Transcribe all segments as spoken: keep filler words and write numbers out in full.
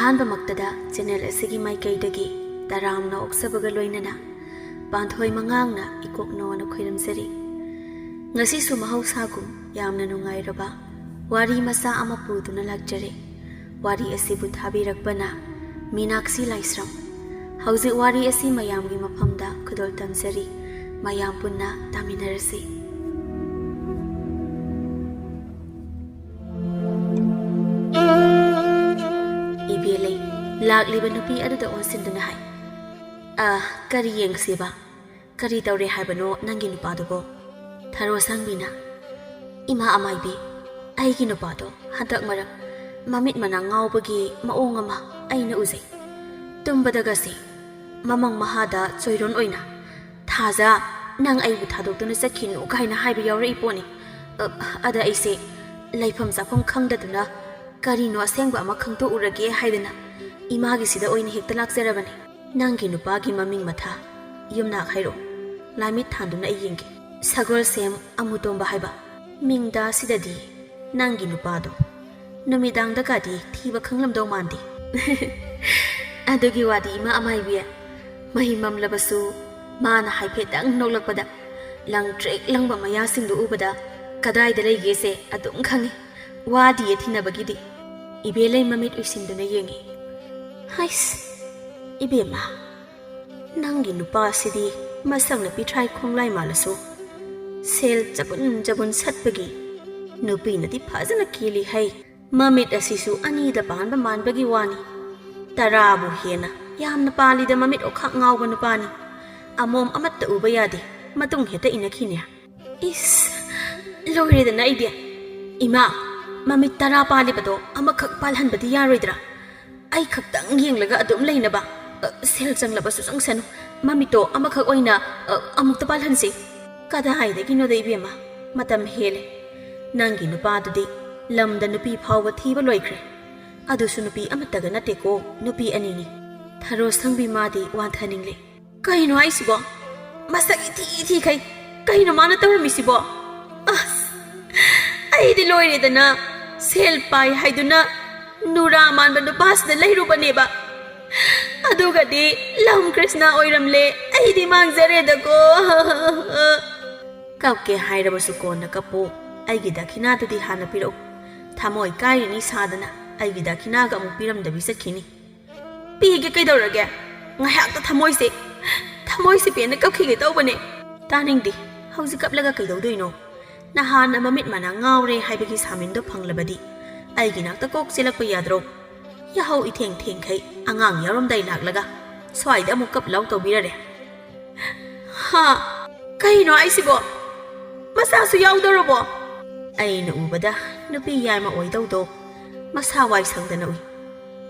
ꯑꯍꯥꯟꯕꯃꯛꯇꯗ channel ꯑꯁꯤꯒꯤ ꯃꯥꯏꯀꯩꯗꯒꯤ ꯇꯔꯥꯝꯅ ꯑꯣꯛꯆꯕꯒ ꯂꯣꯏꯅꯅ ꯄꯥꯟꯊꯣꯏ ꯃꯉꯥꯡꯅ ꯏꯀꯣꯛꯅꯣꯅ ꯈꯣꯏꯔꯝꯖꯔꯤ꯫ ꯉꯁꯤꯁꯨ ꯃꯍꯧꯁꯥꯒꯨꯝ ꯌꯥꯝꯅ ꯅꯨꯡꯉꯥꯏꯔꯕ ꯋꯥꯔꯤ ꯃꯆꯥ ꯑꯃ ꯄꯨꯗꯨꯅ ꯂꯥꯛꯆꯔꯦ꯫ ꯋꯥꯔꯤ ꯑꯁꯤꯕꯨ ꯊꯥꯕꯤꯔꯛꯄꯅ ꯃꯤꯅꯥꯛꯁꯤ ꯂꯥꯏꯁ꯭ꯔꯝ꯫ ꯍꯧꯖꯤꯛ ꯋꯥꯔꯤ ꯑꯁꯤ ꯃꯌꯥꯝꯒꯤ ꯃꯐꯝꯗ ꯈꯨꯗꯣꯜ ꯇꯝꯖꯔꯤ꯫ ꯃꯌꯥꯝ ꯄꯨꯟꯅ ꯇꯥꯃꯤꯟꯅꯔꯁꯤ꯫ ꯏꯕꯦꯂꯩ ꯂꯥꯛꯂꯤꯕ ꯅꯨꯄꯤ ꯑꯗꯨꯗ ꯑꯣꯟꯁꯤꯟꯗꯨꯅ ꯍꯥꯏ, "ꯑ, ꯀꯔꯤ ꯌꯦꯡꯁꯤꯕ? ꯀꯔꯤ ꯇꯧꯔꯦ ꯍꯥꯏꯕꯅꯣ ꯅꯪꯒꯤ ꯅꯨꯄꯥꯗꯨꯕꯣ?" ꯊꯔꯣ ꯁꯪꯕꯤꯅ, "ꯏꯃꯥ ꯑꯃꯥꯏꯕꯤ, ꯑꯩꯒꯤ ꯅꯨꯄꯥꯗꯣ ꯍꯟꯗꯛ ꯃꯔꯛ ꯃꯃꯤꯠ ꯃꯅꯥ ꯉꯥꯎꯕꯒꯤ ꯃꯑꯣꯡ ꯑꯃ ꯑꯩꯅ ꯎꯖꯩ꯫ ꯇꯨꯝꯕꯗꯒꯁꯤ ꯃꯃꯪ ꯃꯍꯥꯗ ꯆꯣꯏꯔꯣꯟ ꯑꯣꯏꯅ, 'ꯊꯥꯖ, ꯅꯪ ꯑꯩꯕꯨ ꯊꯥꯗꯣꯛꯇꯨꯅ ꯆꯠꯈꯤꯅꯨ' ꯀꯥꯏꯅ ꯍꯥꯏꯕ ꯌꯥꯎꯔꯛꯏ ꯄꯣꯠꯅꯤ꯫ ꯑ, ꯑꯗ ꯑꯩꯁꯦ ꯂꯩꯐꯝ ꯆꯥꯐꯝ ꯈꯪꯗꯗꯨꯅ ꯀꯔꯤꯅꯣ ꯑꯁꯦꯡꯕ ꯑꯃ ꯈꯪꯗꯣꯛꯎꯔꯒꯦ ꯍꯥꯏꯗꯅ ꯏꯃꯥꯒꯤꯁꯤꯗ ꯑꯣꯏꯅ ꯍꯦꯛꯇ ꯂꯥꯛꯆꯔꯕꯅꯤ꯫ ꯅꯪꯒꯤ ꯅꯨꯄꯥꯒꯤ ꯃꯃꯤꯡ ꯃꯊꯥ ꯌꯨꯝꯅꯥꯛ ꯍꯥꯏꯔꯣ, ꯂꯥꯏꯃꯤꯠ ꯊꯥꯟꯗꯨꯅ ꯑꯩ ꯌꯦꯡꯒꯦ꯫ ꯁꯒꯣꯜꯁꯦꯝ ꯑꯃꯨꯇꯣꯝꯕ ꯍꯥꯏꯕ ꯃꯤꯡꯗ ꯑꯁꯤꯗꯗꯤ ꯅꯪꯒꯤ ꯅꯨꯄꯥꯗꯣ ꯅꯨꯃꯤꯗꯥꯡꯗꯒꯗꯤ ꯊꯤꯕ ꯈꯪꯂꯝꯗꯧ ꯃꯥꯟꯗꯦ꯫" ꯑꯗꯨꯒꯤ ꯋꯥꯗꯤ ꯏꯃꯥ ꯑꯃꯥꯏꯕꯤ, ꯃꯍꯤ ꯃꯝꯂꯕꯁꯨ ꯃꯥꯅ ꯍꯥꯏꯐꯦꯠꯇꯪ ꯅꯣꯛꯂꯛꯄꯗ ꯂꯪ ꯇ꯭ꯔꯦꯛ ꯂꯪꯕ ꯃꯌꯥꯁꯤꯡꯗꯨ ꯎꯕꯗ ꯀꯗꯥꯏꯗ ꯂꯩꯒꯦꯁꯦ ꯑꯗꯨꯝ ꯈꯪꯉꯤ꯫ ꯋꯥꯗꯤꯌꯦ ꯊꯤꯅꯕꯒꯤꯗꯤ꯫ ꯏꯕꯦꯂꯩ ꯃꯃꯤꯠ ꯎꯏꯁꯤꯟꯗꯨꯅ ꯌꯦꯡꯉꯤ꯫ ꯍꯩꯁ, ꯏꯕꯦꯝꯃ, ꯅꯪꯒꯤ ꯅꯨꯄꯥꯁꯤꯗꯤ ꯃꯁꯛꯅ ꯄꯤꯊ꯭ꯔꯥꯏ ꯈꯣꯡꯂꯥꯏ ꯃꯥꯜꯂꯁꯨ ꯁꯦꯜ ꯆꯕꯨꯟ ꯆꯕꯨꯟ ꯁꯠꯄꯒꯤ ꯅꯨꯄꯤꯅꯗꯤ ꯐꯖꯅ ꯀꯦꯜꯂꯤ ꯍꯩ꯫ ꯃꯃꯤꯠ ꯑꯁꯤꯁꯨ ꯑꯅꯤꯗ ꯄꯥꯟꯕ ꯃꯥꯟꯕꯒꯤ ꯋꯥꯅꯤ꯫ ꯇꯔꯥꯕꯨ ꯍꯦꯟꯅ ꯌꯥꯝꯅ ꯄꯥꯜꯂꯤꯗ ꯃꯃꯤꯠ ꯑꯣꯈꯥꯛ ꯉꯥꯎꯕ ꯅꯨꯄꯥꯅꯤ꯫ ꯑꯃꯣꯝ ꯑꯃꯠꯇ ꯎꯕ ꯌꯥꯗꯦ, ꯃꯇꯨꯡ ꯍꯦꯛꯇ ꯏꯟꯅꯈꯤꯅꯦ꯫ ꯏꯁ, ꯂꯣꯏꯔꯦꯗꯅ ꯑꯩꯗꯤ꯫ ꯏꯃꯥ, ꯃꯃꯤꯠ ꯇꯔꯥ ꯄꯥꯜꯂꯤꯕꯗꯣ ꯑꯃꯈꯛ ꯄꯥꯜꯍꯟꯕꯗꯤ ꯌꯥꯔꯣꯏꯗ꯭ꯔꯥ? ꯑꯩ ꯈꯛꯇꯪ ꯌꯦꯡꯂꯒ ꯑꯗꯨꯝ ꯂꯩꯅꯕ, ꯑ, ꯁꯦꯜ ꯆꯪꯂꯕꯁꯨ ꯆꯪꯁꯅꯨ, ꯃꯃꯤꯠꯇꯣ ꯑꯃꯈꯛ ꯑꯣꯏꯅ, ꯑ, ꯑꯃꯨꯛꯇ ꯄꯥꯜꯍꯟꯁꯤ꯫ ꯀꯗꯥꯏꯗꯒꯤꯅꯣꯗ ꯏꯕꯦꯝꯃ, ꯃꯇꯝ ꯍꯦꯜꯂꯦ꯫ ꯅꯪꯒꯤ ꯅꯨꯄꯥꯗꯨꯗꯤ ꯂꯝꯗ ꯅꯨꯄꯤ ꯐꯥꯎꯕ ꯊꯤꯕ ꯂꯣꯏꯈ꯭ꯔꯦ꯫ ꯑꯗꯨꯁꯨ ꯅꯨꯄꯤ ꯑꯃꯠꯇꯒ ꯅꯠꯇꯦꯀꯣ, ꯅꯨꯄꯤ ꯑꯅꯤꯅꯤ꯫ ꯊꯔꯣ ꯁꯪꯕꯤ ꯃꯥꯗꯤ ꯋꯥꯟꯊꯅꯤꯡꯂꯦ꯫ ꯀꯩꯅꯣ ꯍꯥꯏꯁꯤꯕꯣ? ꯃꯁꯛ ꯏꯊꯤ ꯊꯤꯈꯩ ꯀꯩꯅꯣ ꯃꯥꯅ ꯇꯧꯔꯝꯃꯤꯁꯤꯕꯣ? ꯑꯁ, ꯑꯩꯗꯤ ꯂꯣꯏꯔꯦꯗꯅ꯫ ꯁꯦꯜ ꯄꯥꯏ ꯍꯥꯏꯗꯨꯅ ꯅꯨꯔꯥ ꯃꯥꯟꯕ ꯅꯨꯄꯥꯁꯤꯗ ꯂꯩꯔꯨꯕꯅꯦꯕ꯫ ꯑꯗꯨꯒꯗꯤ ꯂꯝ ꯀ꯭ꯔꯤꯁꯅ ꯑꯣꯏꯔꯝꯂꯦ꯫ ꯑꯩꯗꯤ ꯃꯥꯡꯖꯔꯦꯗꯀꯣ꯫ ꯀꯞꯀꯦ ꯍꯥꯏꯔꯕꯁꯨ ꯀꯣꯟꯅ ꯀꯞꯄꯨ꯫ ꯑꯩꯒꯤ ꯗꯈꯤꯅꯥꯗꯨꯗꯤ ꯍꯥꯟꯅ ꯄꯤꯔꯛꯎ꯫ ꯊꯃꯣꯏ ꯀꯥꯏꯔꯤꯅꯤ ꯁꯥꯗꯅ ꯑꯩꯒꯤ ꯗꯈꯤꯅꯥꯒ ꯑꯃꯨꯛ ꯄꯤꯔꯝꯗꯕꯤ ꯆꯠꯈꯤꯅꯤ꯫ ꯄꯤꯒꯦ ꯀꯩꯗꯧꯔꯒꯦ? ꯉꯥꯏꯍꯥꯛꯇ ꯊꯃꯣꯏꯁꯦ, ꯊꯃꯣꯏꯁꯦ ꯄꯦꯟꯅ ꯀꯞꯈꯤꯒꯦ ꯇꯧꯕꯅꯦ꯫ ꯇꯥꯅꯤꯡꯗꯦ꯫ ꯍꯧꯖꯤꯛ ꯀꯞꯂꯒ ꯀꯩꯗꯧꯗꯣꯏꯅꯣ? ꯅꯍꯥꯟꯅ ꯃꯃꯤꯠ ꯃꯅꯥ ꯉꯥꯎꯔꯦ ꯍꯥꯏꯕꯒꯤ ꯁꯥꯃꯤꯟꯗꯣ ꯐꯪꯂꯕꯗꯤ ꯑꯩꯒꯤ ꯅꯥꯛꯇ ꯀꯣꯛ ꯆꯦꯜꯂꯛꯄ ꯌꯥꯗ꯭ꯔꯣ? ꯌꯥꯍꯧ ꯏꯊꯦꯡ ꯊꯦꯡꯈꯩ ꯑꯉꯥꯡ ꯌꯥꯎꯔꯝꯗꯥꯏ ꯂꯥꯛꯂꯒ ꯁ꯭ꯋꯥꯏꯗ ꯑꯃꯨꯛ ꯀꯞ ꯂꯥꯎ ꯇꯧꯕꯤꯔꯔꯦ꯫ ꯍꯥ? ꯀꯩꯅꯣ ꯍꯥꯏꯁꯤꯕꯣ? ꯃꯆꯥꯁꯨ ꯌꯥꯎꯗꯧꯔꯕꯣ? ꯑꯩꯅ ꯎꯕꯗ ꯅꯨꯄꯤ ꯌꯥꯏꯃ ꯑꯣꯏꯗꯧꯗꯣ ꯃꯁꯥ ꯋꯥꯏ ꯁꯪꯗꯅ ꯎꯏ꯫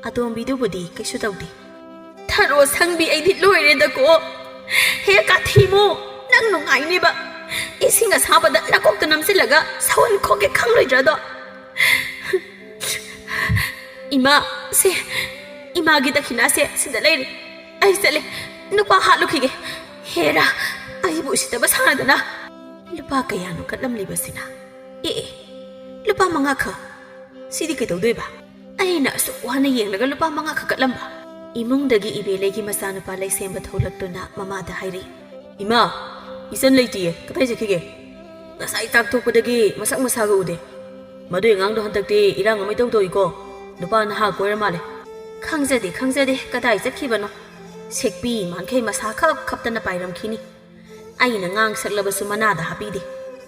ꯑꯇꯣꯝꯕꯤꯗꯨꯕꯨꯗꯤ ꯀꯩꯁꯨ ꯇꯧꯗꯦ꯫ ꯊꯔꯣ ꯁꯪꯕꯤ, ꯑꯩꯗꯤ ꯂꯣꯏꯔꯦꯗꯀꯣ꯫ ꯍꯦ ꯀꯥꯊꯤꯃꯨ, ꯅꯪ ꯅꯨꯡꯉꯥꯏꯅꯦꯕ꯫ ꯏꯁꯤꯡ ꯑꯁꯥꯕꯗ ꯅꯀꯣꯛꯇ ꯅꯝꯁꯤꯜꯂꯒ ꯁꯧꯍꯟ ꯈꯣꯛꯀꯦ ꯈꯪꯂꯣꯏꯗ꯭ꯔꯗꯣ꯫ ꯏꯃꯥ, ꯁꯦ, ꯏꯃꯥꯒꯤ ꯗꯈꯤꯅꯥꯁꯦ ꯁꯤꯗ ꯂꯩꯔꯦ꯫ ꯑꯩ ꯆꯠꯂꯦ, ꯅꯨꯄꯥ ꯍꯥꯠꯂꯨꯈꯤꯒꯦ꯫ ꯍꯦꯔꯥ, ꯑꯩꯕꯨ ꯎꯁꯤꯠꯇꯕ ꯁꯥꯗꯅ꯫ ꯂꯨꯄꯥ ꯀꯌꯥꯅꯣ ꯀꯠꯂꯝꯂꯤꯕꯁꯤꯅ? ꯑꯦ, ꯑꯦ, ꯂꯨꯄꯥ ꯃꯉꯥ ꯈꯛ꯫ ꯁꯤꯗꯤ ꯀꯩꯗꯧꯗꯣꯏꯕ? ꯑꯩꯅ ꯑꯁꯨꯛ ꯋꯥꯅ ꯌꯦꯡꯂꯒ ꯂꯨꯄꯥ ꯃꯉꯥ ꯈꯛ ꯀꯠꯂꯝꯕ꯫ ꯏꯃꯨꯡꯗꯒꯤ ꯏꯕꯦꯂꯩꯒꯤ ꯃꯆꯥꯅꯨꯄꯥ ꯂꯩꯁꯦꯝꯕ ꯊꯣꯛꯂꯛꯇꯨꯅ ꯃꯃꯥꯗ ꯍꯥꯏꯔꯛꯏ꯫ ꯏꯃꯥ, ꯏꯆꯟ ꯂꯩꯇꯤꯌꯦ, ꯀꯗꯥꯏ ꯆꯠꯈꯤꯒꯦ? ꯉꯁꯥꯏ ꯆꯥꯛ ꯇꯣꯛꯄꯗꯒꯤ ꯃꯁꯛ ꯃꯁꯥꯒ ꯎꯗꯦ꯫ ꯃꯗꯨꯏ ꯑꯉꯥꯡꯗꯣ ꯍꯟꯗꯛꯇꯤ ꯏꯔꯥꯡ ꯑꯃ ꯏꯇꯧ ꯇꯧꯏꯀꯣ꯫ ꯅꯨꯄꯥ ꯅꯍꯥ ꯀꯣꯏꯔ ꯃꯥꯜꯂꯦ꯫ ꯈꯪꯖꯗꯦ, ꯈꯪꯖꯗꯦ, ꯀꯗꯥꯏ ꯆꯠꯈꯤꯕꯅꯣ? ꯁꯦꯛꯄꯤ ꯃꯥꯟꯈꯩ ꯃꯁꯥ ꯈꯞ ꯈꯞꯇꯅ ꯄꯥꯏꯔꯝꯈꯤꯅꯤ꯫ ꯑꯩꯅ ꯉꯥꯡ ꯁꯛꯂꯕꯁꯨ ꯃꯅꯥꯗ ꯍꯥꯞꯄꯤꯗꯦ꯫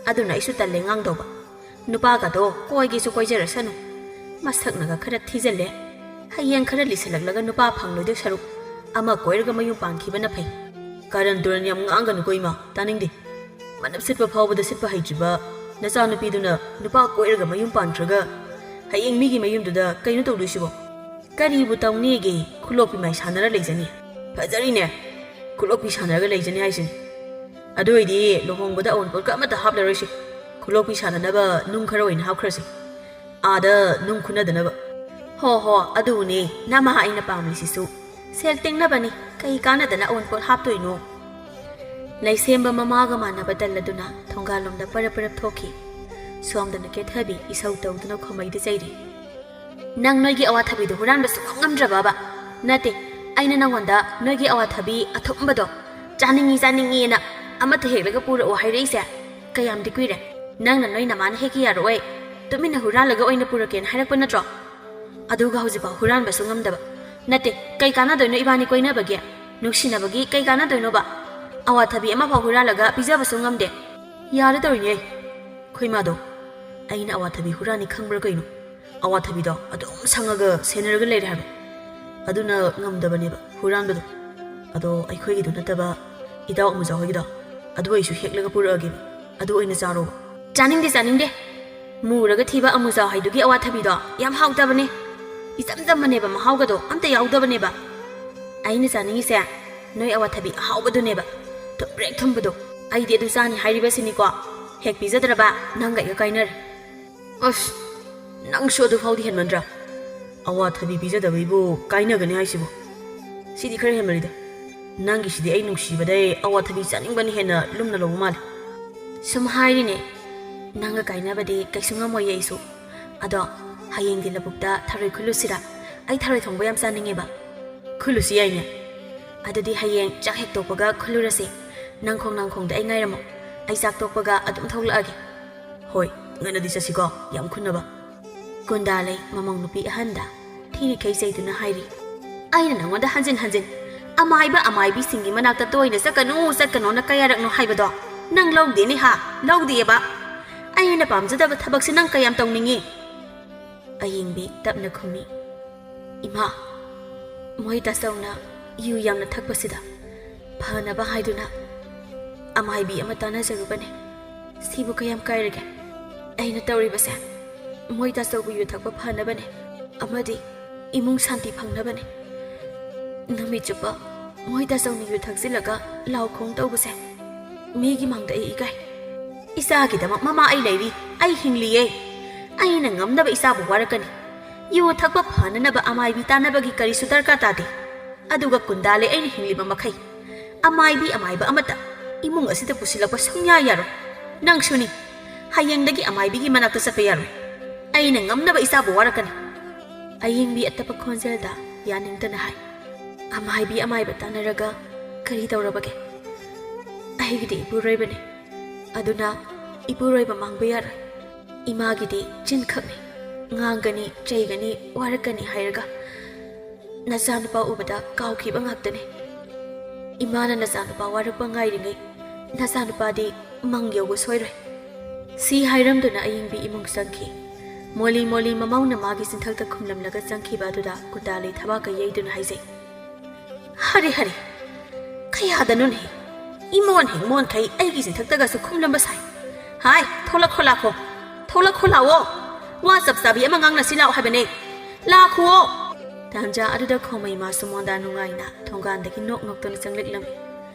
ꯑꯗꯨꯅ ꯑꯩꯁꯨ ꯇꯜꯂꯦ ꯉꯥꯡꯗꯧꯕ꯫ ꯅꯨꯄꯥꯒꯗꯣ ꯀꯣꯏꯒꯦꯁꯨ ꯀꯣꯏꯖꯔꯁꯅꯨ꯫ ꯃꯁꯛꯅꯒ ꯈꯔ ꯊꯤꯖꯤꯜꯂꯦ꯫ ꯍꯌꯦꯡ ꯈꯔ ꯂꯤꯁꯜꯂꯛꯂꯒ ꯅꯨꯄꯥ ꯐꯪꯂꯣꯏꯗꯣꯏ ꯁꯔꯨꯛ ꯑꯃ ꯀꯣꯏꯔꯒ ꯃꯌꯨꯝ ꯄꯥꯟꯈꯤꯕꯅ ꯐꯩ꯫ ꯀꯥꯔꯟ ꯇꯨꯔꯟ ꯌꯥꯝ ꯉꯥꯡꯒꯅꯨꯀꯣ ꯏꯃꯥ, ꯇꯥꯅꯤꯡꯗꯦ꯫ ꯃꯅꯞ ꯁꯤꯠꯄ ꯐꯥꯎꯕꯗ ꯁꯤꯠꯄ ꯍꯩꯇ꯭ꯔꯤꯕ ꯅꯆꯥꯅꯨꯄꯤꯗꯨꯅ ꯅꯨꯄꯥ ꯀꯣꯏꯔꯒ ꯃꯌꯨꯝ ꯄꯥꯟꯈ꯭ꯔꯒ ꯍꯌꯦꯡ ꯃꯤꯒꯤ ꯃꯌꯨꯝꯗꯨꯗ ꯀꯩꯅꯣ ꯇꯧꯗꯣꯏꯁꯤꯕꯣ? ꯀꯔꯤꯕꯨ ꯇꯧꯅꯦꯒꯦ? ꯈꯨꯂꯣꯛꯄꯤ ꯃꯥꯏ ꯁꯥꯟꯅꯔ ꯂꯩꯖꯅꯤ꯫ ꯐꯖꯔꯤꯅꯦ, ꯈꯨꯂꯣꯛꯄꯤ ꯁꯥꯟꯅꯔꯒ ꯂꯩꯖꯅꯤ ꯍꯥꯏꯁꯤꯅꯤ꯫ ꯑꯗꯨ ꯑꯣꯏꯗꯤ ꯂꯨꯍꯣꯡꯕꯗ ꯑꯋꯨꯟꯄꯣꯠꯀ ꯑꯃꯠꯇ ꯍꯥꯞꯂꯔꯣꯏꯁꯤ꯫ ꯈꯨꯂꯣꯛꯄꯤ ꯁꯥꯟꯅꯅꯕ ꯅꯨꯡ ꯈꯔ ꯑꯣꯏꯅ ꯍꯥꯞꯈ꯭ꯔꯁꯤ꯫ ꯑꯥꯗ ꯅꯨꯡ ꯈꯨꯟꯅꯗꯅꯕ꯫ ꯍꯣ ꯍꯣ, ꯑꯗꯨꯅꯦ ꯅꯃꯥ ꯑꯩꯅ ꯄꯥꯝꯂꯤꯁꯤꯁꯨ꯫ ꯁꯦꯜ ꯇꯤꯡꯅꯕꯅꯤ, ꯀꯩ ꯀꯥꯟꯅꯗꯅ ꯑꯋꯨꯟꯄꯣꯠ ꯍꯥꯞꯇꯣꯏꯅꯣ? ꯂꯩꯁꯦꯝꯕ ꯃꯃꯥꯒ ꯃꯥꯟꯅꯕ ꯇꯜꯂꯗꯨꯅ ꯊꯣꯡꯒꯥꯜꯂꯣꯝꯗ ꯄꯔꯞ ꯄꯔꯞ ꯊꯣꯛꯈꯤ꯫ ꯁꯣꯝꯗꯅ ꯀꯦꯊꯕꯤ ꯏꯁꯧ ꯇꯧꯗꯨꯅ ꯈꯣꯃꯩꯗ ꯆꯩꯔꯤ꯫ ꯅꯪ ꯅꯣꯏꯒꯤ ꯑꯋꯥꯊꯕꯤꯗꯣ ꯍꯨꯔꯥꯟꯕ ꯁꯨꯡꯉꯝ ꯉꯝꯗ꯭ꯔꯕꯕ? ꯅꯠꯇꯦ, ꯑꯩꯅ ꯅꯪꯉꯣꯟꯗ ꯅꯣꯏꯒꯤ ꯑꯋꯥꯊꯕꯤ ꯑꯊꯨꯝꯕꯗꯣ ꯆꯥꯅꯤꯡꯉꯤ ꯆꯥꯅꯤꯡꯉꯤꯅ ꯑꯃꯠꯇ ꯍꯦꯛꯂꯒ ꯄꯨꯔꯛꯑꯣ ꯍꯥꯏꯔꯛꯏꯁꯦ ꯀꯌꯥꯝꯗꯤ ꯀꯨꯏꯔꯦ? ꯅꯪꯅ ꯅꯣꯏ ꯅꯃꯥꯅ ꯍꯦꯛꯀꯦ ꯌꯥꯔꯛꯑꯣꯏ, ꯇꯨꯃꯤꯟꯅ ꯍꯨꯔꯥꯜꯂꯒ ꯑꯣꯏꯅ ꯄꯨꯔꯛꯀꯦꯅ ꯍꯥꯏꯔꯛꯄ ꯅꯠꯇ꯭ꯔꯣ? ꯑꯗꯨꯒ ꯍꯧꯖꯤꯛꯐꯥꯎ ꯍꯨꯔꯥꯟꯕꯁꯨ ꯉꯝꯗꯕ꯫ ꯅꯠꯇꯦ, ꯀꯩ ꯀꯥꯟꯅꯗꯣꯏꯅꯣ ꯏꯕꯥꯅꯤ ꯀꯣꯏꯅꯕꯒꯤ? ꯅꯨꯡꯁꯤꯅꯕꯒꯤ ꯀꯩ ꯀꯥꯟꯅꯗꯣꯏꯅꯣꯕ? ꯑꯋꯥꯊꯕꯤ ꯑꯃꯐꯥꯎ ꯍꯨꯔꯥꯜꯂꯒ ꯄꯤꯖꯕꯁꯨ ꯉꯝꯗꯦ꯫ ꯌꯥꯔꯦ ꯇꯧꯔꯤꯅꯦ, ꯈꯣꯏꯃꯥꯗꯣ꯫ ꯑꯩꯅ ꯑꯋꯥꯊꯕꯤ ꯍꯨꯔꯥꯟꯅꯤ ꯈꯪꯕ꯭ꯔꯥ ꯀꯩꯅꯣ? ꯑꯋꯥꯊꯕꯤꯗꯣ ꯑꯗꯨꯝ ꯁꯪꯉꯒ ꯁꯦꯟꯅꯔꯒ ꯂꯩꯔꯦ ꯍꯥꯏꯕ꯫ ꯑꯗꯨꯅ ꯉꯝꯗꯕꯅꯦꯕ ꯍꯨꯔꯥꯟꯕꯗꯣ꯫ ꯑꯗꯣ ꯑꯩꯈꯣꯏꯒꯤꯗꯣ ꯅꯠꯇꯕ ꯏꯇꯥꯎ ꯑꯃꯨꯖꯥ ꯍꯣꯏꯒꯤꯗꯣ, ꯑꯗꯨ ꯑꯩꯁꯨ ꯍꯦꯛꯂꯒ ꯄꯨꯔꯛꯑꯒꯦꯕ꯫ ꯑꯗꯨ ꯑꯣꯏꯅ ꯆꯥꯔꯣꯕ꯫ ꯆꯥꯅꯤꯡꯗꯦ, ꯆꯥꯅꯤꯡꯗꯦ꯫ ꯃꯨꯔꯒ ꯊꯤꯕ ꯑꯃꯨꯖꯥ ꯍꯣꯏꯗꯨꯒꯤ ꯑꯋꯥꯊꯕꯤꯗꯣ ꯌꯥꯝ ꯍꯥꯎꯇꯕꯅꯦ꯫ ꯏꯆꯝ ꯆꯝꯕꯅꯦꯕ, ꯃꯍꯥꯎꯒꯗꯣ ꯑꯝꯇ ꯌꯥꯎꯗꯕꯅꯦꯕ꯫ ꯑꯩꯅ ꯆꯥꯅꯤꯡꯉꯤꯁꯦ ꯅꯣꯏ ꯑꯋꯥꯊꯕꯤ ꯑꯍꯥꯎꯕꯗꯨꯅꯦꯕ, ꯊꯨꯝꯕ꯭ꯔꯦꯛ ꯊꯨꯝꯕꯗꯣ꯫ ꯑꯩꯗꯤ ꯑꯗꯨ ꯆꯥꯅꯤ ꯍꯥꯏꯔꯤꯕꯁꯤꯅꯤꯀꯣ, ꯍꯦꯛ ꯄꯤꯖꯗ꯭ꯔꯕ ꯅꯪꯒ ꯑꯩꯒ ꯀꯥꯏꯅꯔꯦ꯫ ꯑꯁ, ꯅꯪꯁꯨ ꯑꯗꯨ ꯐꯥꯎꯗꯤ ꯍꯦꯟꯃꯟꯗ꯭ꯔꯥ? ꯑꯋꯥꯊꯕꯤ ꯄꯤꯖꯗꯕꯩꯕꯨ ꯀꯥꯏꯅꯒꯅꯤ ꯍꯥꯏꯁꯤꯕꯨ? ꯁꯤꯗꯤ ꯈꯔ ꯍꯦꯟꯃꯜꯂꯤꯗ꯫ ꯅꯪꯒꯤꯁꯤꯗꯤ ꯑꯩ ꯅꯨꯡꯁꯤꯕꯗꯩ ꯑꯋꯥꯊꯕꯤ ꯆꯥꯅꯤꯡꯕꯅ ꯍꯦꯟꯅ ꯂꯨꯝꯅ ꯂꯧꯕ ꯃꯥꯜꯂꯦ꯫ ꯁꯨꯝ ꯍꯥꯏꯔꯤꯅꯦ, ꯅꯪꯒ ꯀꯥꯏꯅꯕꯗꯤ ꯀꯩꯁꯨ ꯉꯝꯃꯣꯏꯌꯦ ꯑꯩꯁꯨ꯫ ꯑꯗꯣ ꯍꯌꯦꯡꯗꯤ ꯂꯧꯕꯨꯛꯇ ꯊꯔꯣꯏ ꯈꯨꯜꯂꯨꯁꯤꯔꯥ? ꯑꯩ ꯊꯔꯣꯏ ꯊꯣꯡꯕ ꯌꯥꯝ ꯆꯥꯅꯤꯡꯉꯦꯕ꯫ ꯈꯨꯜꯂꯨꯁꯤ ꯌꯥꯏꯅꯦ꯫ ꯑꯗꯨꯗꯤ ꯍꯌꯦꯡ ꯆꯥꯛ ꯍꯦꯛ ꯇꯣꯛꯄꯒ ꯈꯨꯜꯂꯨꯔꯁꯤ꯫ ꯅꯪ ꯈꯣꯡꯅꯥꯡꯈꯣꯡꯗ ꯑꯩ ꯉꯥꯏꯔꯝꯃꯣ꯫ ꯑꯩ ꯆꯥꯛ ꯇꯣꯛꯄꯒ ꯑꯗꯨꯝ ꯊꯣꯛꯂꯛꯑꯒꯦ꯫ ꯍꯣꯏ, ꯉꯟꯅꯗꯤ ꯆꯠꯁꯤꯀꯣ, ꯌꯥꯝ ꯈꯨꯟꯅꯕ꯫ ꯀꯨꯟꯗꯥ ꯂꯩ ꯃꯃꯧ ꯅꯨꯄꯤ ꯑꯍꯟꯗ ꯊꯤꯔꯤꯈꯩ ꯆꯩꯗꯨꯅ ꯍꯥꯏꯔꯤ꯫ ꯑꯩꯅ ꯅꯉꯣꯟꯗ ꯍꯟꯖꯤꯟ ꯍꯟꯖꯤꯟ ꯑꯃꯥꯏꯕ ꯑꯃꯥꯏꯕꯤꯁꯤꯡꯒꯤ ꯃꯅꯥꯛꯇ ꯇꯣꯏꯅ ꯆꯠꯀꯅꯨ, ꯆꯠꯀꯅꯣꯅ ꯀꯌꯥꯔꯛꯅꯣ ꯍꯥꯏꯕꯗꯣ? ꯅꯪ ꯂꯧꯗꯦꯅꯦ ꯍꯥ? ꯂꯧꯗꯦꯕ꯫ ꯑꯩꯅ ꯄꯥꯝꯖꯗꯕ ꯊꯕꯛꯁꯦ ꯅꯪ ꯀꯌꯥꯝ ꯇꯧꯅꯤꯡꯉꯤ? ꯑꯌꯤꯡꯕꯤ ꯇꯞꯅ ꯈꯨꯝꯃꯤ, "ꯏꯃꯥ, ꯃꯣꯏ ꯇꯥꯆꯧꯅ ꯌꯨ ꯌꯥꯝꯅ ꯊꯛꯄꯁꯤꯗ ꯐꯅꯕ ꯍꯥꯏꯗꯨꯅ ꯑꯃꯥꯏꯕꯤ ꯑꯃ ꯇꯥꯟꯅꯖꯔꯨꯕꯅꯦ꯫ ꯁꯤꯕꯨ ꯀꯌꯥꯝ ꯀꯥꯏꯔꯒꯦ? ꯑꯩꯅ ꯇꯧꯔꯤꯕꯁꯦ ꯃꯣꯏ ꯇꯥꯆꯧꯕꯨ ꯌꯨ ꯊꯛꯄ ꯐꯅꯕꯅꯦ꯫ ꯑꯃꯗꯤ ꯏꯃꯨꯡ ꯁꯥꯟꯇꯤ ꯐꯪꯅꯕꯅꯦ꯫ ꯅꯨꯃꯤꯠ ꯆꯨꯞꯄ ꯃꯣꯏ ꯇꯥꯆꯧꯅ ꯌꯨ ꯊꯛꯆꯤꯜꯂꯒ ꯂꯥꯎ ꯈꯣꯡ ꯇꯧꯕꯁꯦ ꯃꯤꯒꯤ ꯃꯥꯡꯗ ꯑꯩ ꯏꯀꯥꯏ꯫ ꯏꯆꯥꯒꯤꯗꯃꯛ ꯃꯃꯥ ꯑꯩ ꯂꯩꯔꯤ, ꯑꯩ ꯍꯤꯡꯂꯤꯌꯦ꯫ ꯑꯩꯅ ꯉꯝꯅꯕ ꯏꯆꯥꯕꯨ ꯋꯥꯔꯛꯀꯅꯤ꯫ ꯌꯨ ꯊꯛꯄ ꯐꯅꯅꯕ ꯑꯃꯥꯏꯕꯤ ꯇꯥꯟꯅꯕꯒꯤ ꯀꯔꯤꯁꯨ ꯗꯔꯀꯥꯔ ꯇꯥꯗꯦ꯫ ꯑꯗꯨꯒ ꯀꯨꯟꯗꯥ ꯂꯩ ꯑꯩꯅ ꯍꯤꯡꯂꯤꯕ ꯃꯈꯩ꯫ ꯑꯃꯥꯏꯕꯤ ꯑꯃꯥꯏꯕ ꯑꯃꯠꯇ ꯏꯃꯨꯡ ꯑꯁꯤꯗ ꯄꯨꯁꯤꯜꯂꯛꯄ ꯁꯨꯡꯌꯥ ꯌꯥꯔꯣꯏ꯫ ꯅꯪꯁꯨꯅꯤ꯫ ꯍꯌꯦꯡꯗꯒꯤ ꯑꯃꯥꯏꯕꯤꯒꯤ ꯃꯅꯥꯛꯇ ꯆꯠꯄ ꯌꯥꯔꯣꯏ꯫ ꯑꯩꯅ ꯉꯝꯅꯕ ꯏꯆꯥꯕꯨ ꯋꯥꯔꯛꯀꯅꯤ꯫" ꯑꯌꯤꯡꯕꯤ ꯑꯇꯞꯄ ꯈꯣꯟꯖꯦꯜꯗ ꯌꯥꯅꯤꯡꯗꯅ ꯍꯥꯏ, "ꯑꯃꯥꯏꯕꯤ ꯑꯃꯥꯏꯕ ꯇꯥꯟꯅꯔꯒ ꯀꯔꯤ ꯇꯧꯔꯕꯒꯦ? ꯑꯩꯒꯤꯗꯤ ꯏꯄꯨꯔꯣꯏꯕꯅꯤ꯫ ꯑꯗꯨꯅ ꯏꯄꯨꯔꯣꯏꯕ ꯃꯥꯡꯕ ꯌꯥꯔꯣꯏ꯫ ꯏꯃꯥꯒꯤꯗꯤ ꯆꯤꯟꯈꯛꯅꯤ꯫ ꯉꯥꯡꯒꯅꯤ, ꯆꯩꯒꯅꯤ, ꯋꯥꯔꯛꯀꯅꯤ ꯍꯥꯏꯔꯒ ꯅꯆꯥꯅꯨꯄꯥ ꯎꯕꯗ ꯀꯥꯎꯈꯤꯕ ꯉꯥꯛꯇꯅꯤ꯫ ꯏꯃꯥꯅ ꯅꯆꯥꯅꯨꯄꯥ ꯋꯥꯔꯛꯄ ꯉꯥꯏꯔꯤꯉꯩ ꯅꯆꯥꯅꯨꯄꯥꯗꯤ ꯃꯪ ꯌꯧꯕ ꯁꯣꯏꯔꯣꯏ꯫" ꯁꯤ ꯍꯥꯏꯔꯝꯗꯨꯅ ꯑꯌꯤꯡꯕꯤ ꯏꯃꯨꯡ ꯆꯪꯈꯤ꯫ ꯃꯣꯂꯤ ꯃꯣꯂꯤ ꯃꯃꯧꯅ ꯃꯥꯒꯤ ꯆꯤꯟꯊꯛꯇ ꯈꯨꯝꯂꯝꯂꯒ ꯆꯪꯈꯤꯕ ꯑꯗꯨꯗ ꯀꯨꯟꯗꯥꯂꯤ ꯊꯕꯥꯛꯀ ꯌꯩꯗꯨꯅ ꯍꯥꯏꯖꯩ, "ꯍꯔꯦ ꯍꯔꯦ, ꯀꯌꯥꯗꯅꯣꯅꯦ? ꯏꯃꯣꯟ ꯍꯦꯛ ꯃꯣꯟꯈꯩ ꯑꯩꯒꯤ ꯆꯤꯟꯊꯛꯇꯒꯁꯨ ꯈꯨꯝꯂꯝꯕ ꯁꯥꯏ꯫ ꯍꯥꯏ, ꯊꯣꯛꯂꯛꯈꯣ ꯂꯥꯛꯈꯣ, ꯊꯣꯛꯂꯛꯈꯣ ꯂꯥꯛꯑꯣ꯫ ꯋꯥ ꯆꯞ ꯆꯥꯕꯤ ꯑꯃ ꯉꯥꯡꯅꯁꯤ ꯂꯥꯛꯑꯣ ꯍꯥꯏꯕꯅꯦ꯫ ꯂꯥꯛꯈꯨꯑꯣ!" ꯇꯥꯟꯖꯥ ꯑꯗꯨꯗ ꯈꯣꯃꯩ ꯃꯥꯁꯨ ꯃꯣꯟꯗꯥ ꯅꯨꯡꯉꯥꯏꯅ ꯊꯣꯡꯒꯥꯟꯗꯒꯤ ꯅꯣꯛ ꯅꯣꯛꯇꯨꯅ ꯆꯪꯂꯛꯂꯝꯃꯤ꯫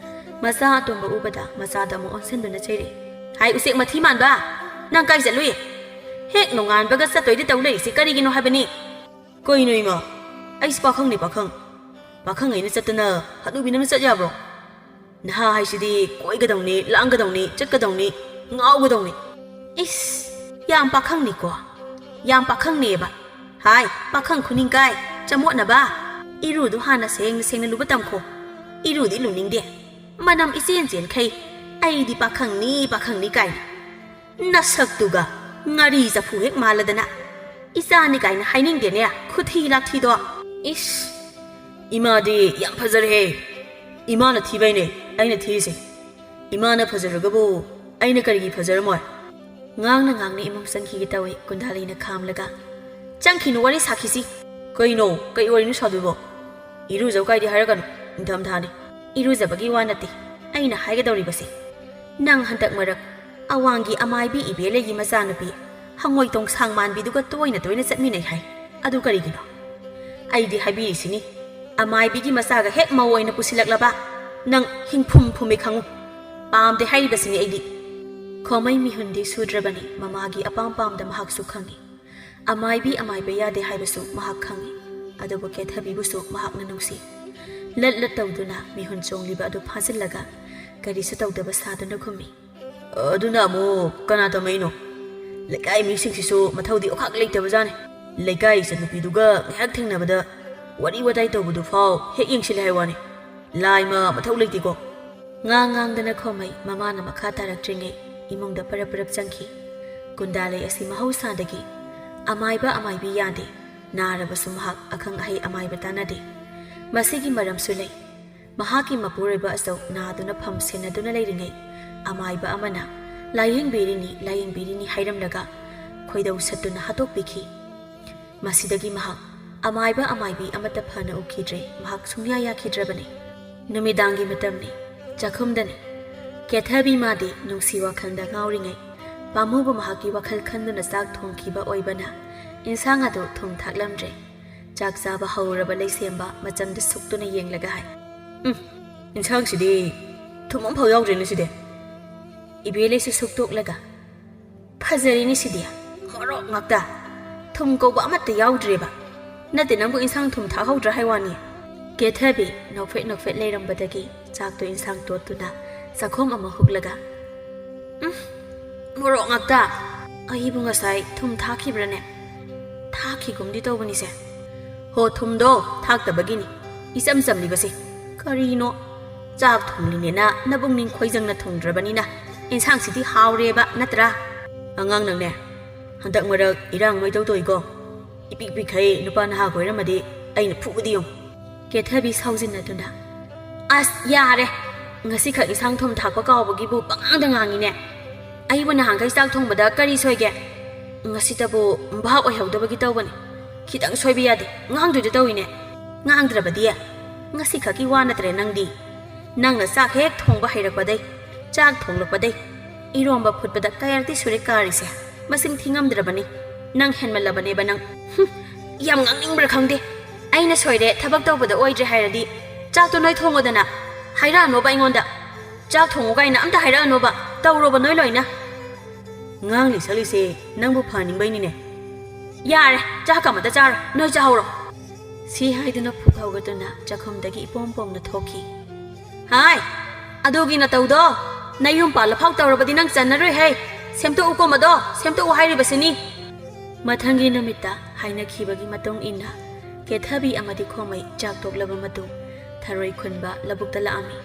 ꯃꯆꯥ ꯑꯇꯣꯝꯕ ꯎꯕꯗ ꯃꯆꯥꯗ ꯑꯃꯨꯛ ꯑꯣꯟꯁꯤꯟꯗꯨꯅ ꯆꯩꯔꯛꯏ, "ꯍꯥꯏ, ꯎꯆꯦꯛ ꯃꯊꯤ ꯃꯥꯟꯕ! ꯅꯪ ꯀꯥꯏ ꯆꯠꯂꯨꯏ? ꯍꯦꯛ ꯅꯣꯡꯉꯥꯟꯕꯒ ꯆꯠꯇꯣꯏꯗꯤ ꯇꯧ ꯂꯩꯔꯤꯁꯤ ꯀꯔꯤꯒꯤꯅꯣ ꯍꯥꯏꯕꯅꯤ?" "ꯀꯩꯅꯣ ꯏꯃꯥ? ꯑꯩꯁꯤ ꯄꯥꯈꯪꯅꯤ, ꯄꯥꯈꯪ꯫ ꯄꯥꯈꯪ ꯑꯩꯅ ꯆꯠꯇꯅ ꯍꯅꯨꯕꯤ ꯅꯪꯅ ꯆꯠ ꯌꯥꯕ꯭ꯔꯣ? ꯅꯍꯥ ꯍꯥꯏꯁꯤꯗꯤ ꯀꯣꯏꯒꯗꯧꯅꯤ, ꯂꯥꯡꯒꯗꯧꯅꯤ, ꯆꯠꯀꯗꯧꯅꯤ, ꯉꯥꯎꯒꯗꯧꯅꯤ꯫" "ꯏꯁ, ꯌꯥꯝ ꯄꯥꯈꯪꯅꯤꯀꯣ, ꯌꯥꯝ ꯄꯥꯈꯪꯅꯦꯕ꯫ ꯍꯥꯏ, ꯄꯥꯈꯪ ꯈꯨꯅꯤꯡ ꯀꯥꯏ, ꯆꯃꯣꯠꯅꯕ꯫ ꯏꯔꯨꯗꯨ ꯍꯥꯟꯅ ꯁꯦꯡꯅ ꯁꯦꯡꯅ ꯂꯨꯕ ꯇꯝꯈꯣ꯫ ꯏꯔꯨꯗꯤ ꯂꯨꯅꯤꯡꯗꯦ꯫ ꯃꯅꯝ ꯏꯆꯦꯟ ꯆꯦꯟꯈꯩ꯫ ꯑꯩꯗꯤ ꯄꯥꯈꯪꯅꯤ, ꯄꯥꯈꯪꯅꯤ ꯀꯥꯏꯅ꯫ ꯅꯁꯛꯇꯨꯒ ꯉꯥꯔꯤ ꯆꯐꯨ ꯍꯦꯛ ꯃꯥꯜꯂꯗꯅ꯫ ꯏꯆꯥꯅꯤ ꯀꯥꯏꯅ ꯍꯥꯏꯅꯤꯡꯗꯦꯅꯦ, ꯈꯨꯊꯤ ꯂꯥꯛꯊꯤꯗꯣ꯫ ꯏꯁ, ꯏꯃꯥꯗꯤ ꯌꯥꯝ ꯐꯖꯔꯦꯍꯦ꯫ ꯏꯃꯥꯅ ꯊꯤꯕꯩꯅꯦ ꯑꯩꯅ ꯊꯤꯔꯤꯁꯦ꯫ ꯏꯃꯥꯅ ꯐꯖꯔꯒꯕꯨ ꯑꯩꯅ ꯀꯔꯤꯒꯤ ꯐꯖꯔꯝꯃꯣꯏ?" ꯉꯥꯡꯅ ꯉꯥꯡꯅ ꯏꯃꯨꯡ ꯆꯪꯈꯤꯒꯦ ꯇꯧꯏ ꯀꯨꯟꯗꯥꯂꯤꯅ ꯈꯥꯝꯂꯒ꯫ "ꯆꯪꯈꯤꯅꯨ, ꯋꯥꯔꯤ ꯁꯥꯈꯤꯁꯤ꯫" "ꯀꯩꯅꯣ? ꯀꯩ ꯋꯥꯔꯤꯅꯣ ꯁꯥꯗꯣꯏꯕꯣ? ꯏꯔꯨꯖꯧ ꯀꯥꯏꯗꯤ ꯍꯥꯏꯔꯛꯀꯅꯨ, ꯅꯤꯡꯊꯝꯊꯥꯅꯤ꯫" "ꯏꯔꯨꯖꯕꯒꯤ ꯋꯥ ꯅꯠꯇꯦ ꯑꯩꯅ ꯍꯥꯏꯒꯗꯧꯔꯤꯕꯁꯦ꯫ ꯅꯪ ꯍꯟꯗꯛ ꯃꯔꯛ ꯑꯋꯥꯡꯒꯤ ꯑꯃꯥꯏꯕꯤ ꯏꯕꯦꯂꯩꯒꯤ ꯃꯆꯥꯅꯨꯄꯤ ꯍꯉꯣꯏ ꯇꯣꯡꯁꯥꯡ ꯃꯥꯟꯕꯤꯗꯨꯒ ꯇꯣꯏꯅ ꯇꯣꯏꯅ ꯆꯠꯃꯤꯟꯅꯩ ꯍꯥꯏ꯫ ꯑꯗꯨ ꯀꯔꯤꯒꯤꯅꯣ? ꯑꯩꯗꯤ ꯍꯥꯏꯕꯤꯔꯤꯁꯤꯅꯤ, ꯑꯃꯥꯏꯕꯤꯒꯤ ꯃꯆꯥꯒ ꯍꯦꯛ ꯃꯧ ꯑꯣꯏꯅ ꯄꯨꯁꯤꯜꯂꯛꯂꯕ ꯅꯪ ꯍꯤꯡꯐꯨꯝ ꯐꯨꯝꯃꯤ ꯈꯪꯉꯨ꯫ ꯄꯥꯝꯗꯦ ꯍꯥꯏꯔꯤꯕꯁꯤꯅꯤ ꯑꯩꯗꯤ꯫" ꯈꯣꯃꯩ ꯃꯤꯍꯨꯟꯗꯤ ꯁꯨꯗ꯭ꯔꯕꯅꯤ, ꯃꯃꯥꯒꯤ ꯑꯄꯥꯝ ꯄꯥꯝꯗ ꯃꯍꯥꯛꯁꯨ ꯈꯪꯏ꯫ ꯑꯃꯥꯏꯕꯤ ꯑꯃꯥꯏꯕ ꯌꯥꯗꯦ ꯍꯥꯏꯕꯁꯨ ꯃꯍꯥꯛ ꯈꯪꯏ꯫ ꯑꯗꯨꯕꯨ ꯀꯦꯊꯕꯤꯕꯨꯁꯨ ꯃꯍꯥꯛꯅ ꯅꯨꯡꯁꯤ꯫ ꯂꯠ ꯂꯠ ꯇꯧꯗꯨꯅ ꯃꯤꯍꯨꯟ ꯆꯣꯡꯂꯤꯕ ꯑꯗꯨ ꯐꯥꯖꯤꯜꯂꯒ ꯀꯔꯤꯁꯨ ꯇꯧꯗꯕ ꯁꯥꯗꯨꯅ ꯈꯨꯝꯃꯤ꯫ "ꯑꯗꯨꯅ ꯑꯃꯨꯛ ꯀꯅꯥ ꯇꯝꯃꯛꯏꯅꯣ? ꯂꯩꯀꯥꯏ ꯃꯤꯁꯤꯡꯁꯤꯁꯨ ꯃꯊꯧꯗꯤ ꯑꯣꯈꯥꯛ ꯂꯩꯇꯕꯖꯥꯠꯅꯤ꯫ ꯂꯩꯀꯥꯏ ꯏꯆꯟꯅꯨꯄꯤꯗꯨꯒ ꯉꯥꯏꯍꯥꯛ ꯊꯦꯡꯅꯕꯗ ꯋꯥꯔꯤ ꯋꯥꯇꯥꯏ ꯇꯧꯕꯗꯨ ꯐꯥꯎ ꯍꯦꯛ ꯌꯦꯡꯁꯤꯜꯂꯦ ꯍꯥꯏ ꯋꯥꯅꯤ꯫ ꯂꯥꯏꯃ ꯃꯊꯧ ꯂꯩꯇꯦꯀꯣ꯫ ꯉꯥꯡ ꯉꯥꯡꯗꯅ ꯈꯣꯝꯃꯩ ꯃꯃꯥꯅ ꯃꯈꯥ ꯇꯥꯔꯛꯇ꯭ꯔꯤꯉꯩ ꯏꯃꯨꯡꯗ ꯄꯔꯞ ꯄꯔꯞ ꯆꯪꯈꯤ꯫ ꯀꯨꯟꯗꯥꯂꯩ ꯑꯁꯤ ꯃꯍꯧꯁꯥꯗꯒꯤ ꯑꯃꯥꯏꯕ ꯑꯃꯥꯏꯕꯤ ꯌꯥꯗꯦ꯫ ꯅꯥꯔꯕꯁꯨ ꯃꯍꯥꯛ ꯑꯈꯪ ꯑꯍꯩ ꯑꯃꯥꯏꯕ ꯇꯥꯟꯅꯗꯦ꯫ ꯃꯁꯤꯒꯤ ꯃꯔꯝꯁꯨ ꯂꯩ꯫ ꯃꯍꯥꯛꯀꯤ ꯃꯄꯨꯔꯣꯏꯕ ꯑꯆꯧ ꯅꯥꯗꯨꯅ ꯐꯝ ꯁꯦꯟꯅꯗꯨꯅ ꯂꯩꯔꯤꯉꯩ ꯑꯃꯥꯏꯕ ꯑꯃꯅ "ꯂꯥꯌꯦꯡꯕꯤꯔꯤꯅꯤ, ꯂꯥꯌꯦꯡꯕꯤꯔꯤꯅꯤ" ꯍꯥꯏꯔꯝꯂꯒ ꯈꯣꯏꯗꯧ ꯁꯠꯇꯨꯅ ꯍꯥꯠꯇꯣꯛꯄꯤꯈꯤ꯫ ꯃꯁꯤꯗꯒꯤ ꯃꯍꯥꯛ ꯑꯃꯥꯏꯕ ꯑꯃꯥꯏꯕꯤ ꯑꯃꯠꯇ ꯐꯅ ꯎꯈꯤꯗ꯭ꯔꯦ꯫ ꯃꯍꯥꯛ ꯁꯨꯡꯌꯥ ꯌꯥꯈꯤꯗ꯭ꯔꯕꯅꯤ꯫ ꯅꯨꯃꯤꯗꯥꯡꯒꯤ ꯃꯇꯝꯅꯤ꯫ ꯆꯥꯛꯈꯨꯝꯗꯅꯤ꯫ ꯀꯦꯊꯕꯤ ꯃꯥꯗꯤ ꯅꯨꯡꯁꯤ ꯋꯥꯈꯜꯗ ꯉꯥꯎꯔꯤꯉꯩ ꯄꯥꯝꯃꯨꯕ ꯃꯍꯥꯛꯀꯤ ꯋꯥꯈꯜ ꯈꯟꯗꯨꯅ ꯆꯥꯛ ꯊꯣꯡꯈꯤꯕ ꯑꯣꯏꯕꯅ ꯏꯟꯁꯥꯡ ꯑꯗꯨ ꯊꯨꯝ ꯊꯥꯛꯂꯝꯗ꯭ꯔꯦ꯫ ꯆꯥꯛ ꯆꯥꯕ ꯍꯧꯔꯕ ꯂꯩꯁꯦꯝꯕ ꯃꯆꯝꯗ ꯁꯨꯛꯇꯨꯅ ꯌꯦꯡꯂꯒ ꯍꯥꯏ, "ꯎꯝ, ꯏꯟꯁꯥꯡꯁꯤꯗꯤ ꯊꯨꯝ ꯑꯃꯐꯥꯎ ꯌꯥꯎꯗ꯭ꯔꯦꯅꯦ ꯁꯤꯗꯤ꯫" ꯏꯕꯦꯂꯩꯁꯨ ꯁꯨꯛꯇꯣꯛꯂꯒ, "ꯐꯖꯔꯤꯅꯤ ꯁꯤꯗꯤ, ꯃꯣꯔꯣꯛ ꯉꯥꯛꯇ꯫ ꯊꯨꯝ ꯀꯧꯕ ꯑꯃꯠꯇ ꯌꯥꯎꯗ꯭ꯔꯦꯕ꯫ ꯅꯠꯇꯦ, ꯅꯪꯕꯨ ꯏꯟꯁꯥꯡ ꯊꯨꯝ ꯊꯥꯛꯍꯧꯗ꯭ꯔꯥ ꯍꯥꯏ ꯋꯥꯅꯤ꯫" ꯀꯦꯊꯕꯤ ꯅꯣꯛꯐꯦꯠ ꯅꯣꯛꯐꯦꯠ ꯂꯩꯔꯝꯕꯗꯒꯤ ꯆꯥꯛꯇꯣ ꯏꯟꯁꯥꯡ ꯇꯣꯠꯇꯨꯅ ꯆꯥꯛꯈꯣꯝ ꯑꯃ ꯍꯨꯛꯂꯒ, "ꯎꯝ, ꯃꯣꯔꯣꯛ ꯉꯥꯛꯇ꯫ ꯑꯩꯕꯨ ꯉꯁꯥꯏ ꯊꯨꯝ ꯊꯥꯛꯈꯤꯕ꯭ꯔꯥꯅꯦ? ꯊꯥꯛꯈꯤꯒꯨꯝꯗꯤ ꯇꯧꯕꯅꯤꯁꯦ꯫ ꯍꯣ, ꯊꯨꯝꯗꯣ ꯊꯥꯛꯇꯕꯒꯤꯅꯤ ꯏꯆꯝ ꯆꯝꯂꯤꯕꯁꯦ꯫ ꯀꯔꯤꯅꯣ? ꯆꯥꯛ ꯊꯣꯡꯂꯤꯅꯦꯅ ꯅꯕꯨꯛꯅꯤꯡ ꯈꯣꯏꯖꯪꯅ ꯊꯣꯡꯗ꯭ꯔꯕꯅꯤꯅ ꯏꯟꯁꯥꯡꯁꯤꯗꯤ ꯍꯥꯎꯔꯦꯕ ꯅꯠꯇ꯭ꯔꯥ?" "ꯑꯉꯥꯡ ꯅꯪꯅꯦ, ꯍꯟꯗꯛ ꯃꯔꯛ ꯏꯔꯥꯡ ꯃꯩꯇꯧ ꯇꯧꯏꯀꯣ꯫ ꯏꯄꯤꯛ ꯄꯤꯛꯈꯩ ꯅꯨꯄꯥ ꯅꯍꯥ ꯀꯣꯏꯔꯝꯃꯗꯤ ꯑꯩꯅ ꯐꯨꯕꯗꯤ ꯌꯦꯡꯉꯨ꯫" ꯀꯦꯊꯕꯤ ꯁꯥꯎꯖꯤꯟꯅꯗꯨꯅ, "ꯑꯁ, ꯌꯥꯔꯦ꯫ ꯉꯁꯤꯈꯛ ꯏꯟꯁꯥꯡ ꯊꯨꯝ ꯊꯥꯛꯄ ꯀꯥꯎꯕꯒꯤꯕꯨ ꯄꯉꯥꯡꯗ ꯉꯥꯡꯉꯤꯅꯦ꯫ ꯑꯩꯕꯨ ꯅꯍꯥꯟꯈꯩ ꯆꯥꯛ ꯊꯣꯡꯕꯗ ꯀꯔꯤ ꯁꯣꯏꯒꯦ? ꯉꯁꯤꯇꯕꯨ ꯚꯥꯞ ꯑꯣꯏꯍꯧꯗꯕꯒꯤ ꯇꯧꯕꯅꯤ꯫ ꯈꯤꯇꯪ ꯁꯣꯏꯕ ꯌꯥꯗꯦ꯫ ꯉꯥꯡꯗꯣꯏꯗ ꯇꯧꯏꯅꯦ꯫ ꯉꯥꯡꯗ꯭ꯔꯕꯗꯤ? ꯉꯁꯤꯈꯛꯀꯤ ꯋꯥ ꯅꯠꯇ꯭ꯔꯦ ꯅꯪꯗꯤ꯫ ꯅꯪꯅ ꯆꯥꯛ ꯍꯦꯛ ꯊꯣꯡꯕ ꯍꯩꯔꯛꯄꯗꯩ, ꯆꯥꯛ ꯊꯣꯡꯂꯛꯄꯗꯩ, ꯏꯔꯣꯝꯕ ꯐꯨꯠꯄꯗ ꯀꯌꯥꯔꯛꯇꯤ ꯁꯨꯔꯦ ꯀꯥꯔꯤꯁꯦ꯫ ꯃꯁꯤꯡ ꯊꯤꯉꯝꯗ꯭ꯔꯕꯅꯤ꯫ ꯅꯪ ꯍꯦꯟꯃꯜꯂꯕꯅꯦꯕ ꯅꯪ꯫" "ꯍꯨꯝ, ꯌꯥꯝ ꯉꯥꯡꯅꯤꯡꯕ꯭ꯔꯥ ꯈꯪꯗꯦ꯫ ꯑꯩꯅ ꯁꯣꯏꯔꯦ, ꯊꯕꯛ ꯇꯧꯕꯗ ꯑꯣꯏꯗ꯭ꯔꯦ ꯍꯥꯏꯔꯗꯤ ꯆꯥꯛꯇꯣ ꯅꯣꯏ ꯊꯣꯡꯉꯣꯗꯅ꯫ ꯍꯥꯏꯔꯛꯑꯅꯣꯕ ꯑꯩꯉꯣꯟꯗ꯫ ꯆꯥꯛ ꯊꯣꯡꯉꯨ ꯀꯥꯏꯅ ꯑꯝꯇ ꯍꯥꯏꯔꯛꯑꯅꯣꯕ꯫ ꯇꯧꯔꯣꯕ ꯅꯣꯏ ꯂꯣꯏꯅ꯫" "ꯉꯥꯡꯂꯤ ꯁꯛꯂꯤꯁꯦ ꯅꯪꯕꯨ ꯐꯍꯟꯅꯤꯡꯕꯩꯅꯤꯅꯦ꯫ ꯌꯥꯔꯦ, ꯆꯥꯛ ꯑꯃꯇ ꯆꯥꯔꯣ, ꯅꯣꯏ ꯆꯥꯍꯧꯔꯣ꯫" ꯁꯤ ꯍꯥꯏꯗꯨꯅ ꯐꯨꯛ ꯍꯧꯒꯠꯇꯨꯅ ꯆꯥꯛꯈꯨꯝꯗꯒꯤ ꯏꯄꯣꯝ ꯄꯣꯝꯅ ꯊꯣꯛꯈꯤ꯫ "ꯍꯥꯏ, ꯑꯗꯨꯒꯤ ꯅꯇꯧꯗꯣ ꯅꯌꯨꯝ ꯄꯥꯜꯂꯐꯥꯎ ꯇꯧꯔꯕꯗꯤ ꯅꯪ ꯆꯟꯅꯔꯣꯏ ꯍꯦ꯫ ꯁꯦꯝꯗꯣꯛꯎꯀꯣ ꯃꯗꯣ, ꯁꯦꯝꯗꯣꯛꯎ ꯍꯥꯏꯔꯤꯕꯁꯤꯅꯤ꯫" ꯃꯊꯪꯒꯤ ꯅꯨꯃꯤꯠꯇ ꯍꯥꯏꯅꯈꯤꯕꯒꯤ ꯃꯇꯨꯡ ꯏꯟꯅ ꯀꯦꯊꯕꯤ ꯑꯃꯗꯤ ꯈꯣꯃꯩ ꯆꯥꯛ ꯇꯣꯛꯂꯕ ꯃꯇꯨꯡ ꯊꯔꯣꯏ ꯈꯨꯟꯕ ꯂꯧꯕꯨꯛꯇ ꯂꯥꯛꯑꯝꯃꯤ꯫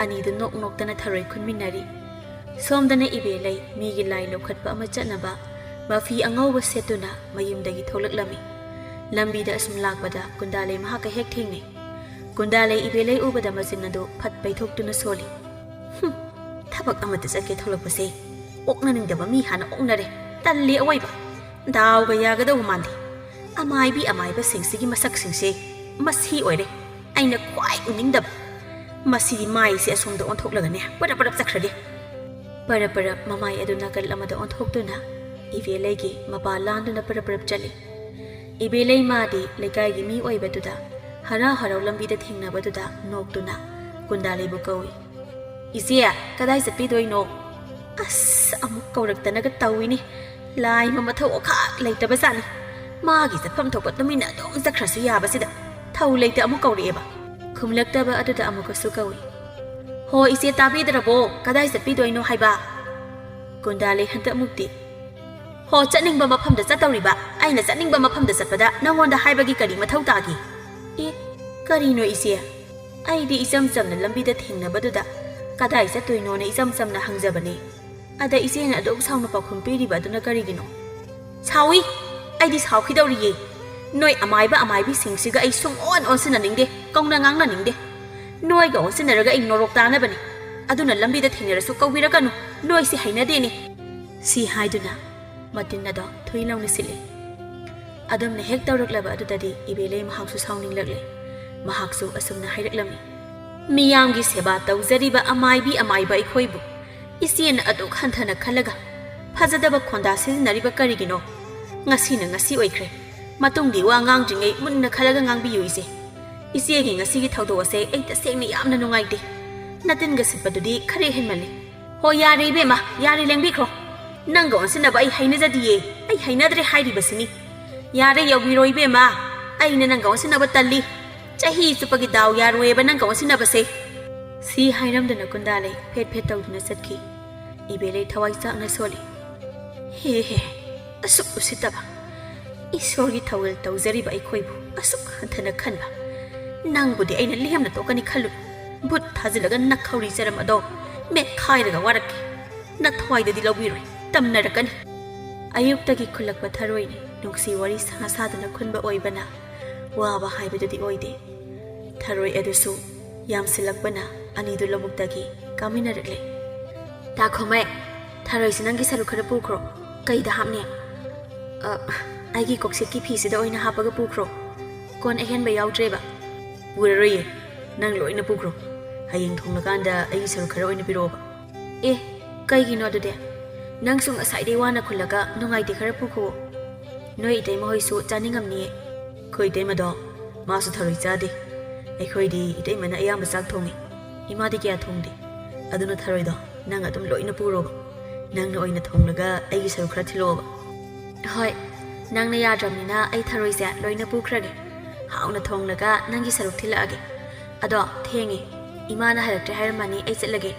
ꯑꯅꯤꯗꯨ ꯅꯣꯛ ꯅꯣꯛꯇꯅ ꯊꯔꯣꯏ ꯈꯨꯟꯃꯤꯟꯅꯔꯤ꯫ ꯁꯣꯝꯗꯅ ꯏꯕꯦꯂꯩ ꯃꯤꯒꯤ ꯂꯥꯏ ꯂꯧꯈꯠꯄ ꯑꯃ ꯆꯠꯅꯕ ꯃꯐꯤ ꯑꯉꯧꯕ ꯁꯦꯠꯇꯨꯅ ꯃꯌꯨꯝꯗꯒꯤ ꯊꯣꯛꯂꯛꯂꯝꯃꯤ꯫ ꯂꯝꯕꯤꯗ ꯑꯁꯨꯝ ꯂꯥꯛꯄꯗ ꯀꯨꯟꯗꯥꯂꯩ ꯃꯍꯥꯛꯀ ꯍꯦꯛ ꯊꯦꯡꯅꯩ꯫ ꯀꯨꯟꯗꯥꯂꯩ ꯏꯕꯦꯂꯩ ꯎꯕꯗ ꯃꯆꯤꯟ ꯑꯗꯨ ꯐꯠ ꯄꯩꯊꯣꯛꯇꯨꯅ ꯁꯣꯜꯂꯤ꯫ "ꯍꯨꯝ, ꯊꯕꯛ ꯑꯃꯗ ꯆꯠꯀꯦ ꯊꯣꯛꯂꯛꯄꯁꯦ ꯑꯣꯛꯅꯅꯤꯡꯗꯕ ꯃꯤ ꯍꯥꯟꯅ ꯑꯣꯛꯅꯔꯦ꯫ ꯇꯜꯂꯤ ꯑꯋꯣꯏꯕ꯫ ꯗꯥꯎꯒ ꯌꯥꯒꯗꯧꯕ ꯃꯥꯟꯗꯦ꯫ ꯑꯃꯥꯏꯕꯤ ꯑꯃꯥꯏꯕꯁꯤꯡꯁꯤꯒꯤ ꯃꯁꯛꯁꯤꯡꯁꯦ ꯃꯁꯤ ꯑꯣꯏꯔꯦ ꯑꯩꯅ ꯈ꯭ꯋꯥꯏ ꯎꯅꯤꯡꯗꯕ꯫ ꯃꯁꯤꯗꯤ ꯃꯥꯏꯁꯦ ꯑꯁꯣꯝꯗ ꯑꯣꯟꯊꯣꯛꯂꯒꯅꯦ ꯄꯔꯞ ꯄꯔꯞ ꯆꯠꯈ꯭ꯔꯒꯦ꯫" ꯄꯔꯞ ꯄꯔꯞ ꯃꯃꯥꯏ ꯑꯗꯨ ꯅꯥꯀꯜ ꯑꯃꯗ ꯑꯣꯟꯊꯣꯛꯇꯨꯅ ꯏꯕꯦꯂꯩꯒꯤ ꯃꯄꯥ ꯂꯥꯟꯗꯨꯅ ꯄꯔꯞ ꯄꯔꯞ ꯆꯠꯂꯤ꯫ ꯏꯕꯦꯂꯩ ꯃꯥꯗꯤ ꯂꯩꯀꯥꯏꯒꯤ ꯃꯤ ꯑꯣꯏꯕꯗꯨꯗ ꯍꯔꯥꯎ ꯍꯔꯥꯎ ꯂꯝꯕꯤꯗ ꯊꯦꯡꯅꯕꯗꯨꯗ ꯅꯣꯛꯇꯨꯅ ꯀꯨꯟꯗꯥꯂꯩꯕꯨ ꯀꯧꯏ꯫ "ꯏꯆꯦ, ꯀꯗꯥꯏ ꯆꯠꯄꯤꯗꯣꯏꯅꯣ?" "ꯑꯁ, ꯑꯃꯨꯛ ꯀꯧꯔꯛꯇꯅꯒ ꯇꯧꯏꯅꯦ꯫ ꯂꯥꯏꯃ ꯃꯊꯧ ꯑꯣꯈꯥꯛ ꯂꯩꯇꯕꯖꯥꯠꯅꯤ꯫ ꯃꯥꯒꯤ ꯆꯠꯐꯝ ꯊꯣꯛꯄ ꯇꯨꯃꯤꯟꯅ ꯑꯗꯨꯝ ꯆꯠꯈ꯭ꯔꯁꯨ ꯌꯥꯕꯁꯤꯗ ꯊꯧ ꯂꯩꯇ ꯑꯃꯨꯛ ꯀꯧꯔꯛꯑꯦꯕ꯫" ꯈꯨꯝꯂꯛꯇꯕ ꯑꯗꯨꯗ ꯑꯃꯨꯛꯀꯁꯨ ꯀꯧꯏ꯫ "ꯍꯣ ꯏꯆꯦ, ꯇꯥꯕꯤꯗ꯭ꯔꯕꯣ? ꯀꯗꯥꯏ ꯆꯠꯄꯤꯗꯣꯏꯅꯣ ꯍꯥꯏꯕ?" ꯀꯨꯟꯗꯥꯂꯩ ꯍꯟꯗꯛꯃꯨꯛꯇꯤ, "ꯍꯣ, ꯆꯠꯅꯤꯡꯕ ꯃꯐꯝꯗ ꯆꯠꯇꯧꯔꯤꯕ꯫ ꯑꯩꯅ ꯆꯠꯅꯤꯡꯕ ꯃꯐꯝꯗ ꯆꯠꯄꯗ ꯅꯉꯣꯟꯗ ꯍꯥꯏꯕꯒꯤ ꯀꯔꯤ ꯃꯊꯧ ꯇꯥꯒꯦ?" "ꯑꯦ, ꯀꯔꯤꯅꯣ ꯏꯆꯦ? ꯑꯩꯗꯤ ꯏꯆꯝ ꯆꯝꯅ ꯂꯝꯕꯤꯗ ꯊꯦꯡꯅꯕꯗꯨꯗ ꯀꯗꯥꯏ ꯆꯠꯇꯣꯏꯅꯣꯅ ꯏꯆꯝ ꯆꯝꯅ ꯍꯪꯖꯕꯅꯦ꯫ ꯑꯗ ꯏꯆꯦꯅ ꯑꯗꯨꯛ ꯁꯥꯎꯅ ꯄꯥꯎꯈꯨꯝ ꯄꯤꯔꯤꯕ ꯑꯗꯨꯅ ꯀꯔꯤꯒꯤꯅꯣ?" "ꯁꯥꯎꯏ! ꯑꯩꯗꯤ ꯁꯥꯎꯈꯤꯗꯧꯔꯤꯌꯦ꯫ ꯅꯣꯏ ꯑꯃꯥꯏꯕ ꯑꯃꯥꯏꯕꯤꯁꯤꯡꯁꯤꯒ ꯑꯩ ꯁꯨꯡꯑꯣꯟ ꯑꯣꯟꯁꯤꯟꯅꯅꯤꯡꯗꯦ, ꯀꯧꯅ ꯉꯥꯡꯅꯅꯤꯡꯗꯦ꯫ ꯅꯣꯏꯒ ꯑꯣꯟꯁꯤꯟꯅꯔꯒ ꯑꯩ ꯅꯣꯔꯣꯛ ꯇꯥꯅꯕꯅꯦ꯫ ꯑꯗꯨꯅ ꯂꯝꯕꯤꯗ ꯊꯦꯡꯅꯔꯁꯨ ꯀꯧꯕꯤꯔꯛꯀꯅꯨ, ꯅꯣꯏꯁꯤ ꯍꯩꯅꯗꯦꯅꯦ꯫" ꯁꯤ ꯍꯥꯏꯗꯨꯅ ꯃꯇꯤꯟ ꯑꯗꯣ ꯊꯨꯏ ꯂꯥꯎꯅ ꯁꯤꯠꯂꯤ꯫ ꯑꯗꯨꯝꯅ ꯍꯦꯛ ꯇꯧꯔꯛꯂꯕ ꯑꯗꯨꯗꯗꯤ ꯏꯕꯦꯂꯩ ꯃꯍꯥꯛꯁꯨ ꯁꯥꯎꯅꯤꯡꯂꯛꯂꯦ꯫ ꯃꯍꯥꯛꯁꯨ ꯑꯁꯨꯝꯅ ꯍꯥꯏꯔꯛꯂꯝꯃꯤ, "ꯃꯤꯌꯥꯝꯒꯤ ꯁꯦꯕꯥ ꯇꯧꯖꯔꯤꯕ ꯑꯃꯥꯏꯕꯤ ꯑꯃꯥꯏꯕ ꯑꯩꯈꯣꯏꯕꯨ ꯏꯆꯦꯅ ꯑꯗꯨꯛ ꯍꯟꯊꯅ ꯈꯜꯂꯒ ꯐꯖꯗꯕ ꯈꯣꯟꯗꯥ ꯁꯤꯖꯤꯟꯅꯔꯤꯕ ꯀꯔꯤꯒꯤꯅꯣ? ꯉꯁꯤꯅ ꯉꯁꯤ ꯑꯣꯏꯈ꯭ꯔꯦ꯫ ꯃꯇꯨꯡꯗꯤ ꯋꯥ ꯉꯥꯡꯗ꯭ꯔꯤꯉꯩ ꯃꯨꯟꯅ ꯈꯜꯂꯒ ꯉꯥꯡꯕꯤꯌꯨ ꯏꯆꯦ꯫ ꯏꯆꯦꯒꯤ ꯉꯁꯤꯒꯤ ꯊꯧꯗꯣꯛ ꯑꯁꯦ ꯑꯩ ꯇꯁꯦꯡꯅ ꯌꯥꯝꯅ ꯅꯨꯡꯉꯥꯏꯇꯦ꯫ ꯅꯇꯤꯟꯒ ꯁꯤꯠꯄꯗꯨꯗꯤ ꯈꯔ ꯍꯦꯟꯃꯜꯂꯤ꯫" "ꯍꯣ, ꯌꯥꯔꯦ ꯏꯕꯦꯝꯃ, ꯌꯥꯔꯦ, ꯂꯦꯡꯕꯤꯈ꯭ꯔꯣ꯫ ꯅꯪꯒ ꯑꯣꯟꯁꯤꯟꯅꯕ ꯑꯩ ꯍꯩꯅꯖꯗꯤꯌꯦ, ꯑꯩ ꯍꯩꯅꯗ꯭ꯔꯦ ꯍꯥꯏꯔꯤꯕꯁꯤꯅꯤ꯫ ꯌꯥꯔꯦ, ꯌꯥꯎꯕꯤꯔꯣ ꯏꯕꯦꯝꯃ, ꯑꯩꯅ ꯅꯪꯒ ꯑꯣꯟꯁꯤꯟꯅꯕ ꯇꯜꯂꯤ꯫ ꯆꯍꯤ ꯆꯨꯞꯄꯒꯤ ꯗꯥꯎ ꯌꯥꯔꯣꯏꯑꯕ ꯅꯪꯒ ꯑꯣꯟꯁꯤꯟꯅꯕꯁꯦ꯫" ꯁꯤ ꯍꯥꯏꯔꯝꯗꯅ ꯀꯨꯟꯗꯥꯂꯩ ꯐꯦꯠ ꯐꯦꯠ ꯇꯧꯗꯨꯅ ꯆꯠꯈꯤ꯫ ꯏꯕꯦꯂꯩ ꯊꯋꯥꯏ ꯆꯥꯛꯅ ꯁꯣꯜꯂꯤ꯫ "ꯍꯦ ꯍꯦ, ꯑꯁꯨꯛ ꯎꯁꯤꯠꯇꯕ, ꯏꯁꯣꯔꯒꯤ ꯊꯧꯒꯜ ꯇꯧꯖꯔꯤꯕ ꯑꯩꯈꯣꯏꯕꯨ ꯑꯁꯨꯛ ꯍꯟꯊꯅ ꯈꯟꯕ꯫ ꯅꯪꯕꯨꯗꯤ ꯑꯩꯅ ꯂꯦꯝꯅ ꯇꯣꯛꯀꯅꯤ ꯈꯜꯂꯨ꯫ ꯕꯨꯠ ꯊꯥꯖꯤꯜꯂꯒ ꯅꯈꯧꯔꯤ ꯆꯔꯝ ꯑꯗꯣ ꯃꯦꯠꯈꯥꯏꯔꯒ ꯋꯥꯔꯛꯀꯦ꯫ ꯅꯊꯋꯥꯏꯗꯗꯤ ꯂꯧꯕꯤꯔꯣꯏ, ꯇꯝꯅꯔꯛꯀꯅꯤ꯫ ꯑꯌꯨꯛꯇꯒꯤ ꯈꯨꯜꯂꯛꯄ ꯊꯔꯣꯏꯅꯤ꯫ ꯅꯨꯡꯁꯤ ꯋꯥꯔꯤ ꯁꯥ ꯁꯥꯗꯨꯅ ꯈꯨꯟꯕ ꯑꯣꯏꯕꯅ ꯋꯥꯕ ꯍꯥꯏꯕꯗꯨꯗꯤ ꯑꯣꯏꯗꯦ꯫ ꯊꯔꯣꯏ ꯑꯗꯨꯁꯨ ꯌꯥꯝꯁꯤꯜꯂꯛꯄꯅ ꯑꯅꯤꯗꯨ ꯂꯧꯕꯨꯛꯇꯒꯤ ꯀꯥꯃꯤꯟꯅꯔꯛꯂꯦ꯫ "ꯇꯥꯈꯣꯃꯩ, ꯊꯔꯣꯏꯁꯤ ꯅꯪꯒꯤ ꯁꯔꯨꯛ ꯈꯔ ꯄꯨꯈ꯭ꯔꯣ꯫ ꯀꯩꯗ ꯍꯥꯞꯅꯤ?" "ꯑ, ꯑꯩꯒꯤ ꯀꯣꯛꯁꯦꯠꯀꯤ ꯐꯤꯁꯤꯗ ꯑꯣꯏꯅ ꯍꯥꯞꯄꯒ ꯄꯨꯈ꯭ꯔꯣ꯫ ꯀꯣꯟ ꯑꯍꯦꯟꯕ ꯌꯥꯎꯗ꯭ꯔꯦꯕ꯫" "ꯄꯨꯔꯔꯣꯏꯌꯦ, ꯅꯪ ꯂꯣꯏꯅ ꯄꯨꯈ꯭ꯔꯣ꯫ ꯍꯌꯦꯡ ꯊꯣꯡꯂꯀꯥꯟꯗ ꯑꯩꯒꯤ ꯁꯔꯨꯛ ꯈꯔ ꯑꯣꯏꯅ ꯄꯤꯔꯛꯑꯣꯕ꯫" "ꯑꯦ, ꯀꯩꯒꯤꯅꯣ ꯑꯗꯨꯗꯤ? ꯅꯪꯁꯨ ꯉꯁꯥꯏꯗꯩ ꯋꯥꯅ ꯈꯨꯜꯂꯒ ꯅꯨꯡꯉꯥꯏꯇꯦ, ꯈꯔ ꯄꯨꯈꯣ꯫ ꯅꯣꯏ ꯏꯇꯩꯃ ꯍꯣꯏꯁꯨ ꯆꯥꯅꯤꯡꯉꯝꯅꯤꯌꯦ꯫" "ꯑꯩꯈꯣꯏ ꯏꯇꯩꯃꯗꯣ, ꯃꯥꯁꯨ ꯊꯔꯣꯏ ꯆꯥꯗꯦ꯫ ꯑꯩꯈꯣꯏꯗꯤ ꯏꯇꯩꯃꯅ ꯑꯌꯥꯝꯕ ꯆꯥꯛ ꯊꯣꯡꯉꯤ꯫ ꯏꯃꯥꯗꯤ ꯀꯌꯥ ꯊꯣꯡꯗꯦ꯫ ꯑꯗꯨꯅ ꯊꯔꯣꯏꯗꯣ ꯅꯪ ꯑꯗꯨꯝ ꯂꯣꯏꯅ ꯄꯨꯔꯣꯕ꯫ ꯅꯪꯅ ꯑꯣꯏꯅ ꯊꯣꯡꯂꯒ ꯑꯩꯒꯤ ꯁꯔꯨꯛ ꯈꯔ ꯊꯤꯜꯂꯛꯑꯣꯕ꯫" "ꯍꯣꯏ, ꯅꯪꯅ ꯌꯥꯗ꯭ꯔꯕꯅꯤꯅ ꯑꯩ ꯊꯔꯣꯏꯁꯦ ꯂꯣꯏꯅ ꯄꯨꯈ꯭ꯔꯒꯦ꯫ ꯍꯥꯎꯅ ꯊꯣꯡꯂꯒ ꯅꯪꯒꯤ ꯁꯔꯨꯛ ꯊꯤꯜꯂꯛꯑꯒꯦ꯫ ꯑꯗꯣ ꯊꯦꯡꯉꯦ, ꯏꯃꯥꯅ ꯍꯜꯂꯛꯇ꯭ꯔꯦ ꯍꯥꯏꯔꯝꯃꯅꯤ, ꯑꯩ ꯆꯠꯂꯒꯦ꯫"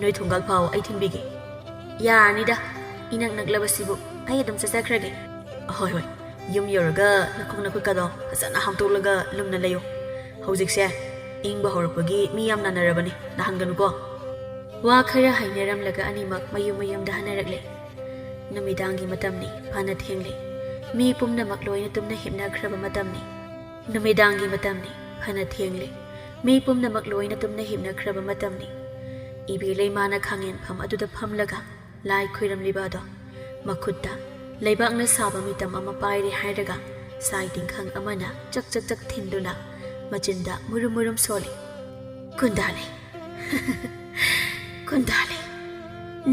"ꯅꯣꯏ ꯊꯣꯡꯒꯥꯜ ꯐꯥꯎ ꯑꯩ ꯊꯤꯟꯕꯤꯒꯦ꯫" "ꯌꯥꯔꯅꯤꯗ, ꯏꯅꯛ ꯅꯛꯂꯕꯁꯤꯕꯨ, ꯑꯩ ꯑꯗꯨꯝ ꯆꯠꯆꯈ꯭ꯔꯒꯦ꯫" "ꯍꯣꯏ, ꯍꯣꯏ, ꯌꯨꯝ ꯌꯧꯔꯒ ꯅꯈꯣꯡ ꯅꯈꯨꯠꯀꯗꯣ ꯐꯖꯅ ꯍꯥꯝꯗꯣꯛꯂꯒ ꯂꯨꯝꯅ ꯂꯩꯌꯨ꯫ ꯍꯧꯖꯤꯛꯁꯦ ꯏꯪꯕ ꯍꯧꯔꯛꯄꯒꯤ ꯃꯤ ꯌꯥꯝ ꯅꯥꯟꯅꯔꯕꯅꯤ, ꯅꯥꯍꯟꯒꯅꯨꯀꯣ꯫" ꯋꯥ ꯈꯔ ꯍꯥꯏꯅꯔꯝꯂꯒ ꯑꯅꯤꯃꯛ ꯃꯌꯨꯝ ꯃꯌꯨꯝꯗ ꯍꯟꯅꯔꯛꯂꯦ꯫ ꯅꯨꯃꯤꯗꯥꯡꯒꯤ ꯃꯇꯝꯅꯤ, ꯐꯅ ꯊꯦꯡꯂꯦ꯫ ꯃꯤ ꯄꯨꯝꯅꯃꯛ ꯂꯣꯏꯅ ꯇꯨꯝꯅ ꯍꯤꯞꯅꯈ꯭ꯔꯕ ꯃꯇꯝꯅꯤ꯫ ꯅꯨꯃꯤꯗꯥꯡꯒꯤ ꯃꯇꯝꯅꯤ, ꯐꯅ ꯊꯦꯡꯂꯦ꯫ ꯃꯤ ꯄꯨꯝꯅꯃꯛ ꯂꯣꯏꯅ ꯇꯨꯝꯅ ꯍꯤꯞꯅꯈ꯭ꯔꯕ ꯃꯇꯝꯅꯤ꯫ ꯏꯕꯦ ꯂꯩꯃꯥꯅ ꯈꯥꯡꯉꯦꯟꯐꯝ ꯑꯗꯨꯗ ꯐꯝꯂꯒ ꯂꯥꯏ ꯈꯨꯔꯝꯂꯤꯕ ꯑꯗꯣ ꯃꯈꯨꯠꯇ ꯂꯩꯕꯥꯛꯅ ꯁꯥꯕ ꯃꯤꯇꯝ ꯑꯃ ꯄꯥꯏꯔꯦ ꯍꯥꯏꯔꯒ ꯁꯥꯏ ꯇꯤꯡꯈꯪ ꯑꯃꯅ ꯆꯛ ꯆꯛ ꯆꯛ ꯊꯤꯟꯗꯨꯅ ꯃꯆꯤꯟꯗ ꯃꯨꯔꯨꯝ ꯃꯨꯔꯨꯝ ꯁꯣꯜꯂꯤ꯫ "ꯀꯨꯟꯗꯥꯂꯩ, ꯀꯨꯟꯗꯥꯂꯩ,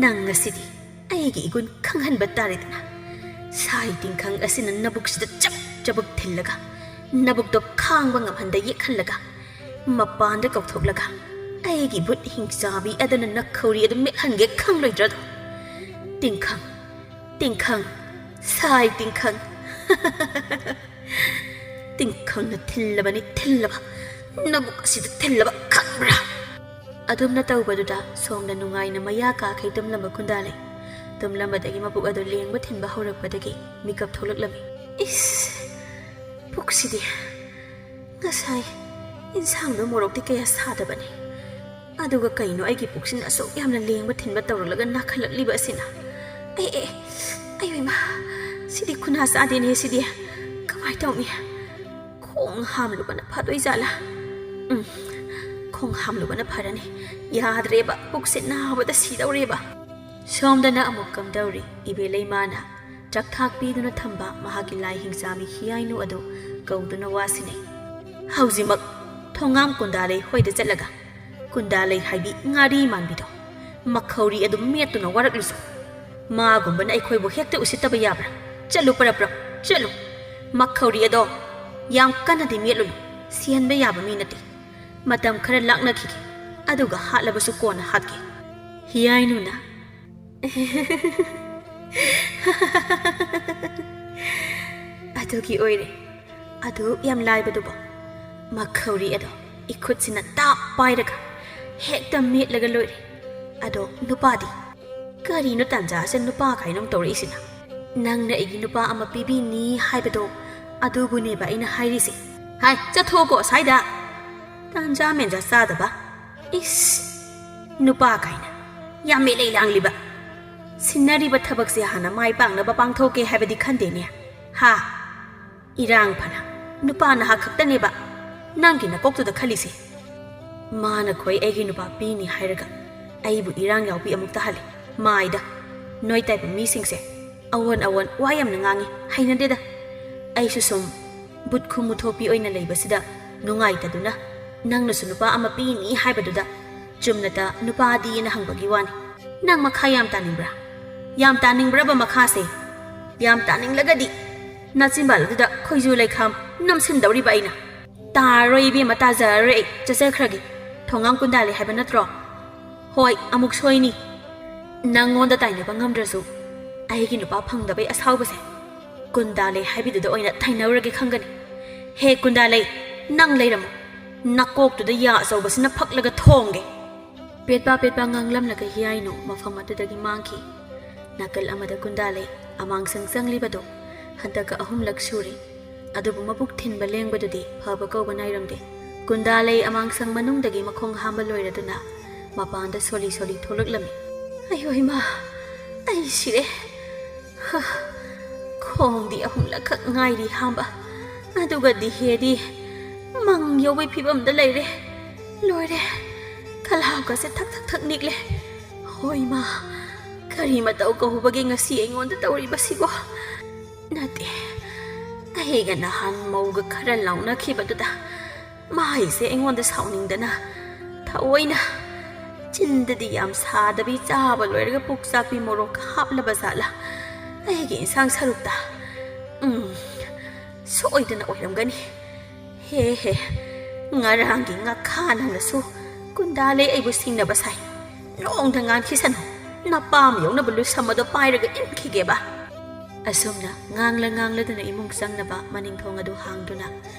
ꯅꯪ ꯉꯁꯤꯗꯤ ꯑꯩꯒꯤ ꯏꯒꯨꯟ ꯈꯪꯍꯟꯕ ꯇꯥꯔꯦꯗꯅ꯫ ꯁꯥꯏ ꯇꯤꯡꯈꯪ ꯑꯁꯤꯅ ꯅꯕꯨꯛꯁꯤꯗ ꯆꯕꯨꯛ ꯆꯕꯨꯛ ꯊꯤꯜꯂꯒ, ꯅꯕꯨꯛꯇꯣ ꯈꯥꯡꯕ ꯉꯝꯍꯟꯗ ꯌꯦꯛꯍꯜꯂꯒ, ꯃꯄꯥꯟꯗ ꯀꯧꯊꯣꯛꯂꯒ, ꯑꯩꯒꯤ ꯕꯨꯠ ꯍꯤꯡꯆꯥꯕꯤ ꯑꯗꯨꯅ ꯅꯈꯧꯔꯤ ꯑꯗꯨ ꯃꯦꯠꯍꯟꯒꯦ ꯈꯪꯂꯣꯏꯗ꯭ꯔꯗꯣ? ꯇꯤꯡꯈꯪ, ꯇꯤꯡꯈꯪ, ꯁꯥꯏ ꯇꯤꯡꯈꯪ꯫ ꯇꯤꯡꯈꯪꯅ ꯊꯤꯜꯂꯕꯅꯤ, ꯊꯤꯜꯂꯕ꯫ ꯅꯕꯨꯛ ꯑꯁꯤꯗ ꯊꯤꯜꯂꯕ, ꯈꯪꯕ꯭ꯔꯥ?" ꯑꯗꯨꯝꯅ ꯇꯧꯕꯗꯨꯗ ꯁꯣꯝꯗ ꯅꯨꯡꯉꯥꯏꯅ ꯃꯌꯥ ꯀꯥꯈꯩ ꯇꯨꯝꯂꯝꯕ ꯀꯨꯟꯗꯥꯂꯩ ꯇꯨꯝꯂꯝꯕꯗꯒꯤ ꯃꯕꯨꯛ ꯑꯗꯨ ꯂꯦꯡꯕ ꯊꯤꯟꯕ ꯍꯧꯔꯛꯄꯗꯒꯤ ꯃꯤꯀꯞ ꯊꯣꯛꯂꯛꯂꯝꯃꯤ꯫ ꯏꯁ, ꯄꯨꯛꯁꯤꯗꯤ꯫ ꯉꯁꯥꯏ ꯏꯟꯁꯥꯡꯗꯣ ꯃꯣꯔꯣꯛꯇꯤ ꯀꯌꯥ ꯁꯥꯗꯕꯅꯤ꯫ ꯑꯗꯨꯒ ꯀꯩꯅꯣ ꯑꯩꯒꯤ ꯄꯨꯛꯁꯤꯅ ꯑꯁꯨꯛ ꯌꯥꯝꯅ ꯂꯦꯡꯕ ꯊꯤꯟꯕ ꯇꯧꯔꯛꯂꯒ ꯅꯥꯈꯠꯂꯛꯂꯤꯕ ꯑꯁꯤꯅ? ꯑꯩ, ꯑꯦ, ꯑꯩ ꯏꯃꯥ, ꯁꯤꯗꯤ ꯈꯨꯅꯥ ꯆꯥꯗꯦꯅꯦ ꯁꯤꯗꯤ꯫ ꯀꯃꯥꯏ ꯇꯧꯅꯤ? ꯈꯣꯡ ꯍꯥꯝꯂꯨꯕꯅ ꯐꯗꯣꯏ ꯖꯥꯠꯂꯥ? ꯎꯝ, ꯈꯣꯡ ꯍꯥꯝꯂꯨꯕꯅ ꯐꯔꯅꯤ꯫ ꯌꯥꯗ꯭ꯔꯦꯕ, ꯄꯨꯛꯁꯦ ꯅꯥꯕꯗ ꯁꯤꯗꯧꯔꯦꯕ꯫ ꯁꯣꯝꯗꯅ ꯑꯃꯨꯛ ꯀꯝꯗꯧꯔꯤ? ꯏꯕꯦꯂꯩꯃꯥꯅ ꯆꯥꯛꯊꯥꯛ ꯄꯤꯗꯨꯅ ꯊꯝꯕ ꯃꯍꯥꯛꯀꯤ ꯂꯥꯏ ꯍꯤꯡꯆꯥꯕꯤ ꯍꯤꯌꯥꯏꯅꯨ ꯑꯗꯨ ꯀꯧꯗꯨꯅ ꯋꯥꯁꯤꯟꯅꯩ꯫ ꯍꯧꯖꯤꯛꯃꯛ ꯊꯣꯉꯥꯝ ꯀꯨꯟꯗꯥꯂꯩ ꯍꯣꯏꯗ ꯆꯠꯂꯒ ꯀꯨꯟꯗꯥꯂꯩ ꯍꯥꯏꯕꯤ ꯉꯥꯔꯤ ꯃꯥꯟꯕꯤꯗꯣ, ꯃꯈꯧꯔꯤ ꯑꯗꯨ ꯃꯦꯠꯇꯨꯅ ꯋꯥꯔꯛꯂꯨꯁꯨ꯫ ꯃꯥꯒꯨꯝꯕꯅ ꯑꯩꯈꯣꯏꯕꯨ ꯍꯦꯛꯇ ꯎꯁꯤꯠꯇꯕ ꯌꯥꯕ꯭ꯔꯥ? ꯆꯠꯂꯨ, ꯄꯔꯞ ꯄꯔꯞ, ꯆꯠꯂꯨ꯫ ꯃꯈꯧꯔꯤ ꯑꯗꯣ ꯌꯥꯝ ꯀꯟꯅꯗꯤ ꯃꯦꯠꯂꯨꯅꯨ, ꯁꯤꯍꯟꯕ ꯌꯥꯕ ꯃꯤ ꯅꯠꯇꯦ꯫ ꯃꯇꯝ ꯈꯔ ꯂꯥꯛꯅꯈꯤꯒꯦ, ꯑꯗꯨꯒ ꯍꯥꯠꯂꯕꯁꯨ ꯀꯣꯟꯅ ꯍꯥꯠꯀꯦ꯫ ꯍꯤꯌꯥꯏꯅꯨꯅ ꯑꯗꯨꯒꯤ ꯑꯣꯏꯔꯦ꯫ ꯑꯗꯨ ꯌꯥꯝ ꯂꯥꯏꯕꯗꯨꯕꯣ? ꯃꯈꯧꯔꯤ ꯑꯗꯣ ꯏꯈꯨꯠꯁꯤꯅ ꯇꯥꯞ ꯄꯥꯏꯔꯒ ꯍꯦꯛꯇ ꯃꯦꯠꯂꯒ ꯂꯣꯏꯔꯦ꯫ ꯑꯗꯣ ꯅꯨꯄꯥꯗꯤ? ꯀꯔꯤꯅꯣ ꯇꯥꯟꯖꯥꯁꯦ ꯅꯨꯄꯥ ꯀꯥꯏꯅ ꯑꯃꯨꯛ ꯇꯧꯔꯛꯏꯁꯤꯅ? ꯅꯪꯅ ꯑꯩꯒꯤ ꯅꯨꯄꯥ ꯑꯃ ꯄꯤꯕꯤꯅꯤ ꯍꯥꯏꯕꯗꯣ ꯑꯗꯨꯕꯨꯅꯦꯕ ꯑꯩꯅ ꯍꯥꯏꯔꯤꯁꯦ꯫ ꯍꯥꯏ, ꯆꯠꯊꯣꯛꯀꯣ ꯑꯁ꯭ꯋꯥꯏꯗ꯫ ꯇꯥꯟꯖꯥ ꯃꯦꯟꯖꯥ ꯆꯥꯗꯕ꯫ ꯏꯁ, ꯅꯨꯄꯥ ꯀꯥꯏꯅ ꯌꯥꯝ ꯃꯤꯂꯩ ꯂꯥꯡꯂꯤꯕ꯫ ꯁꯤꯟꯅꯔꯤꯕ ꯊꯕꯛꯁꯦ ꯍꯥꯟꯅ ꯃꯥꯏ ꯄꯥꯛꯅꯕ ꯄꯥꯡꯊꯣꯛꯀꯦ ꯍꯥꯏꯕꯗꯤ ꯈꯟꯗꯦꯅꯦ꯫ ꯍꯥ? ꯏꯔꯥꯡ ꯐꯅ ꯅꯨꯄꯥ ꯅꯍꯥ ꯈꯛꯇꯅꯦꯕ ꯅꯪꯒꯤ ꯅꯀꯣꯛꯇꯨꯗ ꯈꯜꯂꯤꯁꯦ꯫ ꯃꯥꯅ ꯈꯣꯏ ꯑꯩꯒꯤ ꯅꯨꯄꯥ ꯄꯤꯅꯤ ꯍꯥꯏꯔꯒ ꯑꯩꯕꯨ ꯏꯔꯥꯡ ꯌꯥꯎꯕꯤ ꯑꯃꯨꯛ ꯇꯥꯍꯜꯂꯤ꯫ ꯃꯥꯏꯗ, ꯅꯣꯏ type ꯃꯤꯁꯤꯡꯁꯦ ꯑꯑꯣꯟ ꯑꯑꯣꯟ ꯋꯥ ꯌꯥꯝꯅ ꯉꯥꯡꯉꯤ, ꯍꯩꯅꯗꯦꯗ꯫ ꯑꯩꯁꯨ ꯁꯨꯝ ꯕꯨꯠ ꯈꯨꯝꯃꯨ ꯊꯣꯛꯄꯤ ꯑꯣꯏꯅ ꯂꯩꯕꯁꯤꯗ ꯅꯨꯡꯉꯥꯏꯇꯗꯨꯅ ꯅꯪꯅꯁꯨ ꯅꯨꯄꯥ ꯑꯃ ꯄꯤꯅꯤ ꯍꯥꯏꯕꯗꯨꯗ ꯆꯨꯝꯅꯇ ꯅꯨꯄꯥꯗꯤꯅ ꯍꯪꯕꯒꯤ ꯋꯥꯅꯤ꯫ ꯅꯪ ꯃꯈꯥ ꯌꯥꯝ ꯇꯥꯅꯤꯡꯕ꯭ꯔꯥ? ꯌꯥꯝ ꯇꯥꯅꯤꯡꯕ꯭ꯔꯕ ꯃꯈꯥꯁꯦ? ꯌꯥꯝ ꯇꯥꯅꯤꯡꯂꯒꯗꯤ ꯅꯆꯤꯟꯕꯥꯜ ꯑꯗꯨꯗ ꯈꯣꯏꯖꯨ ꯂꯩꯈꯥꯝ ꯅꯝꯁꯤꯟꯗꯧꯔꯤꯕ ꯑꯩꯅ꯫ ꯇꯥꯔꯔꯣꯏ ꯏꯕꯦꯝꯃ, ꯇꯥꯖꯔꯔꯣꯏ ꯑꯩ, ꯆꯠꯆꯈ꯭ꯔꯒꯦ꯫ ꯊꯣꯉꯥꯝ ꯀꯨꯟꯗꯥꯂꯩ ꯍꯥꯏꯕ ꯅꯠꯇ꯭ꯔꯣ? ꯍꯣꯏ, ꯑꯃꯨꯛ ꯁꯣꯏꯅꯤ꯫ ꯅꯪꯉꯣꯟꯗ ꯇꯥꯏꯅꯕ ꯉꯝꯗ꯭ꯔꯁꯨ ꯑꯩꯒꯤ ꯅꯨꯄꯥ ꯐꯪꯗꯕꯩ ꯑꯁꯥꯎꯕꯁꯦ ꯀꯨꯟꯗꯥꯂꯩ ꯍꯥꯏꯕꯤꯗꯨꯗ ꯑꯣꯏꯅ ꯊꯩꯅꯧꯔꯒꯦ ꯈꯪꯒꯅꯤ꯫ ꯍꯦ ꯀꯨꯟꯗꯥꯂꯩ, ꯅꯪ ꯂꯩꯔꯝꯃꯨ꯫ ꯅꯀꯣꯛꯇꯨꯗ ꯌꯥ ꯑꯆꯧꯕꯁꯤꯅ ꯐꯛꯂꯒ ꯊꯣꯝꯒꯦ꯫ ꯄꯦꯠꯄꯥ ꯄꯦꯠꯄꯥ ꯉꯥꯡꯂꯝꯂꯒ ꯍꯤꯌꯥꯏꯅꯨ ꯃꯐꯝ ꯑꯗꯨꯗꯒꯤ ꯃꯥꯡꯈꯤ꯫ ꯅꯥꯀꯜ ꯑꯃꯗ ꯀꯨꯟꯗꯥꯂꯩ ꯑꯃꯥꯡꯁꯪ ꯆꯪꯂꯤꯕꯗꯨ ꯍꯟꯗꯛꯀ ꯑꯍꯨꯝꯂꯛ ꯁꯨꯔꯦ꯫ ꯑꯗꯨꯕꯨ ꯃꯕꯨꯛ ꯊꯤꯟꯕ ꯂꯦꯡꯕꯗꯨꯗꯤ ꯐꯕ ꯀꯧꯕ ꯅꯥꯏꯔꯝꯗꯦ꯫ ꯀꯨꯟꯗꯥꯂꯩ ꯑꯃꯥꯡꯁꯪ ꯃꯅꯨꯡꯗꯒꯤ ꯃꯈꯣꯡ ꯍꯥꯝꯕ ꯂꯣꯏꯔꯗꯨꯅ ꯃꯄꯥꯟꯗ ꯁꯣꯂꯤ ꯁꯣꯂꯤ ꯊꯣꯛꯂꯛꯂꯝꯃꯤ꯫ "ꯑꯌꯣ ꯏꯃꯥ, ꯑꯩ ꯁꯤꯔꯦ꯫ ꯍ, ꯈꯣꯡꯗꯤ ꯑꯍꯨꯝꯂꯛꯈꯛ ꯉꯥꯏꯔꯤ ꯍꯥꯝꯕ, ꯑꯗꯨꯒ ꯗꯤꯍꯦꯗꯤ ꯃꯪ ꯌꯧꯕꯩ ꯐꯤꯕꯝꯗ ꯂꯩꯔꯦ꯫ ꯂꯣꯏꯔꯦ, ꯈꯂꯥꯎꯒꯁꯦ ꯊꯛ ꯊꯛ ꯊꯛ ꯅꯤꯛꯂꯦ꯫ ꯍꯣꯏ ꯏꯃꯥ, ꯀꯔꯤ ꯃꯇꯧ ꯀꯧꯕꯒꯤ ꯉꯁꯤ ꯑꯩꯉꯣꯟꯗ ꯇꯧꯔꯤꯕꯁꯤꯕꯣ? ꯅꯠꯇꯦ, ꯑꯩꯒ ꯅꯍꯥꯟ ꯃꯧꯒ ꯈꯔ ꯂꯥꯎꯅꯈꯤꯕꯗꯨꯗ ꯃꯥꯏꯁꯦ ꯑꯩꯉꯣꯟꯗ ꯁꯥꯎꯅꯤꯡꯗꯅ ꯊꯑꯣꯏꯅ ꯆꯤꯟꯗꯗꯤ ꯌꯥꯝ ꯁꯥꯗꯕꯤ ꯆꯥꯕ ꯂꯣꯏꯔꯒ ꯄꯨꯛ ꯆꯥꯛꯄꯤ ꯃꯣꯔꯣꯛꯀ ꯍꯥꯞꯂꯕ ꯖꯥꯠꯂ ꯑꯩꯒꯤ ꯏꯟꯁꯥꯡ ꯁꯔꯨꯛꯇ? ꯎꯝ, ꯁꯣꯏꯗꯅ ꯑꯣꯏꯔꯝꯒꯅꯤ꯫ ꯍꯦ ꯍꯦ, ꯉꯔꯥꯡꯒꯤ ꯉꯥꯈꯥ ꯅꯪꯅꯁꯨ ꯀꯨꯟꯗꯥꯂꯩ ꯑꯩꯕꯨ ꯁꯤꯡꯅꯕ ꯁꯥꯏ꯫ ꯅꯣꯡꯗ ꯉꯥꯟꯈꯤꯁꯅꯨ꯫ ꯅꯄꯥꯝ ꯌꯧꯅꯕ ꯂꯨꯁꯝ ꯑꯗꯣ ꯄꯥꯏꯔꯒ ꯏꯟꯈꯤꯒꯦꯕ꯫" ꯑꯁꯨꯝꯅ ꯉꯥꯡꯂ ꯉꯥꯡꯂꯗꯨꯅ ꯏꯃꯨꯡ ꯆꯪꯅꯕ ꯃꯅꯤꯡ ꯊꯣꯡ ꯑꯗꯨ ꯍꯥꯡꯗꯨꯅ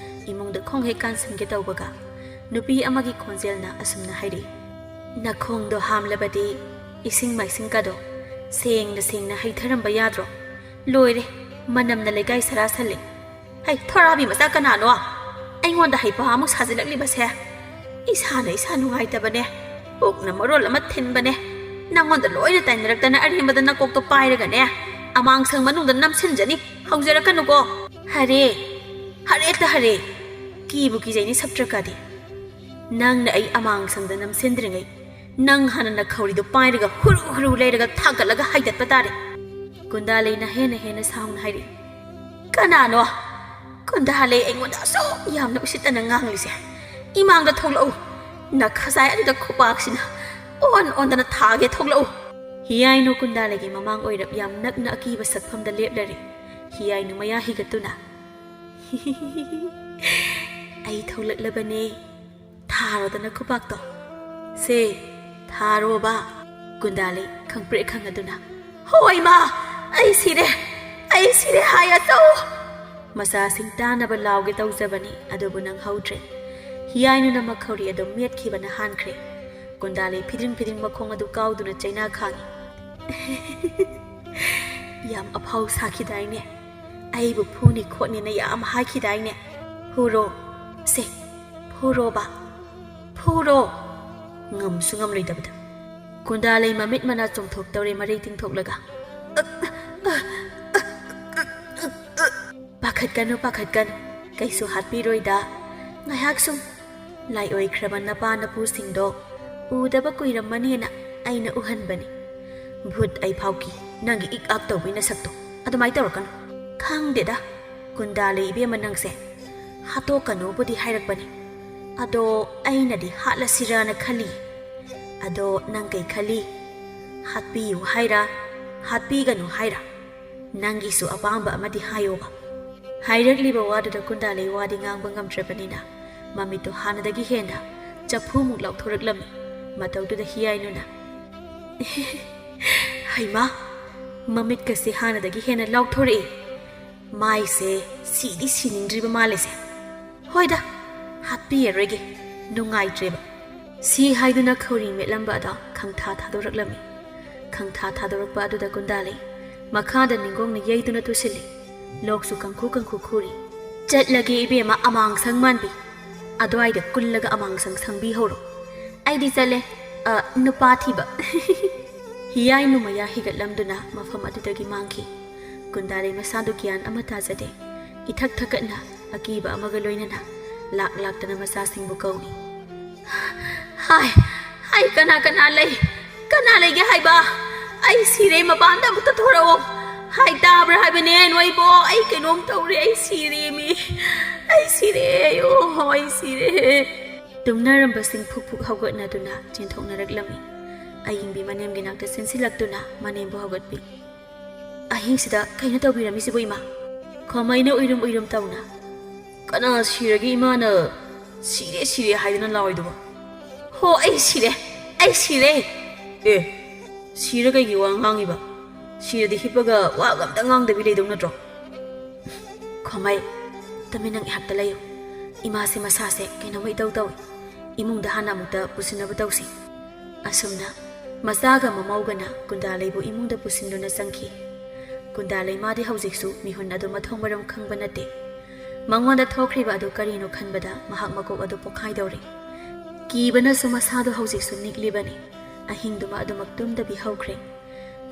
ꯏꯃꯨꯡꯗ ꯈꯣꯡ ꯍꯦꯛ ꯀꯥꯟꯁꯤꯟꯒꯦ ꯇꯧꯕꯒ, ꯅꯨꯄꯤ ꯑꯃꯒꯤ ꯈꯣꯟꯖꯦꯜꯅ ꯑꯁꯨꯝꯅ ꯍꯥꯏꯔꯛꯏ, "ꯅꯈꯣꯡꯗꯣ ꯍꯥꯝꯂꯕꯗꯤ ꯏꯁꯤꯡ ꯃꯥꯏꯁꯤꯡꯒꯗꯣ ꯁꯦꯡꯅ ꯁꯦꯡꯅ ꯍꯩꯊꯔꯝꯕ ꯌꯥꯗ꯭ꯔꯣ? ꯂꯣꯏꯔꯦ, ꯃꯅꯝꯅ ꯂꯩꯀꯥꯏ ꯁꯔꯥ ꯁꯜꯂꯦ꯫ ꯍꯩ, ꯊꯣꯔꯥꯕꯤ ꯃꯆꯥ ꯀꯅꯥꯅꯣ? ꯑꯩꯉꯣꯟꯗ ꯍꯩꯄꯥ ꯑꯃꯨꯛ ꯁꯥꯖꯤꯜꯂꯛꯂꯤꯕꯁꯦ? ꯏꯁꯥꯅ ꯏꯁꯥ ꯅꯨꯡꯉꯥꯏꯇꯕꯅꯦ, ꯄꯨꯛꯅ ꯃꯔꯣꯜ ꯑꯃ ꯊꯤꯟꯕꯅꯦ꯫ ꯅꯪꯉꯣꯟꯗ ꯂꯣꯏꯅ ꯇꯥꯏꯅꯔꯛꯇꯅ ꯑꯔꯦꯝꯕꯗ ꯅꯀꯣꯛꯇꯣ ꯄꯥꯏꯔꯒꯅꯦ, ꯑꯃꯥꯡꯁꯪ ꯃꯅꯨꯡꯗ ꯅꯝꯁꯤꯟꯖꯅꯤ꯫ ꯍꯧꯖꯔꯛꯀꯅꯨꯀꯣ꯫ ꯍꯔꯦ, ꯍꯔꯦ ꯇ ꯍꯔꯦ꯫ ꯀꯤꯕꯨ ꯀꯤꯖꯩꯅꯦ ꯁꯞꯇ꯭ꯔꯀꯥꯗꯤ꯫ ꯅꯪꯅ ꯑꯩ ꯑꯃꯥꯡꯁꯪꯗ ꯅꯝꯁꯤꯟꯗ꯭ꯔꯤꯉꯩ ꯅꯪ ꯍꯥꯟꯅ ꯅꯈꯧꯔꯤꯗꯨ ꯄꯥꯏꯔꯒ ꯍꯨꯔꯨ ꯍꯨꯔꯨ ꯂꯩꯔꯒ ꯊꯥꯡꯒꯠꯂꯒ ꯍꯥꯏꯗꯠꯄ ꯇꯥꯔꯦ꯫" ꯀꯨꯟꯗꯥꯂꯩꯅ ꯍꯦꯟꯅ ꯍꯦꯟꯅ ꯁꯥꯎꯅ ꯍꯥꯏꯔꯛꯏ, "ꯀꯅꯥꯅꯣ? ꯀꯨꯟꯗꯥꯂꯩ ꯑꯩꯉꯣꯟꯗ ꯑꯁꯨꯛ ꯌꯥꯝꯅ ꯎꯁꯤꯠꯇꯅ ꯉꯥꯡꯂꯤꯁꯦ? ꯏꯃꯥꯡꯗ ꯊꯣꯛꯂꯛꯎ꯫ ꯅꯈꯖꯥꯏ ꯑꯗꯨꯗ ꯈꯨꯄꯥꯛꯁꯤꯅ ꯑꯣꯟ ꯑꯣꯟꯗꯅ ꯊꯥꯒꯦ, ꯊꯣꯛꯂꯛꯎ꯫" ꯍꯤꯌꯥꯏꯅꯨ ꯀꯨꯟꯗꯥꯂꯩꯒꯤ ꯃꯃꯥꯡ ꯑꯣꯏꯔꯞ ꯌꯥꯝ ꯅꯛꯅ ꯑꯀꯤꯕ ꯁꯛꯐꯝꯗ ꯂꯦꯞꯂꯔꯦ꯫ ꯍꯤꯌꯥꯏꯅꯨ ꯃꯌꯥ ꯍꯤꯒꯠꯇꯨꯅ, "ꯑꯩ ꯊꯣꯛꯂꯛꯂꯕꯅꯦ꯫ ꯊꯥꯔꯣꯗꯅ ꯈꯨꯕꯥꯛꯇꯣ꯫ ꯁꯦ, ꯊꯥꯔꯣꯕ꯫" ꯀꯨꯟꯗꯥꯂꯩ ꯈꯪꯄ꯭ꯔꯦꯛ ꯈꯪꯉꯗꯨꯅ, "ꯍꯣꯏ ꯃꯥ, ꯑꯩ ꯁꯤꯔꯦ, ꯑꯩ ꯁꯤꯔꯦ ꯍꯥꯏ ꯑꯆꯧ!" ꯃꯆꯥꯁꯤꯡ ꯇꯥꯅꯕ ꯂꯥꯎꯒꯦ ꯇꯧꯖꯕꯅꯤ, ꯑꯗꯨꯕꯨ ꯅꯪꯍꯧꯗ꯭ꯔꯦ꯫ ꯍꯤꯌꯥꯏꯅꯨꯅ ꯃꯈꯧꯔꯤ ꯑꯗꯨ ꯃꯦꯠꯈꯤꯕꯅ ꯍꯥꯟꯈ꯭ꯔꯦ꯫ ꯀꯨꯟꯗꯥꯂꯩ ꯐꯤꯗ꯭ꯔꯤꯡ ꯐꯤꯗ꯭ꯔꯤꯡ ꯃꯈꯣꯡ ꯑꯗꯨ ꯀꯥꯎꯗꯨꯅ ꯆꯩꯅꯥ ꯈꯥꯡꯉꯤ꯫ ꯌꯥꯝ ꯑꯐꯥꯎ ꯁꯥꯈꯤꯗꯥꯏꯅꯦ? ꯑꯩꯕꯨ ꯐꯨꯅꯤ ꯈꯣꯠꯅꯤꯅ ꯌꯥꯝ ꯍꯥꯏꯈꯤꯗꯥꯏꯅꯦ? ꯐꯨꯔꯣ, ꯁꯦ, ꯐꯨꯔꯣꯕ, ꯐꯨꯔꯣ꯫ ꯉꯝꯁꯨ ꯉꯝꯂꯣꯏꯗꯕꯗ꯫ ꯀꯨꯟꯗꯥꯂꯩ ꯃꯃꯤꯠ ꯃꯅꯥ ꯆꯣꯡꯊꯣꯛꯇꯧꯔꯦ ꯃꯔꯩ ꯇꯤꯡꯊꯣꯛꯂꯒ꯫ ꯄꯥꯈꯠꯀꯅꯨ, ꯄꯥꯈꯠꯀꯅꯨ, ꯀꯩꯁꯨ ꯍꯥꯠꯄꯤꯔꯣꯏꯗ꯫ ꯉꯥꯏꯍꯥꯛ ꯁꯨꯝ ꯂꯥꯏ ꯑꯣꯏꯈ꯭ꯔꯕ ꯅꯄꯥ ꯅꯄꯨꯁꯤꯡꯗꯣ ꯎꯗꯕ ꯀꯨꯏꯔꯝꯃꯅꯤꯅ ꯑꯩꯅ ꯎꯍꯟꯕꯅꯤ꯫ ꯚꯨꯠ ꯑꯩ ꯐꯥꯎꯀꯤ, ꯅꯪꯒꯤ ꯏꯛ ꯑꯥꯛ ꯇꯧꯕꯩ ꯅꯁꯛꯇꯣ ꯑꯗꯨꯃꯥꯏ ꯇꯧꯔꯛꯀꯅꯨ꯫ ꯈꯪꯗꯦꯗ, ꯀꯨꯟꯗꯥꯂꯩ ꯏꯕꯦꯝꯃ ꯅꯪꯁꯦ꯫ ꯍꯥꯠꯇꯣꯛꯀꯅꯨꯕꯨꯗꯤ ꯍꯥꯏꯔꯛꯄꯅꯤ, ꯑꯗꯣ ꯑꯩꯅꯗꯤ ꯍꯥꯠꯂꯁꯤꯔꯥꯅ ꯈꯜꯂꯤ꯫ ꯑꯗꯣ ꯅꯪ ꯀꯩ ꯈꯜꯂꯤ? ꯍꯥꯠꯄꯤꯌꯨ ꯍꯥꯏꯔ, ꯍꯥꯠꯄꯤꯒꯅꯨ ꯍꯥꯏꯔ? ꯅꯪꯒꯤꯁꯨ ꯑꯄꯥꯝꯕ ꯑꯃꯗꯤ ꯍꯥꯏꯌꯣꯕ꯫ ꯍꯥꯏꯔꯛꯂꯤꯕ ꯋꯥꯗꯨꯗ ꯀꯨꯟꯗꯥꯂꯩ ꯋꯥꯗꯤ ꯉꯥꯡꯕ ꯉꯝꯗ꯭ꯔꯕꯅꯤꯅ ꯃꯃꯤꯠꯇꯣ ꯍꯥꯟꯅꯗꯒꯤ ꯍꯦꯟꯅ ꯆꯐꯨꯃꯨꯛ ꯂꯥꯎꯊꯣꯔꯛꯂꯝꯃꯤ꯫ ꯃꯇꯧꯗꯨꯗ ꯍꯤꯌꯥꯏꯅꯨꯅ, "ꯍꯩꯃꯥ, ꯃꯃꯤꯠꯀꯁꯦ ꯍꯥꯟꯅꯗꯒꯤ ꯍꯦꯟꯅ ꯂꯥꯎꯊꯣꯔꯛꯑꯦ꯫ ꯃꯥꯏꯁꯦ ꯁꯤꯗꯤ ꯁꯤꯅꯤꯡꯗ꯭ꯔꯤꯕ ꯃꯥꯜꯂꯦꯁꯦ꯫ ꯍꯣꯏꯗ, ꯍꯥꯠꯄꯤꯔꯔꯣꯏꯒꯦ, ꯅꯨꯡꯉꯥꯏꯇ꯭ꯔꯦꯕ"꯫ ꯁꯤ ꯍꯥꯏꯗꯨꯅ ꯈꯧꯔꯤ ꯃꯦꯠꯂꯝꯕ ꯑꯗꯣ ꯈꯪꯊꯥ ꯊꯥꯗꯣꯔꯛꯂꯝꯃꯤ꯫ ꯈꯪꯊꯥ ꯊꯥꯗꯣꯔꯛꯄ ꯑꯗꯨꯗ ꯀꯨꯟꯗꯥꯂꯩ ꯃꯈꯥꯗ ꯅꯤꯡꯒꯣꯡꯅ ꯌꯩꯗꯨꯅ ꯇꯨꯁꯤꯜꯂꯤ꯫ ꯂꯣꯛꯁꯨ ꯀꯪꯈꯨ ꯀꯪꯈꯨ ꯈꯨꯔꯤ꯫ "ꯆꯠꯂꯒꯦ ꯏꯕꯦꯝꯃ ꯑꯃꯥꯡꯁꯪ ꯃꯥꯟꯕꯤ꯫ ꯑꯗ꯭ꯋꯥꯏꯗ ꯀꯨꯜꯂꯒ ꯑꯃꯥꯡꯁꯪ ꯁꯪꯕꯤꯍꯧꯔꯣ꯫ ꯑꯩꯗꯤ ꯆꯠꯂꯦ, ꯑ, ꯅꯨꯄꯥ ꯊꯤꯕ"꯫ ꯍꯤꯌꯥꯏꯅꯨ ꯃꯌꯥ ꯍꯤꯒꯠꯂꯝꯗꯨꯅ ꯃꯐꯝ ꯑꯗꯨꯗꯒꯤ ꯃꯥꯡꯈꯤ꯫ ꯀꯨꯟꯗꯥꯂꯩ ꯃꯁꯥꯗꯨ ꯒ꯭ꯌꯥꯟ ꯑꯃ ꯇꯥꯖꯗꯦ꯫ ꯏꯊꯛ ꯊꯛꯀꯠꯅ ꯑꯀꯤꯕ ꯑꯃꯒ ꯂꯣꯏꯅꯅ ꯂꯥꯛ ꯂꯥꯛꯇꯅ ꯃꯆꯥꯁꯤꯡꯕꯨ ꯀꯧꯏ꯫ "ꯍꯥꯏ, ꯍꯥꯏ, ꯀꯅꯥ ꯀꯅꯥ ꯂꯩ? ꯀꯅꯥ ꯂꯩꯒꯦ ꯍꯥꯏꯕ? ꯑꯩ ꯁꯤꯔꯦ, ꯃꯄꯥꯟꯗ ꯑꯃꯨꯛꯇ ꯊꯣꯔꯛꯑꯣ꯫ ꯍꯥꯏ, ꯇꯥꯕ꯭ꯔꯥ ꯍꯥꯏꯕꯅꯦ ꯅꯣꯏꯕꯣ? ꯑꯩ ꯀꯩꯅꯣꯝ ꯇꯧꯔꯦ, ꯑꯩ ꯁꯤꯔꯦꯃꯤ, ꯑꯩ ꯁꯤꯔꯦ, ꯑꯌꯣ, ꯑꯩ ꯁꯤꯔꯦ"꯫ ꯇꯨꯝꯅꯔꯝꯕꯁꯤꯡ ꯐꯨꯛ ꯐꯨꯛ ꯍꯧꯒꯠꯅꯗꯨꯅ ꯆꯦꯟꯊꯣꯛꯅꯔꯛꯂꯝꯃꯤ꯫ ꯑꯌꯤꯡꯕꯤ ꯃꯅꯦꯝꯒꯤ ꯅꯥꯛꯇ ꯆꯦꯟꯁꯤꯜꯂꯛꯇꯨꯅ ꯃꯅꯦꯝꯕꯨ ꯍꯧꯒꯠꯄꯤ꯫ "ꯑꯍꯤꯡꯁꯤꯗ ꯀꯩꯅꯣ ꯇꯧꯕꯤꯔꯝꯃꯤꯁꯤꯕꯨ, ꯏꯃꯥ?" ꯈꯣꯃꯩꯅ ꯎꯏꯔꯨꯝ ꯎꯏꯔꯨꯝ ꯇꯧꯅ, "ꯀꯅꯥ ꯁꯤꯔꯒꯦ ꯏꯃꯥꯅ ꯁꯤꯔꯦ ꯁꯤꯔꯦ ꯍꯥꯏꯗꯨꯅ ꯂꯥꯎꯔꯤꯗꯨꯕꯣ?" "ꯍꯣ, ꯑꯩ ꯁꯤꯔꯦ, ꯑꯩ ꯁꯤꯔꯦ!" "ꯑꯦ, ꯁꯤꯔ ꯀꯩꯒꯤ ꯋꯥ ꯉꯥꯡꯉꯤꯕ? ꯁꯤꯔꯗꯤ ꯍꯤꯞꯄꯒ ꯋꯥꯒ ꯑꯝꯇ ꯉꯥꯡꯗꯕꯤ ꯂꯩꯗꯧ ꯅꯠꯇ꯭ꯔꯣ?" ꯈꯣꯃꯩ, ꯇꯨꯃꯤꯟꯅ ꯉꯥꯏꯍꯥꯛꯇ ꯂꯩꯌꯨ꯫ ꯏꯃꯥꯁꯦ ꯃꯁꯥꯁꯦ ꯀꯩꯅꯣꯝꯃ ꯏꯇꯧ ꯇꯧꯏ꯫ ꯏꯃꯨꯡꯗ ꯍꯥꯟꯅ ꯑꯃꯨꯛꯇ ꯄꯨꯁꯤꯟꯅꯕ ꯇꯧꯁꯤ꯫ ꯑꯁꯨꯝꯅ ꯃꯆꯥꯒ ꯃꯃꯧꯒꯅ ꯀꯨꯟꯗꯥꯂꯩꯕꯨ ꯏꯃꯨꯡꯗ ꯄꯨꯁꯤꯟꯗꯨꯅ ꯆꯪꯈꯤ꯫ ꯀꯨꯟꯗꯥꯂꯩ ꯃꯥꯗꯤ ꯍꯧꯖꯤꯛꯁꯨ ꯃꯤꯍꯨꯟ ꯑꯗꯨ ꯃꯊꯣꯡ ꯃꯔꯝ ꯈꯪꯕ ꯅꯠꯇꯦ꯫ ꯃꯉꯣꯟꯗ ꯊꯣꯛꯈ꯭ꯔꯤꯕ ꯑꯗꯨ ꯀꯔꯤꯅꯣ ꯈꯟꯕꯗ ꯃꯍꯥꯛ ꯃꯀꯣꯛ ꯑꯗꯨ ꯄꯣꯛꯈꯥꯏꯗꯧꯔꯦ꯫ ꯀꯤꯕꯅꯁꯨ ꯃꯁꯥꯗꯨ ꯍꯧꯖꯤꯛꯁꯨ ꯅꯤꯛꯂꯤꯕꯅꯤ꯫ ꯑꯍꯤꯡꯗꯨꯃ ꯑꯗꯨꯃꯛ ꯇꯨꯝꯗꯕꯤ ꯍꯧꯈ꯭ꯔꯦ꯫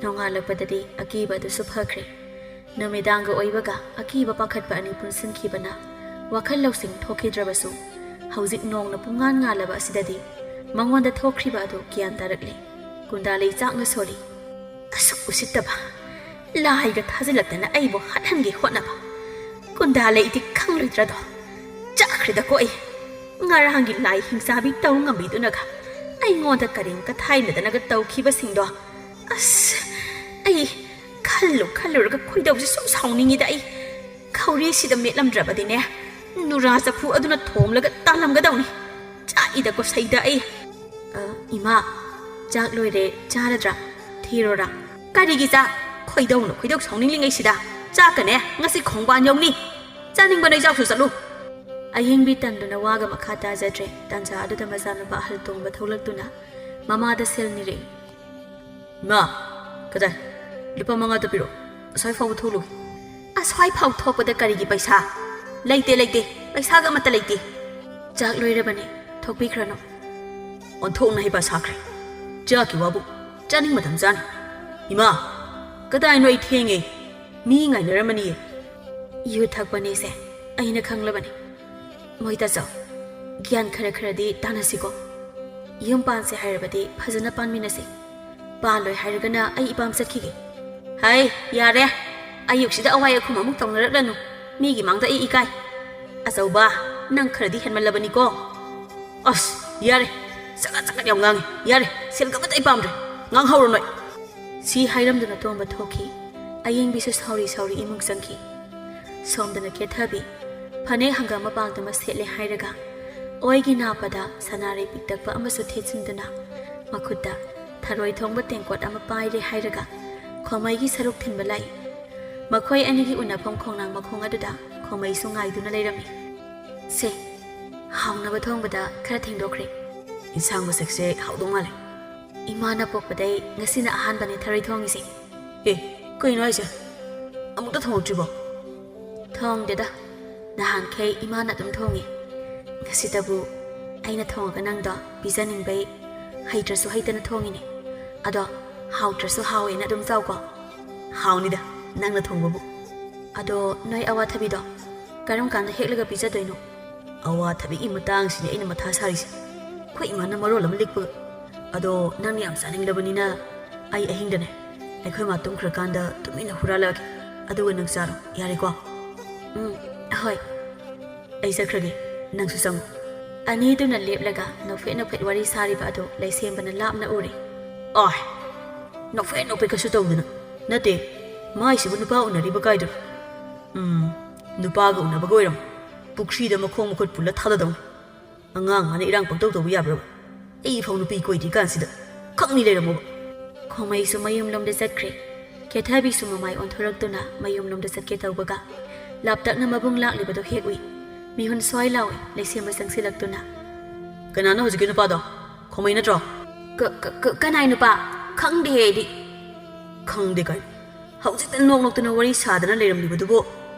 ꯅꯣꯡꯉꯥꯜꯂꯛꯄꯗꯗꯤ ꯑꯀꯤꯕ ꯑꯗꯨꯁꯨ ꯐꯈ꯭ꯔꯦ꯫ ꯅꯨꯃꯤꯗꯥꯡꯒ ꯑꯣꯏꯕꯒ ꯑꯀꯤꯕ ꯄꯥꯈꯠꯄ ꯑꯅꯤ ꯄꯨꯟꯁꯤꯟꯈꯤꯕꯅ ꯋꯥꯈꯜ ꯂꯧꯁꯤꯡ ꯊꯣꯛꯈꯤꯗ꯭ꯔꯕꯁꯨ, ꯍꯧꯖꯤꯛ ꯅꯣꯡꯅ ꯄꯨꯡꯉꯥꯟ ꯉꯥꯜꯂꯕ ꯑꯁꯤꯗꯗꯤ ꯃꯉꯣꯟꯗ ꯊꯣꯛꯈ꯭ꯔꯤꯕ ꯑꯗꯨ ꯒ꯭ꯌꯥꯟ ꯇꯥꯔꯛꯂꯦ꯫ ꯀꯨꯟꯗꯥꯂꯩ ꯆꯥꯛꯅ ꯁꯣꯔꯤ꯫ ꯑꯁꯨꯛ ꯎꯁꯤꯠꯇꯕ! ꯂꯥꯏꯒ ꯊꯥꯖꯤꯜꯂꯛꯇꯅ ꯑꯩꯕꯨ ꯍꯥꯠꯍꯟꯒꯦ ꯍꯣꯠꯅꯕ! ꯀꯨꯟꯗꯥꯂꯩꯗꯤ ꯈꯪꯂꯣꯏꯗ꯭ꯔꯗꯣ? ꯆꯥꯈ꯭ꯔꯦꯗꯀꯣ ꯑꯩ꯫ ꯉꯔꯥꯡꯒꯤ ꯂꯥꯏ ꯍꯤꯡꯆꯥꯕꯤ ꯇꯧ ꯉꯝꯕꯤꯗꯨꯅꯒ ꯑꯩꯉꯣꯟꯗ ꯀꯔꯦꯝ ꯀꯊꯥꯏꯅꯗꯅꯒ ꯇꯧꯈꯤꯕꯁꯤꯡꯗꯣ꯫ ꯑꯁ, ꯑꯩ ꯈꯜꯂꯨ ꯈꯜꯂꯨꯔꯒ ꯈꯣꯏꯗꯧꯁꯦ ꯁꯨꯝ ꯁꯥꯎꯅꯤꯡꯉꯤꯗ ꯑꯩ꯫ ꯈꯧꯔꯤꯁꯤꯗ ꯃꯦꯠꯂꯝꯗ꯭ꯔꯕꯗꯤꯅꯦ, ꯅꯨꯔꯥ ꯆꯐꯨ ꯑꯗꯨꯅ ꯊꯣꯝꯂꯒ ꯇꯥꯜꯂꯝꯒꯗꯧꯅꯤ꯫ ꯆꯥꯛꯏꯗꯀꯣ ꯁꯩꯗ ꯑꯩ꯫ ꯑ, ꯏꯃꯥ, ꯆꯥꯛ ꯂꯣꯏꯔꯦ, ꯆꯥꯔꯗ꯭ꯔꯥ? ꯊꯤꯔꯣꯔꯥ? ꯀꯔꯤꯒꯤ ꯆꯥꯛ? ꯈꯣꯏꯗꯧꯅ ꯈꯣꯏꯗꯧ ꯁꯥꯎꯅꯤꯡꯂꯤꯉꯩꯁꯤꯗ꯫ ꯆꯥꯛꯀꯅꯦ, ꯉꯁꯤ ꯈꯣꯡꯕꯥꯟ ꯌꯧꯅꯤ꯫ ꯆꯥꯅꯤꯡꯕ ꯅꯣꯏ ꯆꯥꯎꯁꯨ ꯆꯠꯂꯨ꯫ ꯑꯌꯤꯡꯕꯤ ꯇꯟꯗꯨꯅ ꯋꯥꯒ ꯃꯈꯥ ꯇꯥꯖꯗ꯭ꯔꯦ꯫ ꯇꯥꯟꯖꯥ ꯑꯗꯨꯗ ꯃꯆꯥꯅꯨꯄꯥ ꯑꯍꯜ ꯇꯣꯡꯕ ꯊꯣꯛꯂꯛꯇꯨꯅ ꯃꯃꯥꯗ ꯁꯦꯜ ꯅꯤꯔꯛꯏ꯫ ꯏꯃꯥ, ꯀꯗꯥꯏ? ꯂꯨꯄꯥ ꯃꯉꯥꯇ ꯄꯤꯔꯛꯑꯣ꯫ ꯑꯁ꯭ꯋꯥꯏ ꯐꯥꯎꯕ ꯊꯣꯛꯂꯨꯒꯦ꯫ ꯑꯁ꯭ꯋꯥꯏ ꯐꯥꯎ ꯊꯣꯛꯄꯗ ꯀꯔꯤꯒꯤ ꯄꯩꯁꯥ? ꯂꯩꯇꯦ, ꯂꯩꯇꯦ꯫ ꯄꯩꯁꯥꯒ ꯑꯃꯠꯇ ꯂꯩꯇꯦ꯫ ꯆꯥꯛ ꯂꯣꯏꯔꯕꯅꯦ꯫ ꯊꯣꯛꯄꯤꯈ꯭ꯔꯅꯨ꯫ ꯑꯣꯟꯊꯣꯛꯅ ꯍꯩꯄꯥ ꯁꯥꯈ꯭ꯔꯦ꯫ ꯆꯥꯛꯀꯤ ꯋꯥꯕꯨ꯫ ꯆꯥꯅꯤꯡ ꯃꯇꯝ ꯆꯥꯅꯤ꯫ ꯏꯃꯥ, ꯀꯗꯥꯏꯅꯣ, ꯑꯩ ꯊꯦꯡꯉꯦ꯫ ꯃꯤ ꯉꯥꯏꯅꯔꯝꯃꯅꯤꯌꯦ꯫ ꯌꯨ ꯊꯛꯄꯅꯦꯁꯦ꯫ ꯑꯩꯅ ꯈꯪꯂꯕꯅꯤ꯫ ꯃꯣꯏ ꯇꯥꯆꯧ, ꯒ꯭ꯌꯥꯟ ꯈꯔ ꯈꯔꯗꯤ ꯇꯥꯅꯁꯤꯀꯣ꯫ ꯌꯨꯝ ꯄꯥꯟꯁꯦ ꯍꯥꯏꯔꯕꯗꯤ ꯐꯖꯅ ꯄꯥꯟꯃꯤꯟꯅꯁꯤ꯫ ꯄꯥꯜꯂꯣꯏ ꯍꯥꯏꯔꯒꯅ ꯑꯩ ꯏꯄꯥꯝ ꯆꯠꯈꯤꯒꯦ꯫ ꯍꯩ, ꯌꯥꯔꯦ꯫ ꯑꯌꯨꯛꯁꯤꯗ ꯑꯋꯥꯏ ꯑꯈꯨꯝ ꯑꯃꯨꯛ ꯇꯧꯅꯔꯛꯂꯅꯨ꯫ ꯃꯤꯒꯤ ꯃꯥꯡꯗ ꯑꯩ ꯏꯀꯥꯏ꯫ ꯑꯆꯧꯕ, ꯅꯪ ꯈꯔꯗꯤ ꯍꯦꯟꯃꯜꯂꯕꯅꯤꯀꯣ꯫ ꯑꯁ, ꯌꯥꯔꯦ꯫ ꯆꯒꯠ ꯆꯒꯠ ꯌꯥꯝ ꯉꯥꯡꯉꯤ꯫ ꯌꯥꯔꯦ꯫ ꯁꯦꯜꯒ ꯑꯃꯠꯇ ꯑꯩ ꯄꯥꯝꯗ꯭ꯔꯦ꯫ ꯉꯥꯡꯍꯧꯔꯨ ꯅꯣꯏ꯫ ꯁꯤ ꯍꯥꯏꯔꯝꯗꯨꯅ ꯇꯣꯝꯕ ꯊꯣꯛꯈꯤ꯫ ꯑꯌꯤꯡꯕꯤꯁꯨ ꯁꯥꯎꯔꯤ ꯁꯥꯎꯔꯤ ꯏꯃꯨꯡ ꯆꯪꯈꯤ꯫ ꯁꯣꯝꯗꯅ ꯀꯦꯊꯕꯤ ꯐꯅꯦꯛ ꯍꯪꯒꯥꯝ ꯃꯄꯥꯟꯗꯨꯃ ꯁꯦꯠꯂꯦ ꯍꯥꯏꯔꯒ, ꯑꯣꯏꯒꯤ ꯅꯥꯞꯄꯗ ꯁꯅꯥꯔꯩ ꯄꯤꯛꯇꯛꯄ ꯑꯃꯁꯨ ꯊꯦꯠꯆꯤꯟꯗꯨꯅ, ꯃꯈꯨꯠꯇ ꯊꯔꯣꯏ ꯊꯣꯡꯕ ꯇꯦꯡꯀꯣꯠ ꯑꯃ ꯄꯥꯏꯔꯦ ꯍꯥꯏꯔꯒ, ꯈꯣꯃꯩꯒꯤ ꯁꯔꯨꯛ ꯊꯤꯟꯕ ꯂꯥꯛꯏ꯫ ꯃꯈꯣꯏ ꯑꯅꯤꯒꯤ ꯎꯅꯐꯝ ꯈꯣꯡꯅꯥꯡ ꯃꯈꯣꯡ ꯑꯗꯨꯗ ꯈꯣꯃꯩꯁꯨ ꯉꯥꯏꯗꯨꯅ ꯂꯩꯔꯝꯃꯤ꯫ ꯁꯦ, ꯍꯥꯎꯅꯕ ꯊꯣꯡꯕꯗ ꯈꯔ ꯊꯦꯡꯗꯣꯛꯈ꯭ꯔꯦ꯫ ꯏꯟꯁꯥꯡ ꯃꯁꯛꯁꯦ ꯍꯥꯎꯗꯧ ꯃꯥꯜꯂꯦ꯫ ꯏꯃꯥꯅ ꯄꯣꯛꯄꯗꯩ ꯉꯁꯤꯅ ꯑꯍꯥꯟꯕꯅꯦ ꯊꯔꯣꯏ ꯊꯣꯡꯉꯤꯁꯦ꯫ ꯑꯦ, ꯀꯩꯅꯣ ꯍꯥꯏꯁꯦ? ꯑꯃꯨꯛꯇ ꯊꯣꯡꯉꯛꯇ꯭ꯔꯤꯕꯣ? ꯊꯣꯡꯗꯦꯗ꯫ ꯅꯍꯥꯟꯈꯩ ꯏꯃꯥꯅ ꯑꯗꯨꯝ ꯊꯣꯡꯉꯤ꯫ ꯉꯁꯤꯇꯕꯨ ꯑꯩꯅ ꯊꯣꯡꯉꯒ ꯅꯪꯗꯣ ꯄꯤꯖꯅꯤꯡꯕꯩ ꯍꯩꯇ꯭ꯔꯁꯨ ꯍꯩꯇꯅ ꯊꯣꯡꯉꯤꯅꯦ꯫ ꯑꯗꯣ ꯍꯥꯎꯇ꯭ꯔꯁꯨ ꯍꯥꯎꯋꯦꯅ ꯑꯗꯨꯝ ꯆꯥꯎꯀꯣ꯫ ꯍꯥꯎꯅꯤꯗ, ꯅꯪꯅ ꯊꯣꯡꯕꯕꯨ꯫ ꯑꯗꯣ ꯅꯣꯏ ꯑꯋꯥꯊꯕꯤꯗꯣ ꯀꯔꯝ ꯀꯥꯟꯗ ꯍꯦꯛꯂꯒ ꯄꯤꯖꯗꯣꯏꯅꯣ? ꯑꯋꯥꯊꯕꯤꯒꯤ ꯃꯇꯥꯡꯁꯤꯅꯦ ꯑꯩꯅ ꯃꯊꯥ ꯁꯥꯔꯤꯁꯦ꯫ ꯑꯩꯈꯣꯏ ꯏꯃꯥꯅ ꯃꯔꯣꯜ ꯑꯃ ꯂꯤꯛꯄꯒ꯫ ꯑꯗꯣ ꯅꯪꯅ ꯌꯥꯝ ꯆꯥꯅꯤꯡꯂꯕꯅꯤꯅ ꯑꯩ ꯑꯍꯤꯡꯗꯅꯦ, ꯑꯩꯈꯣꯏ ꯃꯥ ꯇꯨꯝꯈ꯭ꯔꯀꯥꯟꯗ ꯇꯨꯃꯤꯟꯅ ꯍꯨꯔꯥꯜꯂꯛꯑꯒꯦ꯫ ꯑꯗꯨꯒ ꯅꯪ ꯆꯥꯔꯣ, ꯌꯥꯔꯦꯀꯣ? ꯎꯝ, ꯍꯣꯏ꯫ ꯑꯩ ꯆꯠꯈ꯭ꯔꯒꯦ, ꯅꯪꯁꯨ ꯆꯪꯉꯨ꯫ ꯑꯅꯤꯗꯨꯅ ꯂꯦꯞꯂꯒ ꯅꯣꯛꯐꯦꯠ ꯅꯣꯛꯐꯦꯠ ꯋꯥꯔꯤ ꯁꯥꯔꯤꯕ ꯑꯗꯨ ꯂꯩꯁꯦꯝꯕꯅ ꯂꯥꯞꯅ ꯎꯔꯦ꯫ ꯑꯣꯏ, ꯅꯣꯛꯐꯦꯠ ꯅꯣꯛꯐꯦꯠ ꯀꯩꯁꯨ ꯇꯧꯗꯅ꯫ ꯅꯠꯇꯦ, ꯃꯥꯏꯁꯤꯕꯨ ꯅꯨꯄꯥ ꯎꯅꯔꯤꯕ ꯀꯥꯏꯗꯅꯣ? ꯎꯝ, ꯅꯨꯄꯥꯒ ꯎꯅꯕꯒ ꯑꯣꯏꯔꯝꯃꯣꯏ꯫ ꯄꯨꯈ꯭ꯔꯤꯗ ꯃꯈꯣꯡ ꯃꯈꯨꯠ ꯄꯨꯜꯂ ꯊꯥꯗꯗꯧꯅꯤ꯫ ꯑꯉꯥꯡ ꯃꯥꯅ ꯏꯔꯥꯡ ꯄꯪꯇꯧ ꯇꯧꯕ ꯌꯥꯕ꯭ꯔꯕ? ꯑꯩ ꯐꯥꯎ ꯅꯨꯄꯤ ꯀꯣꯏꯗ꯭ꯔꯤ ꯀꯥꯟꯁꯤꯗ꯫ ꯈꯪꯅꯤ ꯂꯩꯔꯝꯃꯣꯕ꯫ ꯈꯣꯃꯩꯁꯨ ꯃꯌꯨꯝꯂꯣꯝꯗ ꯆꯠꯈ꯭ꯔꯦ꯫ ꯀꯦꯊꯕꯤꯁꯨ ꯃꯃꯥꯏ ꯑꯣꯟꯊꯣꯔꯛꯇꯨꯅ ꯃꯌꯨꯝꯂꯣꯝꯗ ꯆꯠꯀꯦ ꯇꯧꯕꯒ ꯂꯥꯞꯇꯛꯅ ꯃꯕꯨꯡ ꯂꯥꯛꯂꯤꯕꯗꯣ ꯍꯦꯛ ꯎꯏ꯫ ꯃꯤꯍꯨꯟ ꯁ꯭ꯋꯥꯏ ꯂꯥꯎꯏ, ꯂꯩꯁꯦꯝꯕ ꯆꯪꯁꯤꯜꯂꯛꯇꯨꯅ꯫ "ꯀꯅꯥꯅꯣ ꯍꯧꯖꯤꯛꯀꯤ ꯅꯨꯄꯥꯗꯣ? ꯈꯣꯃꯩ ꯅꯠꯇ꯭ꯔꯣ?" "ꯀ-, ꯀ-, ꯀ-, ꯀꯅꯥꯏ ꯅꯨꯄꯥ? ꯈꯪꯗꯦꯍꯦ ꯑꯩꯗꯤ꯫" "ꯈꯪꯗꯦ ꯀꯥꯏꯅ? ꯍꯧꯖꯤꯛꯇ ꯅꯣꯛ ꯅꯣꯛꯇꯅ ꯋꯥꯔꯤ ꯁꯥꯗꯅ ꯂꯩꯔꯝꯂꯤꯕꯗꯨꯕꯨ꯫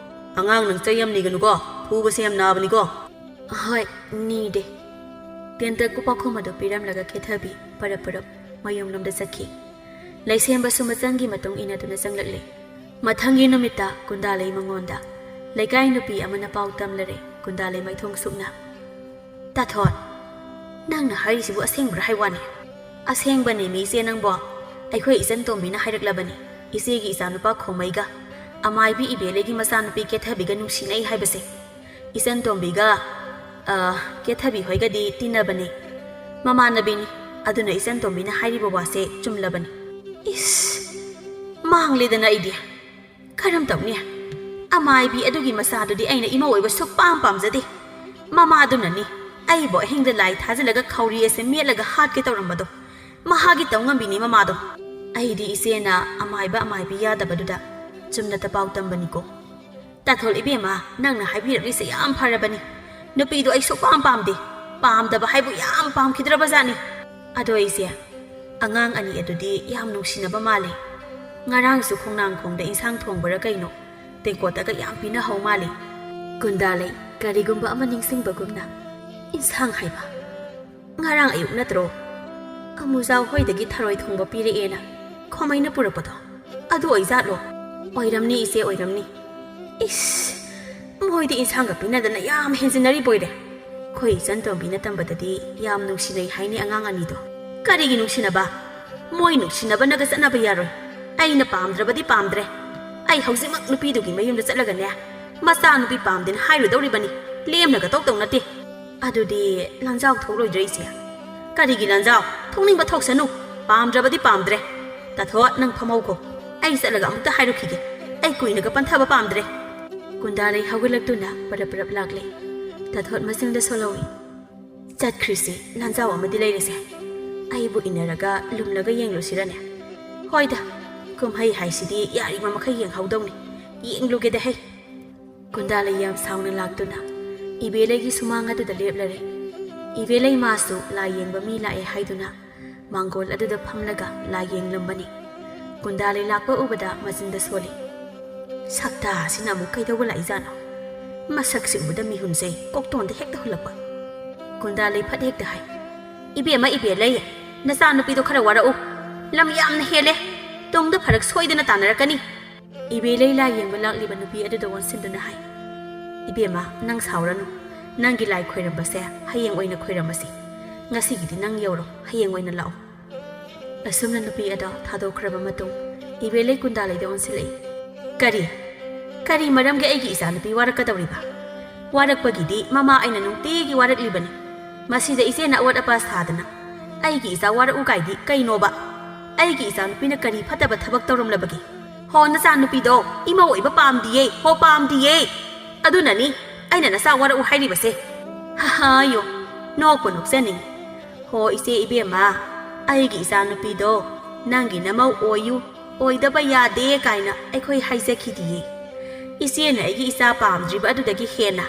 ꯑꯉꯥꯡ ꯅꯪ ꯆꯩ ꯌꯥꯝ ꯅꯤꯒꯅꯨꯀꯣ, ꯐꯨꯕꯁꯦ ꯌꯥꯝ ꯅꯥꯕꯅꯤꯀꯣ꯫" "ꯍꯣꯏ, ꯅꯤꯗꯦ꯫" ꯇꯦꯟꯇꯛꯄ ꯄꯥꯎꯈꯨꯝ ꯑꯗꯨ ꯄꯤꯔꯝꯂꯒ ꯀꯦꯊꯕꯤ ꯄꯔꯞ ꯄꯔꯞ ꯃꯌꯨꯝꯂꯣꯝꯗ ꯆꯠꯈꯤ꯫ ꯂꯩꯁꯦꯝꯕꯁꯨ ꯃꯆꯪꯒꯤ ꯃꯇꯨꯡ ꯏꯟꯅꯗꯨꯅ ꯆꯪꯂꯛꯂꯦ꯫ ꯃꯊꯪꯒꯤ ꯅꯨꯃꯤꯠꯇ ꯀꯨꯟꯗꯥꯂꯩ ꯃꯉꯣꯟꯗ ꯂꯩꯀꯥꯏ ꯅꯨꯄꯤ ꯑꯃꯅ ꯄꯥꯎ ꯇꯝꯂꯔꯦ꯫ ꯀꯨꯟꯗꯥꯂꯩ ꯃꯥꯏꯊꯣꯡ ꯁꯨꯛꯅ꯫ "ꯇꯥꯊꯣꯠ, ꯅꯪꯅ ꯍꯥꯏꯔꯤꯁꯤꯕꯨ ꯑꯁꯦꯡꯕ꯭ꯔꯥ ꯍꯥꯏ ꯋꯥꯅꯤ?" "ꯑꯁꯦꯡꯕꯅꯦ ꯃꯤ ꯏꯆꯦ ꯅꯪꯕꯣ꯫ ꯑꯩꯈꯣꯏ ꯏꯆꯟ ꯇꯣꯝꯕꯤꯅ ꯍꯥꯏꯔꯛꯂꯕꯅꯤ, ꯏꯆꯦꯒꯤ ꯏꯆꯥꯅꯨꯄꯥ ꯈꯣꯃꯩꯒ ꯑꯃꯥꯏꯕꯤ ꯏꯕꯦꯂꯩꯒꯤ ꯃꯆꯥꯅꯨꯄꯤ ꯀꯦꯊꯕꯤꯒ ꯅꯨꯡꯁꯤꯅꯩ ꯍꯥꯏꯕꯁꯦ꯫ ꯏꯆꯟ ꯇꯣꯝꯕꯤꯒ, ꯑ, ꯀꯦꯊꯕꯤ ꯍꯣꯏꯒꯗꯤ ꯇꯤꯟꯅꯕꯅꯦ꯫ ꯃꯃꯥꯟꯅꯕꯤꯅꯤ꯫ ꯑꯗꯨꯅ ꯏꯆꯟ ꯇꯣꯝꯕꯤꯅ ꯍꯥꯏꯔꯤꯕ ꯋꯥꯁꯦ ꯆꯨꯝꯂꯕꯅꯤ꯫" ꯏꯁ, ꯃꯥꯡꯂꯦꯗꯅ ꯑꯩꯗꯤ꯫ ꯀꯔꯝ ꯇꯧꯅꯤ? ꯑꯃꯥꯏꯕꯤ ꯑꯗꯨꯒꯤ ꯃꯆꯥꯗꯨꯗꯤ ꯑꯩꯅ ꯏꯃꯧ ꯑꯣꯏꯕ ꯁꯨꯛꯄꯥꯝ ꯄꯥꯝꯖꯗꯦ꯫ ꯃꯃꯥꯗꯨꯅꯅꯤ ꯑꯩꯕꯨ ꯑꯍꯤꯡꯗ ꯂꯥꯏ ꯊꯥꯖꯤꯜꯂꯒ ꯈꯧꯔꯤ ꯑꯁꯦ ꯃꯦꯠꯂꯒ ꯍꯥꯠꯀꯦ ꯇꯧꯔꯝꯕꯗꯣ꯫ ꯃꯍꯥꯛꯀꯤ ꯇꯧꯉꯝꯕꯤꯅꯤ ꯃꯃꯥꯗꯣ꯫ ꯑꯩꯗꯤ ꯏꯆꯦꯅ ꯑꯃꯥꯏꯕ ꯑꯃꯥꯏꯕꯤ ꯌꯥꯗꯕꯗꯨꯗ ꯆꯨꯝꯅꯇ ꯄꯥꯎ ꯇꯝꯕꯅꯤꯀꯣ꯫ ꯇꯥꯊꯣꯜ ꯏꯕꯦꯝꯃ, ꯅꯪꯅ ꯍꯥꯏꯕꯤꯔꯛꯂꯤꯁꯦ ꯌꯥꯝ ꯐꯔꯕꯅꯤ꯫ ꯅꯨꯄꯤꯗꯣ ꯑꯩ ꯁꯨꯛꯄꯥꯝ ꯄꯥꯝꯗꯦ꯫ ꯄꯥꯝꯗꯕ ꯍꯥꯏꯕꯨ ꯌꯥꯝ ꯄꯥꯝꯈꯤꯗ꯭ꯔꯕ ꯖꯥꯠꯅꯤ꯫ ꯑꯗꯣ ꯑꯩꯁꯦ ꯑꯉꯥꯡ ꯑꯅꯤ ꯑꯗꯨꯗꯤ ꯌꯥꯝ ꯅꯨꯡꯁꯤꯅꯕ ꯃꯥꯜꯂꯦ꯫ ꯉꯔꯥꯡꯁꯨ ꯈꯣꯡꯅꯥꯡꯈꯣꯡꯗ ꯏꯟꯁꯥꯡ ꯊꯣꯡꯕꯔ ꯀꯩꯅꯣ, ꯇꯦꯡꯀꯣꯠꯇꯒ ꯌꯥꯝ ꯄꯤꯅꯍꯧ ꯃꯥꯜꯂꯦ꯫ ꯀꯨꯟꯗꯥꯂꯩ ꯀꯔꯤꯒꯨꯝꯕ ꯑꯃ ꯅꯤꯡꯁꯤꯡꯕꯒꯨꯝꯅ, "ꯏꯟꯁꯥꯡ ꯍꯥꯏꯕ? ꯉꯔꯥꯡ ꯑꯌꯨꯛ ꯅꯠꯇ꯭ꯔꯣ ꯑꯃꯨꯖꯥꯎ ꯍꯣꯏꯗꯒꯤ ꯊꯔꯣꯏ ꯊꯣꯡꯕ ꯄꯤꯔꯛꯑꯦꯅ ꯈꯣꯃꯩꯅ ꯄꯨꯔꯛꯄꯗꯣ? ꯑꯗꯨ ꯑꯣꯏꯖꯥꯠꯂꯣ?" "ꯑꯣꯏꯔꯝꯅꯤ ꯏꯆꯦ, ꯑꯣꯏꯔꯝꯅꯤ꯫ ꯏꯁ, ꯃꯣꯏꯗꯤ ꯏꯟꯁꯥꯡꯒ ꯄꯤꯅꯗꯅ ꯌꯥꯝ ꯍꯦꯟꯖꯤꯟꯅꯔꯤꯕꯣꯏꯔꯦ꯫ ꯑꯩꯈꯣꯏ ꯏꯆꯟ ꯇꯣꯝꯕꯤꯅ ꯇꯝꯕꯗꯗꯤ ꯌꯥꯝ ꯅꯨꯡꯁꯤꯅꯩ ꯍꯥꯏꯅꯦ ꯑꯉꯥꯡ ꯑꯅꯤꯗꯣ꯫ ꯀꯔꯤꯒꯤ ꯅꯨꯡꯁꯤꯅꯕ? ꯃꯣꯏ ꯅꯨꯡꯁꯤꯅꯕꯅꯒ ꯆꯠꯅꯕ ꯌꯥꯔꯣꯏ꯫ ꯑꯩꯅ ꯄꯥꯝꯗ꯭ꯔꯕꯗꯤ ꯄꯥꯝꯗ꯭ꯔꯦ꯫ ꯑꯩ ꯍꯧꯖꯤꯛꯃꯛ ꯅꯨꯄꯤꯗꯨꯒꯤ ꯃꯌꯨꯝꯗ ꯆꯠꯂꯒꯅꯦ, ꯃꯆꯥ ꯅꯨꯄꯤ ꯄꯥꯝꯗꯦꯅ ꯍꯥꯏꯔꯨꯗꯧꯔꯤꯕꯅꯤ꯫ ꯂꯦꯝꯅꯒ ꯇꯧ ꯇꯧ ꯅꯠꯇꯦ꯫" "ꯑꯗꯨꯗꯤ ꯂꯥꯟꯖꯥꯎ ꯊꯣꯛꯂꯣꯏꯗ꯭ꯔꯦ ꯏꯆꯦ?" "ꯀꯔꯤꯒꯤ ꯂꯥꯟꯖꯥꯎ? ꯊꯣꯛꯅꯤꯡꯕ ꯊꯣꯛꯁꯅꯨ꯫ ꯄꯥꯝꯗ꯭ꯔꯕꯗꯤ ꯄꯥꯝꯗ꯭ꯔꯦ꯫ ꯇꯥꯊꯣꯠ, ꯅꯪ ꯐꯝꯍꯧꯈꯣ꯫ ꯑꯩ ꯆꯠꯂꯒ ꯑꯃꯨꯛꯇ ꯍꯥꯏꯔꯨꯈꯤꯒꯦ꯫ ꯑꯩ ꯀꯨꯏꯅꯒ ꯄꯟꯊꯕ ꯄꯥꯝꯗ꯭ꯔꯦ꯫" ꯀꯨꯟꯗꯥꯂꯩ ꯍꯧꯒꯠꯂꯛꯇꯨꯅ ꯄꯔꯞ ꯄꯔꯞ ꯂꯥꯛꯂꯦ꯫ ꯇꯥꯊꯣꯠ ꯃꯆꯤꯟꯗ ꯁꯣꯜꯍꯧꯏ꯫ "ꯆꯠꯈ꯭ꯔꯤꯁꯤ ꯂꯥꯟꯖꯥꯎ ꯑꯃꯗꯤ ꯂꯩꯔꯦꯁꯦ꯫ ꯑꯩꯕꯨ ꯏꯟꯅꯔꯒ ꯂꯨꯝꯂꯒ ꯌꯦꯡꯂꯨꯁꯤꯔꯅꯦ? ꯍꯣꯏꯗ, ꯀꯨꯝꯍꯩ ꯍꯥꯏꯁꯤꯗꯤ ꯌꯥꯔꯤꯕ ꯃꯈꯩ ꯌꯦꯡꯍꯧꯗꯧꯅꯤ꯫ ꯌꯦꯡꯂꯨꯒꯦꯗ ꯍꯩ꯫" ꯀꯨꯟꯗꯥꯂꯩ ꯌꯥꯝ ꯁꯥꯎꯅ ꯂꯥꯛꯇꯨꯅ ꯏꯕꯦꯂꯩꯒꯤ ꯁꯨꯃꯥꯡ ꯑꯗꯨꯗ ꯂꯦꯞꯂꯔꯦ꯫ ꯏꯕꯦꯂꯩ ꯃꯥꯁꯨ ꯂꯥꯏ ꯌꯦꯡꯕ ꯃꯤ ꯂꯥꯛꯑꯦ ꯍꯥꯏꯗꯨꯅ ꯃꯥꯡꯒꯣꯜ ꯑꯗꯨꯗ ꯐꯝꯂꯒ ꯂꯥꯏ ꯌꯦꯡꯂꯝꯕꯅꯤ꯫ ꯀꯨꯟꯗꯥꯂꯩ ꯂꯥꯛꯄ ꯎꯕꯗ ꯃꯆꯤꯟꯗ ꯁꯣꯜꯂꯤ꯫ "ꯁꯛꯇꯥꯁꯤꯅ ꯑꯃꯨꯛ ꯀꯩꯗꯧꯕ ꯂꯥꯛꯏꯖꯥꯠꯅꯣ? ꯃꯁꯛꯁꯤ ꯎꯕꯗ ꯃꯤꯍꯨꯟꯁꯦ ꯀꯣꯛꯇꯣꯟꯗ ꯍꯦꯛꯇ ꯍꯨꯜꯂꯛꯄ꯫" ꯀꯨꯟꯗꯥꯂꯩ ꯐꯠ ꯍꯦꯛꯇ ꯍꯥꯏ, "ꯏꯕꯦꯝꯃ ꯏꯕꯦꯂꯩ, ꯅꯆꯥꯅꯨꯄꯤꯗꯣ ꯈꯔ ꯋꯥꯔꯛꯎ꯫ ꯂꯝ ꯌꯥꯝꯅ ꯍꯦꯜꯂꯦ꯫ ꯇꯨꯡꯗ ꯐꯔꯛ ꯁꯣꯏꯗꯅ ꯇꯥꯟꯅꯔꯛꯀꯅꯤ꯫" ꯏꯕꯦꯂꯩ ꯂꯥꯏ ꯌꯦꯡꯕ ꯂꯥꯛꯂꯤꯕ ꯅꯨꯄꯤ ꯑꯗꯨꯗ ꯑꯣꯟꯁꯤꯟꯗꯨꯅ ꯍꯥꯏ, "ꯏꯕꯦꯝꯃ, ꯅꯪ ꯁꯥꯎꯔꯅꯨ꯫ ꯅꯪꯒꯤ ꯂꯥꯏ ꯈꯣꯏꯔꯝꯕꯁꯦ ꯍꯌꯦꯡ ꯑꯣꯏꯅ ꯈꯣꯏꯔꯝꯃꯁꯤ꯫ ꯉꯁꯤꯒꯤꯗꯤ ꯅꯪ ꯌꯧꯔꯣ, ꯍꯌꯦꯡ ꯑꯣꯏꯅ ꯂꯥꯛꯑꯣ꯫" ꯑꯁꯨꯝꯅ ꯅꯨꯄꯤ ꯑꯗꯣ ꯊꯥꯗꯣꯛꯈ꯭ꯔꯕ ꯃꯇꯨꯡ, ꯏꯕꯦꯂꯩ ꯀꯨꯟꯗꯥꯂꯩꯗ ꯑꯣꯟꯁꯤꯜꯂꯛꯏ꯫ "ꯀꯔꯤ? ꯀꯔꯤ ꯃꯔꯝꯒꯤ ꯑꯩꯒꯤ ꯏꯆꯥꯅꯨꯄꯤ ꯋꯥꯔꯛꯀꯗꯧꯔꯤꯕ? ꯋꯥꯔꯛꯄꯒꯤꯗꯤ ꯃꯃꯥ ꯑꯩꯅ ꯅꯨꯡꯇꯤꯒꯤ ꯋꯥꯔꯛꯂꯤꯕꯅꯤ꯫ ꯃꯁꯤꯗ ꯏꯆꯦꯅ ꯑꯋꯥꯠ ꯑꯄꯥ ꯁꯥꯗꯅ ꯑꯩꯒꯤ ꯏꯆꯥ ꯋꯥꯔꯛꯎ ꯀꯥꯏꯗꯤ ꯀꯩꯅꯣꯕ? ꯑꯩꯒꯤ ꯏꯆꯥꯅꯨꯄꯤꯅ ꯀꯔꯤ ꯐꯠꯇꯕ ꯊꯕꯛ ꯇꯧꯔꯝꯂꯕꯒꯦ? ꯍꯣ, ꯅꯆꯥꯅꯨꯄꯤꯗꯣ ꯏꯃꯧ ꯑꯣꯏꯕ ꯄꯥꯝꯗꯤꯌꯦ, ꯍꯣ, ꯄꯥꯝꯗꯤꯌꯦ꯫ ꯑꯗꯨꯅꯅꯤ ꯑꯩꯅ ꯅꯆꯥ ꯋꯥꯔꯛꯎ ꯍꯥꯏꯔꯤꯕꯁꯦ꯫" "ꯍꯥ ꯍꯥ, ꯌꯣ, ꯅꯣꯛꯄꯨ ꯅꯣꯛꯆꯅꯤꯡꯉꯤ꯫ ꯍꯣ, ꯏꯆꯦ ꯏꯕꯦꯝꯃ, ꯑꯩꯒꯤ ꯏꯆꯥꯅꯨꯄꯤꯗꯣ ꯅꯪꯒꯤ ꯅꯃꯧ ꯑꯣꯏꯌꯨ, ꯑꯣꯏꯗꯕ ꯌꯥꯗꯦ ꯀꯥꯏꯅ ꯑꯩꯈꯣꯏ ꯍꯥꯏꯖꯈꯤꯗꯤꯌꯦ꯫ ꯏꯆꯦꯅ ꯑꯩꯒꯤ ꯏꯆꯥ ꯄꯥꯝꯗ꯭ꯔꯤꯕ ꯑꯗꯨꯗꯒꯤ ꯍꯦꯟꯅ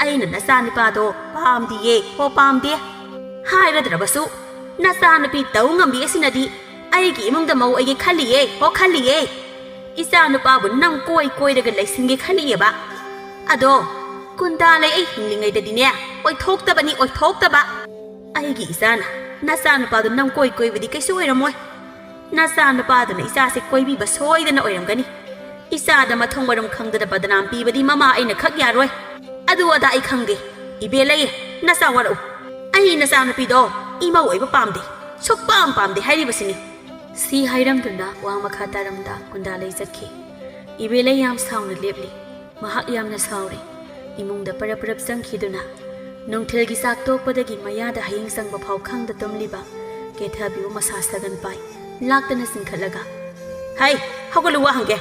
ꯑꯩꯅ ꯅꯆꯥꯅꯤꯄꯥꯗꯣ ꯄꯥꯝꯗꯤꯌꯦ, ꯍꯣ, ꯄꯥꯝꯗꯦ ꯍꯥꯏꯔꯗ꯭ꯔꯕꯁꯨ, ꯅꯆꯥꯅꯨꯄꯤ ꯇꯧ ꯉꯝꯕꯤ ꯑꯁꯤꯅꯗꯤ ꯑꯩꯒꯤ ꯏꯃꯨꯡꯗ ꯃꯧ ꯑꯣꯏꯒꯦ ꯈꯜꯂꯤꯌꯦ, ꯍꯣ ꯈꯜꯂꯤꯌꯦ꯫ ꯏꯆꯥ ꯅꯨꯄꯥꯕꯨ ꯅꯝ ꯀꯣꯏ ꯀꯣꯏꯔꯒ ꯂꯩꯁꯤꯟꯒꯦ ꯈꯜꯂꯤꯑꯕ꯫ ꯑꯗꯣ ꯀꯨꯟꯗꯥ ꯂꯩ ꯑꯩ ꯍꯤꯡꯂꯤꯉꯩꯗꯗꯤꯅꯦ, ꯑꯣꯏꯊꯣꯛꯇꯕꯅꯤ, ꯑꯣꯏꯊꯣꯛꯇꯕ꯫ ꯑꯩꯒꯤ ꯏꯆꯥꯅ ꯅꯆꯥ ꯅꯨꯄꯥꯗꯨ ꯅꯝ ꯀꯣꯏ ꯀꯣꯏꯕꯗꯤ ꯀꯩꯁꯨ ꯑꯣꯏꯔꯝꯃꯣꯏ꯫ ꯅꯆꯥ ꯅꯨꯄꯥꯗꯨꯅ ꯏꯆꯥꯁꯦ ꯀꯣꯏꯕꯤꯕ ꯁꯣꯏꯗꯅ ꯑꯣꯏꯔꯝꯒꯅꯤ꯫ ꯏꯆꯥꯗ ꯃꯊꯣꯡ ꯃꯔꯝ ꯈꯪꯗꯅ ꯕꯗꯅꯥꯝ ꯄꯤꯕꯗꯤ ꯃꯃꯥ ꯑꯩꯅ ꯈꯛ ꯌꯥꯔꯣꯏ꯫ ꯑꯗꯨ ꯑꯗꯥ ꯑꯩ ꯈꯪꯗꯦ꯫ ꯏꯕꯦꯂꯩ, ꯅꯆꯥ ꯋꯥꯔꯛꯎ꯫ ꯑꯩ ꯅꯆꯥ ꯅꯨꯄꯤꯗꯣ ꯏꯃꯧ ꯑꯣꯏꯕ ꯄꯥꯝꯗꯦ꯫ ꯁꯨꯛꯄꯥꯝ ꯄꯥꯝꯗꯦ ꯍꯥꯏꯔꯤꯕꯁꯤꯅꯤ꯫ ꯁꯤ ꯍꯥꯏꯔꯝꯗꯨꯅ ꯋꯥ ꯃꯈꯥ ꯇꯥꯔꯝꯗ ꯀꯨꯟꯗꯥꯂꯩ ꯆꯠꯈꯤ꯫ ꯏꯕꯦꯂꯩ ꯌꯥꯝ ꯁꯥꯎꯅ ꯂꯦꯞꯂꯤ꯫ ꯃꯍꯥꯛ ꯌꯥꯝꯅ ꯁꯥꯎꯔꯦ꯫ ꯏꯃꯨꯡꯗ ꯄꯔꯞ ꯄꯔꯞ ꯆꯪꯈꯤꯗꯨꯅ ꯅꯨꯡꯊꯤꯜꯒꯤ ꯆꯥꯛ ꯇꯣꯛꯄꯗꯒꯤ ꯃꯌꯥꯗ ꯍꯌꯦꯡ ꯆꯪꯕ ꯐꯥꯎ ꯈꯪꯗ ꯇꯨꯝꯂꯤꯕ ꯀꯦꯊꯕꯤꯕꯨ ꯃꯁꯥ ꯁꯥꯒꯟ ꯄꯥꯏ ꯂꯥꯛꯇꯅ ꯆꯤꯡꯈꯠꯂꯒ, "ꯍꯩ, ꯍꯧꯒꯠꯂꯨ, ꯋꯥ ꯍꯪꯒꯦ!"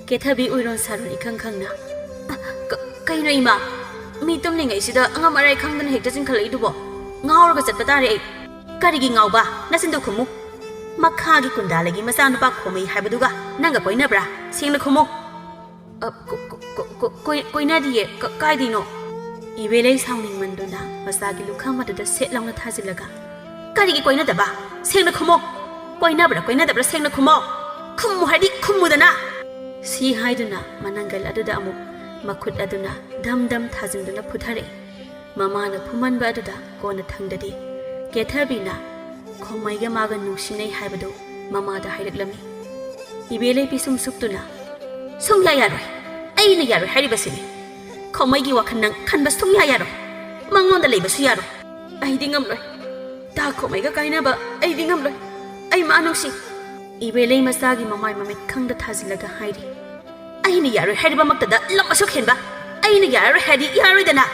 ꯀꯦꯊꯕꯤ ꯎꯏꯔꯣꯟ ꯁꯥꯔꯣꯟ ꯏꯈꯪ ꯈꯪꯅ, "ꯑ, ꯀ-, ꯀꯩꯅꯣ ꯏꯃꯥ? ꯃꯤ ꯇꯨꯝꯂꯤꯉꯩꯁꯤꯗ ꯑꯉꯝ ꯑꯔꯥꯏ ꯈꯪꯗꯅ ꯍꯦꯛꯇ ꯆꯤꯡꯈꯠꯂꯛꯏꯗꯨꯕꯣ? ꯉꯥꯎꯔꯒ ꯆꯠꯄ ꯇꯥꯔꯦ ꯑꯩ꯫ ꯀꯔꯤꯒꯤ ꯉꯥꯎꯕ? ꯅꯆꯤꯟꯗꯨ ꯈꯨꯝꯃꯨ꯫ ꯃꯈꯥꯒꯤ ꯀꯨꯟꯗꯥꯂꯩꯒꯤ ꯃꯆꯥꯅꯨꯄꯥ ꯈꯣꯃꯩ ꯍꯥꯏꯕꯗꯨꯒ ꯅꯪꯒ ꯀꯣꯏꯅꯕ꯭ꯔꯥ? ꯁꯦꯡꯅ ꯈꯨꯝꯃꯨ!" "ꯑ, ꯀꯣ-, ꯀꯣ-, ꯀꯣ-, ꯀꯣ-, ꯀꯣꯏ-, ꯀꯣꯏꯅꯗꯤꯌꯦ꯫ ꯀ-, ꯀꯥꯏꯗꯩꯅꯣ?" ꯏꯕꯦꯂꯩ ꯁꯥꯎꯅꯤꯡꯃꯟꯗꯨꯅ ꯃꯆꯥꯒꯤ ꯂꯨꯈꯝ ꯑꯗꯨꯗ ꯁꯦꯠ ꯂꯥꯎꯅ ꯊꯥꯖꯤꯜꯂꯒ, "ꯀꯔꯤꯒꯤ ꯀꯣꯏꯅꯗꯕ? ꯁꯦꯡꯅ ꯈꯨꯝꯃꯣ꯫ ꯀꯣꯏꯅꯕ꯭ꯔꯥ ꯀꯣꯏꯅꯗꯕ꯭ꯔꯥ ꯁꯦꯡꯅ ꯈꯨꯝꯃꯣ꯫ ꯈꯨꯝꯃꯨ ꯍꯥꯏꯗꯤ ꯈꯨꯝꯃꯨꯗꯅ!" ꯁꯤ ꯍꯥꯏꯗꯨꯅ ꯃꯅꯪꯒꯜ ꯑꯗꯨꯗ ꯑꯃꯨꯛ ꯃꯈꯨꯠ ꯑꯗꯨꯅ ꯙꯝ ꯙꯝ ꯊꯥꯖꯤꯟꯗꯨꯅ ꯐꯨꯊꯔꯛꯏ꯫ ꯃꯃꯥꯅ ꯐꯨꯃꯟꯕ ꯑꯗꯨꯗ ꯀꯣꯟꯅꯊꯪꯗꯗꯤ ꯀꯦꯊꯕꯤꯅ ꯈꯣꯃꯩꯒ ꯃꯥꯒ ꯅꯨꯡꯁꯤꯅꯩ ꯍꯥꯏꯕꯗꯨ ꯃꯃꯥꯗ ꯍꯥꯏꯔꯛꯂꯝꯃꯤ꯫ ꯏꯕꯦꯂꯩ ꯄꯤꯁꯨꯝ ꯁꯨꯛꯇꯨꯅ, "ꯁꯨꯡꯌꯥ ꯌꯥꯔꯣꯏ꯫ ꯑꯩꯅ ꯌꯥꯔꯣꯏ ꯍꯥꯏꯔꯤꯕꯁꯤꯅꯤ꯫ ꯈꯣꯃꯩꯒꯤ ꯋꯥꯈꯜ ꯅꯪ ꯈꯟꯕ ꯁꯨꯡꯌꯥ ꯌꯥꯔꯣꯏ꯫ ꯃꯉꯣꯟꯗ ꯂꯩꯕꯁꯨ ꯌꯥꯔꯣꯏ꯫ ꯑꯩꯗꯤ ꯉꯝꯂꯣꯏ꯫ ꯇꯥ ꯈꯣꯃꯩꯒ ꯀꯥꯏꯅꯕ ꯑꯩꯗꯤ ꯉꯝꯂꯣꯏ꯫ ꯑꯩ ꯃꯥ ꯅꯨꯡꯁꯤ꯫" ꯏꯕꯦꯂꯩ ꯃꯆꯥꯒꯤ ꯃꯃꯥꯏ ꯃꯃꯤꯠ ꯈꯪꯗ ꯊꯥꯖꯤꯜꯂꯒ ꯍꯥꯏꯔꯤ꯫ "ꯑꯩꯅ ꯌꯥꯔꯣꯏ ꯍꯥꯏꯔꯤꯕꯃꯛꯇꯗ ꯂꯝ ꯑꯁꯨꯛ ꯍꯦꯟꯕ? ꯑꯩꯅ ꯌꯥꯔꯔꯣꯏ ꯍꯥꯏꯔꯗꯤ ꯌꯥꯔꯣꯏꯗꯅ?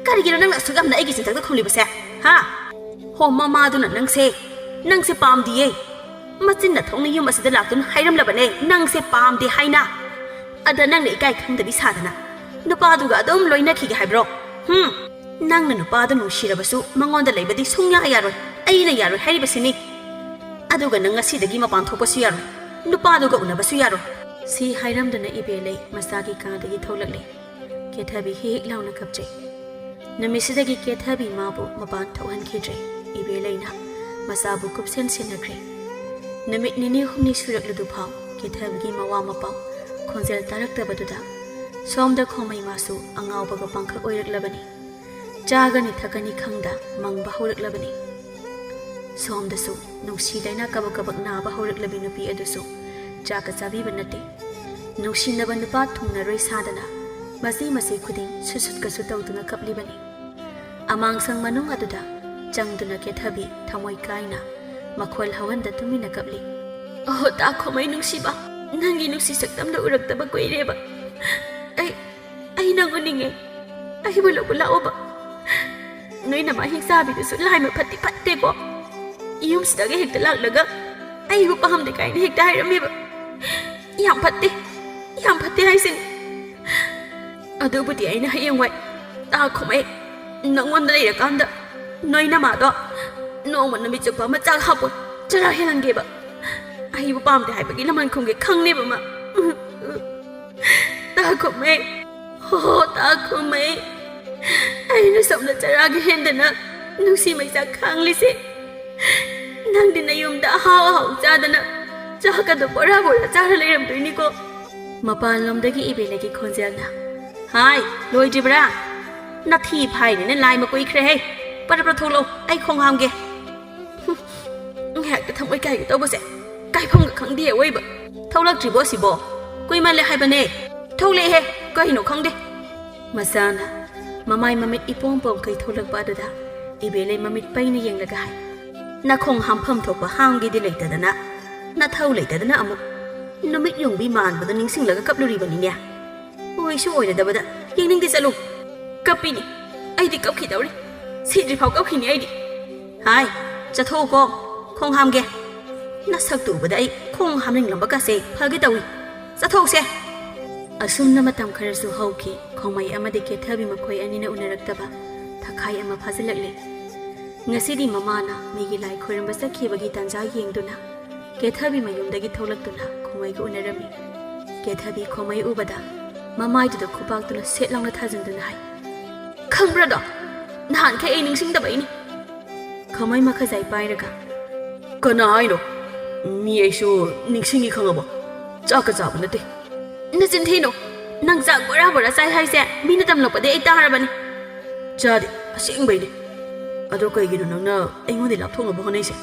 ꯀꯔꯤꯒꯤꯅꯣ ꯅꯪꯅ ꯑꯁꯨꯛ ꯌꯥꯝꯅ ꯑꯩꯒꯤ ꯆꯤꯟꯊꯛꯇ ꯈꯨꯝꯂꯤꯕꯁꯦ? ꯍꯥ? ꯍꯣ, ꯃꯃꯥꯗꯨꯅ ꯅꯪꯁꯦ, ꯅꯪꯁꯦ ꯄꯥꯝꯗꯤꯌꯦ꯫ ꯃꯆꯤꯟ ꯅꯊꯣꯛꯅ ꯌꯨꯝ ꯑꯁꯤꯗ ꯂꯥꯛꯇꯨꯅ ꯍꯥꯏꯔꯝꯂꯕꯅꯦ, ꯅꯪꯁꯦ ꯄꯥꯝꯗꯦ ꯍꯥꯏꯅ꯫ ꯑꯗ ꯅꯪꯅ ꯏꯀꯥꯏ ꯈꯪꯗꯕꯤ ꯁꯥꯗꯅ ꯅꯨꯄꯥꯗꯨꯒ ꯑꯗꯨꯝ ꯂꯣꯏꯅꯈꯤꯒꯦ ꯍꯥꯏꯕ꯭ꯔꯣ? ꯍꯨꯝ? ꯅꯪꯅ ꯅꯨꯄꯥꯗꯨ ꯅꯨꯡꯁꯤꯔꯕꯁꯨ ꯃꯉꯣꯟꯗ ꯂꯩꯕꯗꯤ ꯁꯨꯡꯌꯥ ꯌꯥꯔꯣꯏ꯫ ꯑꯩꯅ ꯌꯥꯔꯣꯏ ꯍꯥꯏꯔꯤꯕꯁꯤꯅꯤ꯫ ꯑꯗꯨꯒ ꯅꯪ ꯉꯁꯤꯗꯒꯤ ꯃꯄꯥꯟ ꯊꯣꯛꯄꯁꯨ ꯌꯥꯔꯣꯏ, ꯅꯨꯄꯥꯗꯨꯒ ꯎꯅꯕꯁꯨ ꯌꯥꯔꯣꯏ꯫" ꯁꯤ ꯍꯥꯏꯔꯝꯗꯨꯅ ꯏꯕꯦꯂꯩ ꯃꯆꯥꯒꯤ ꯀꯥꯗꯒꯤ ꯊꯣꯛꯂꯛꯂꯦ꯫ ꯀꯦꯊꯕꯤ ꯍꯤꯛ ꯍꯤꯛ ꯂꯥꯎꯅ ꯀꯞꯆꯩ꯫ ꯅꯨꯃꯤꯠꯁꯤꯗꯒꯤ ꯀꯦꯊꯕꯤ ꯃꯥꯕꯨ ꯃꯄꯥꯟ ꯊꯣꯛꯍꯟꯈꯤꯗ꯭ꯔꯦ꯫ ꯏꯕꯦꯂꯩꯅ ꯃꯆꯥꯕꯨ ꯀꯨꯞꯁꯦꯟ ꯁꯦꯟꯅꯈ꯭ꯔꯦ꯫ ꯅꯨꯃꯤꯠ ꯅꯤꯅꯤ ꯍꯨꯝꯅꯤ ꯁꯨꯔꯛꯂꯗꯨꯐꯥꯎ ꯀꯦꯊꯕꯤꯒꯤ ꯃꯋꯥ ꯃꯄꯥꯎ ꯈꯣꯟꯖꯦꯜ ꯇꯥꯔꯛꯇꯕꯗꯨꯗ ꯁꯣꯝꯗ ꯈꯣꯡꯃꯩ ꯃꯥꯁꯨ ꯑꯉꯥꯎꯕꯒ ꯄꯥꯡꯈꯛ ꯑꯣꯏꯔꯛꯂꯕꯅꯤ꯫ ꯆꯥꯒꯅꯤ ꯊꯛꯀꯅꯤ ꯈꯪꯗ ꯃꯪꯕ ꯍꯧꯔꯛꯂꯕꯅꯤ꯫ ꯁꯣꯝꯗꯁꯨ ꯅꯨꯡꯁꯤ ꯂꯩꯅꯥ ꯀꯕꯛ ꯀꯕꯛ ꯅꯥꯕ ꯍꯧꯔꯛꯂꯕꯤ ꯅꯨꯄꯤ ꯑꯗꯨꯁꯨ ꯆꯥꯛꯀ ꯆꯥꯕꯤꯕ ꯅꯠꯇꯦ꯫ ꯅꯨꯡꯁꯤꯅꯕ ꯅꯨꯄꯥ ꯊꯨꯡꯅꯔꯣꯏ ꯁꯥꯗꯅ ꯃꯆꯤ ꯃꯆꯤ ꯈꯨꯗꯤꯡ ꯁꯨꯠ ꯁꯨꯠꯀꯁꯨ ꯇꯧꯗꯨꯅ ꯀꯞꯂꯤꯕꯅꯤ꯫ ꯑꯃꯥꯡꯁꯪ ꯃꯅꯨꯡ ꯑꯗꯨꯗ ꯆꯪꯗꯨꯅ ꯀꯦꯊꯕꯤ ꯊꯃꯣꯏ ꯀꯥꯏꯅ ꯃꯈꯣꯜ ꯍꯧꯍꯟꯗ ꯇꯨꯃꯤꯟꯅ ꯀꯞꯂꯤ꯫ "ꯑꯣ, ꯇꯥꯈꯣꯃꯩ ꯅꯨꯡꯁꯤꯕ, ꯅꯪꯒꯤ ꯅꯨꯡꯁꯤ ꯁꯛꯇꯝꯗꯣ ꯎꯔꯛꯇꯕ ꯀꯨꯏꯔꯦꯕ꯫ ꯑꯩ, ꯑꯩ ꯅꯪ ꯎꯅꯤꯡꯉꯦ꯫ ꯑꯩꯕꯨ ꯂꯧꯕ ꯂꯥꯛꯑꯣꯕ꯫ ꯅꯣꯏ ꯅꯃꯥ ꯍꯤꯡꯆꯥꯕꯤꯗꯨꯁꯨ ꯂꯥꯏꯃ ꯐꯠꯇꯤ ꯐꯠꯇꯦꯀꯣ꯫ ꯌꯨꯝꯁꯤꯗꯒ ꯍꯦꯛꯇ ꯂꯥꯛꯂꯒ ꯑꯩꯕꯨ ꯄꯥꯝꯗꯦ ꯀꯥꯏꯅ ꯍꯦꯛꯇ ꯍꯥꯏꯔꯝꯃꯦꯕ꯫ ꯌꯥꯝ ꯐꯠꯇꯦ, ꯌꯥꯝ ꯐꯠꯇꯦ ꯍꯥꯏꯁꯤꯅꯤ꯫ ꯑꯗꯨꯕꯨꯗꯤ ꯑꯩꯅ ꯍꯌꯦꯡꯋꯥꯏ ꯇꯥꯈꯣꯃꯩ ꯅꯪꯉꯣꯟꯗ ꯂꯩꯔꯀꯥꯟꯗ ꯅꯣꯏ ꯅꯃꯥꯗꯣ ꯅꯣꯡꯃ ꯅꯨꯃꯤꯠ ꯆꯨꯞꯄ ꯑꯃ ꯆꯥꯛ ꯍꯥꯞꯄꯣꯏ ꯆꯔꯥ ꯍꯦꯜꯍꯟꯒꯦꯕ꯫ ꯑꯩꯕꯨ ꯄꯥꯝꯗꯦ ꯍꯥꯏꯕꯒꯤ ꯂꯃꯟ ꯈꯨꯝꯒꯦ ꯈꯪꯅꯦꯕ ꯃꯥ꯫ ꯇꯥꯈꯣꯃꯩ, ꯍꯣ, ꯇꯥꯈꯣꯃꯩ, ꯑꯩꯅ ꯁꯣꯝꯗ ꯆꯔꯥꯒ ꯍꯦꯟꯗꯅ ꯅꯨꯡꯁꯤ ꯃꯩꯆꯥꯛ ꯈꯥꯡꯂꯤꯁꯦ꯫ ꯅꯪꯗꯤ ꯅꯌꯨꯝꯗ ꯑꯍꯥꯎ ꯑꯍꯥꯎ ꯆꯥꯗꯅ ꯆꯥꯛꯀꯗꯣ ꯕꯣꯔꯥ ꯕꯣꯔꯥ ꯆꯥꯔ ꯂꯩꯔꯝꯗꯣꯏꯅꯤꯀꯣ꯫" ꯃꯄꯥꯟꯂꯣꯝꯗꯒꯤ ꯏꯕꯦꯂꯩꯒꯤ ꯈꯣꯟꯖꯦꯜꯅ, "ꯍꯥꯏ, ꯂꯣꯏꯗ꯭ꯔꯤꯕ꯭ꯔꯥ? ꯅꯊꯤ ꯐꯥꯏꯅꯤꯅ ꯂꯥꯏ ꯃꯀꯨꯏꯈ꯭ꯔꯦꯍꯦ꯫ ꯄꯔꯞ ꯄꯔꯞ ꯊꯣꯛꯂꯛꯑꯣ, ꯑꯩ ꯈꯣꯡ ꯍꯥꯝꯒꯦ꯫" ꯍꯦꯛꯇ ꯊꯃꯣꯏ ꯀꯥꯏꯒꯦ ꯇꯧꯕꯁꯦ꯫ ꯀꯥꯏꯐꯝꯒ ꯈꯪꯗꯦ ꯑꯋꯣꯏꯕ꯫ ꯊꯣꯛꯂꯛꯇ꯭ꯔꯤꯕꯣ ꯑꯁꯤꯕꯣ? ꯀꯨꯏꯃꯜꯂꯦ ꯍꯥꯏꯕꯅꯦ꯫ ꯊꯣꯛꯂꯛꯑꯦꯍꯦ, ꯀꯩꯅꯣ ꯈꯪꯗꯦ꯫ ꯃꯆꯥꯅ ꯃꯃꯥꯏ ꯃꯃꯤꯠ ꯏꯄꯣꯝ ꯄꯣꯝꯈꯩ ꯊꯣꯛꯂꯛꯄ ꯑꯗꯨꯗ ꯏꯕꯦꯂꯩ ꯃꯃꯤꯠ ꯄꯩꯅ ꯌꯦꯡꯂꯒ ꯍꯥꯏ, "ꯅꯈꯣꯡ ꯍꯥꯝꯐꯝ ꯊꯣꯛꯄ ꯍꯥꯝꯒꯦꯗꯤ ꯂꯩꯇꯗꯅ, ꯅꯊꯧ ꯂꯩꯇꯗꯅ ꯑꯃꯨꯛ꯫ ꯅꯨꯃꯤꯠ ꯌꯨꯡꯕꯤ ꯃꯥꯟꯕꯗꯣ ꯅꯤꯡꯁꯤꯡꯂꯒ ꯀꯞꯂꯨꯔꯤꯕꯅꯤꯅꯦ꯫ ꯑꯣꯏꯁꯨ ꯑꯣꯏꯔꯗꯕꯗ, ꯌꯦꯡꯅꯤꯡꯗꯦ, ꯆꯠꯂꯨ꯫" "ꯀꯞꯄꯤꯅꯤ, ꯑꯩꯗꯤ ꯀꯞꯈꯤꯗꯧꯔꯤ꯫ ꯁꯤꯗ꯭ꯔꯤꯐꯥꯎ ꯀꯞꯈꯤꯅꯤ ꯑꯩꯗꯤ꯫ ꯍꯥꯏ, ꯆꯠꯊꯣꯛꯎꯀꯣ, ꯈꯣꯡ ꯍꯥꯝꯒꯦ꯫ ꯅꯁꯛꯇꯨ ꯎꯕꯗ ꯑꯩ ꯈꯣꯡ ꯍꯥꯝꯅꯤꯡꯂꯝꯕꯒꯁꯦ ꯐꯒꯦ ꯇꯧꯏ꯫ ꯆꯠꯊꯣꯛꯁꯦ꯫" ꯑꯁꯨꯝꯅ ꯃꯇꯝ ꯈꯔꯁꯨ ꯍꯧꯈꯤ꯫ ꯈꯣꯡꯃꯩ ꯑꯃꯗꯤ ꯀꯦꯊꯕꯤ ꯃꯈꯣꯏ ꯑꯅꯤꯅ ꯎꯅꯔꯛꯇꯕ ꯊꯥꯈꯥꯏ ꯑꯃ ꯐꯥꯖꯤꯜꯂꯛꯂꯦ꯫ ꯉꯁꯤꯗꯤ ꯃꯃꯥꯅ ꯃꯤꯒꯤ ꯂꯥꯏ ꯈꯣꯏꯔꯝꯕ ꯆꯠꯈꯤꯕꯒꯤ ꯇꯥꯟꯖꯥ ꯌꯦꯡꯗꯨꯅ ꯀꯦꯊꯕꯤ ꯃꯌꯨꯝꯗꯒꯤ ꯊꯣꯛꯂꯛꯇꯨꯅ ꯈꯣꯡꯃꯩꯒ ꯎꯅꯔꯝꯃꯤ꯫ ꯀꯦꯊꯕꯤ ꯈꯣꯡꯃꯩ ꯎꯕꯗ ꯃꯃꯥꯏꯗꯨꯗ ꯈꯨꯕꯥꯛꯇꯨꯅ ꯁꯦꯠ ꯂꯥꯎꯅ ꯊꯥꯖꯤꯟꯗꯨꯅ ꯍꯥꯏ, "ꯈꯪꯕ꯭ꯔꯥꯗꯣ, ꯅꯍꯥꯟꯈꯩ ꯑꯩ ꯅꯤꯡꯁꯤꯡꯗꯕꯩꯅꯤ꯫ ꯈꯣꯃꯩ ꯃꯈꯖꯥꯏ ꯄꯥꯏꯔꯒ, "ꯀꯅꯥ ꯍꯥꯏꯅꯣ? ꯃꯤ ꯑꯩꯁꯨ ꯅꯤꯡꯁꯤꯡꯉꯤ, ꯈꯪꯉꯕꯣ? ꯆꯥꯛꯀ ꯆꯥꯕ ꯅꯠꯇꯦ꯫ ꯅꯆꯤꯟ ꯊꯤꯅꯣ꯫ ꯅꯪ ꯆꯥꯛ ꯕꯣꯔꯥ ꯕꯣꯔꯥ ꯆꯥꯏ ꯍꯥꯏꯁꯦ ꯃꯤꯅ ꯇꯝꯂꯛꯄꯗꯩ ꯑꯩ ꯇꯥꯔꯕꯅꯤ꯫ ꯆꯥꯗꯦ, ꯑꯁꯦꯡꯕꯩꯅꯦ꯫ ꯑꯗꯣ ꯀꯩꯒꯤꯅꯣ ꯅꯪꯅ ꯑꯩꯉꯣꯟꯗ ꯂꯥꯞꯊꯣꯛꯅꯕ ꯍꯣꯠꯅꯩꯁꯦ?"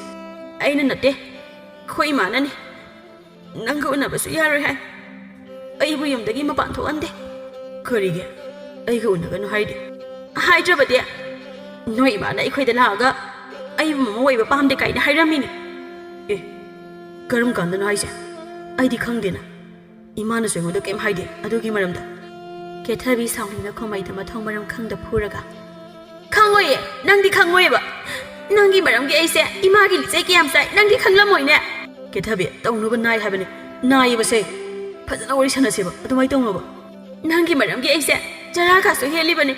"ꯑꯩꯅ ꯅꯠꯇꯦ, ꯑꯩꯈꯣꯏ ꯏꯃꯥꯅꯅꯤ꯫ ꯅꯪꯒ ꯎꯅꯕꯁꯨ ꯌꯥꯔꯣꯏ ꯍꯥꯏ꯫ ꯑꯩꯕꯨ ꯌꯨꯝꯗꯒꯤ ꯃꯄꯥꯟ ꯊꯣꯛꯍꯟꯗꯦ꯫" "ꯀꯔꯤꯒꯤ? ꯑꯩꯒ ꯎꯅꯒꯅꯨ ꯍꯥꯏꯗꯤ?" "ꯍꯥꯏꯗ꯭ꯔꯕꯗꯤ ꯅꯣꯏ ꯏꯃꯥꯅ ꯑꯩꯈꯣꯏꯗ ꯂꯥꯛꯑꯒ ꯑꯩꯕꯨ ꯃꯃꯧ ꯑꯣꯏꯕ ꯄꯥꯝꯗꯦ ꯀꯥꯏꯅ ꯍꯥꯏꯔꯝꯃꯤꯅꯤ꯫" "ꯑꯦ, ꯀꯔꯝ ꯀꯥꯟꯗꯅꯣ ꯍꯥꯏꯁꯦ? ꯑꯩꯗꯤ ꯈꯪꯗꯦꯅ꯫ ꯏꯃꯥꯅꯁꯨ ꯑꯩꯉꯣꯟꯗ ꯀꯩꯝ ꯍꯥꯏꯗꯦ ꯑꯗꯨꯒꯤ ꯃꯔꯝꯗ꯫" ꯀꯦꯊꯕꯤ ꯁꯥꯎꯅꯤꯡꯅ ꯈꯣꯃꯩꯗ ꯃꯊꯣꯡ ꯃꯔꯝ ꯈꯪꯗ ꯐꯨꯔꯒ, "ꯈꯪꯉꯣꯏꯌꯦ, ꯅꯪꯗꯤ ꯈꯪꯉꯣꯏꯌꯦꯕ꯫ ꯅꯪꯒꯤ ꯃꯔꯝꯒꯤ ꯑꯩꯁꯦ ꯏꯃꯥꯒꯤ ꯂꯤꯆꯩ ꯀꯌꯥꯝ ꯆꯥꯏ, ꯅꯪꯗꯤ ꯈꯪꯂꯝꯃꯣꯏꯅꯦ꯫" "ꯀꯦꯊꯕꯤ, ꯇꯧꯅꯨꯕ ꯅꯥꯏ ꯍꯥꯏꯕꯅꯦ, ꯅꯥꯏꯌꯦꯕꯁꯦ꯫ ꯐꯖꯅ ꯋꯥꯔꯤ ꯁꯥꯟꯅꯁꯦꯕ, ꯑꯗꯨꯃꯥꯏꯅ ꯇꯧꯅꯨꯕ꯫" "ꯅꯪꯒꯤ ꯃꯔꯝꯒꯤ ꯑꯩꯁꯦ ꯆꯔꯥ ꯈꯥꯁꯨ ꯍꯦꯜꯂꯤꯕꯅꯦ,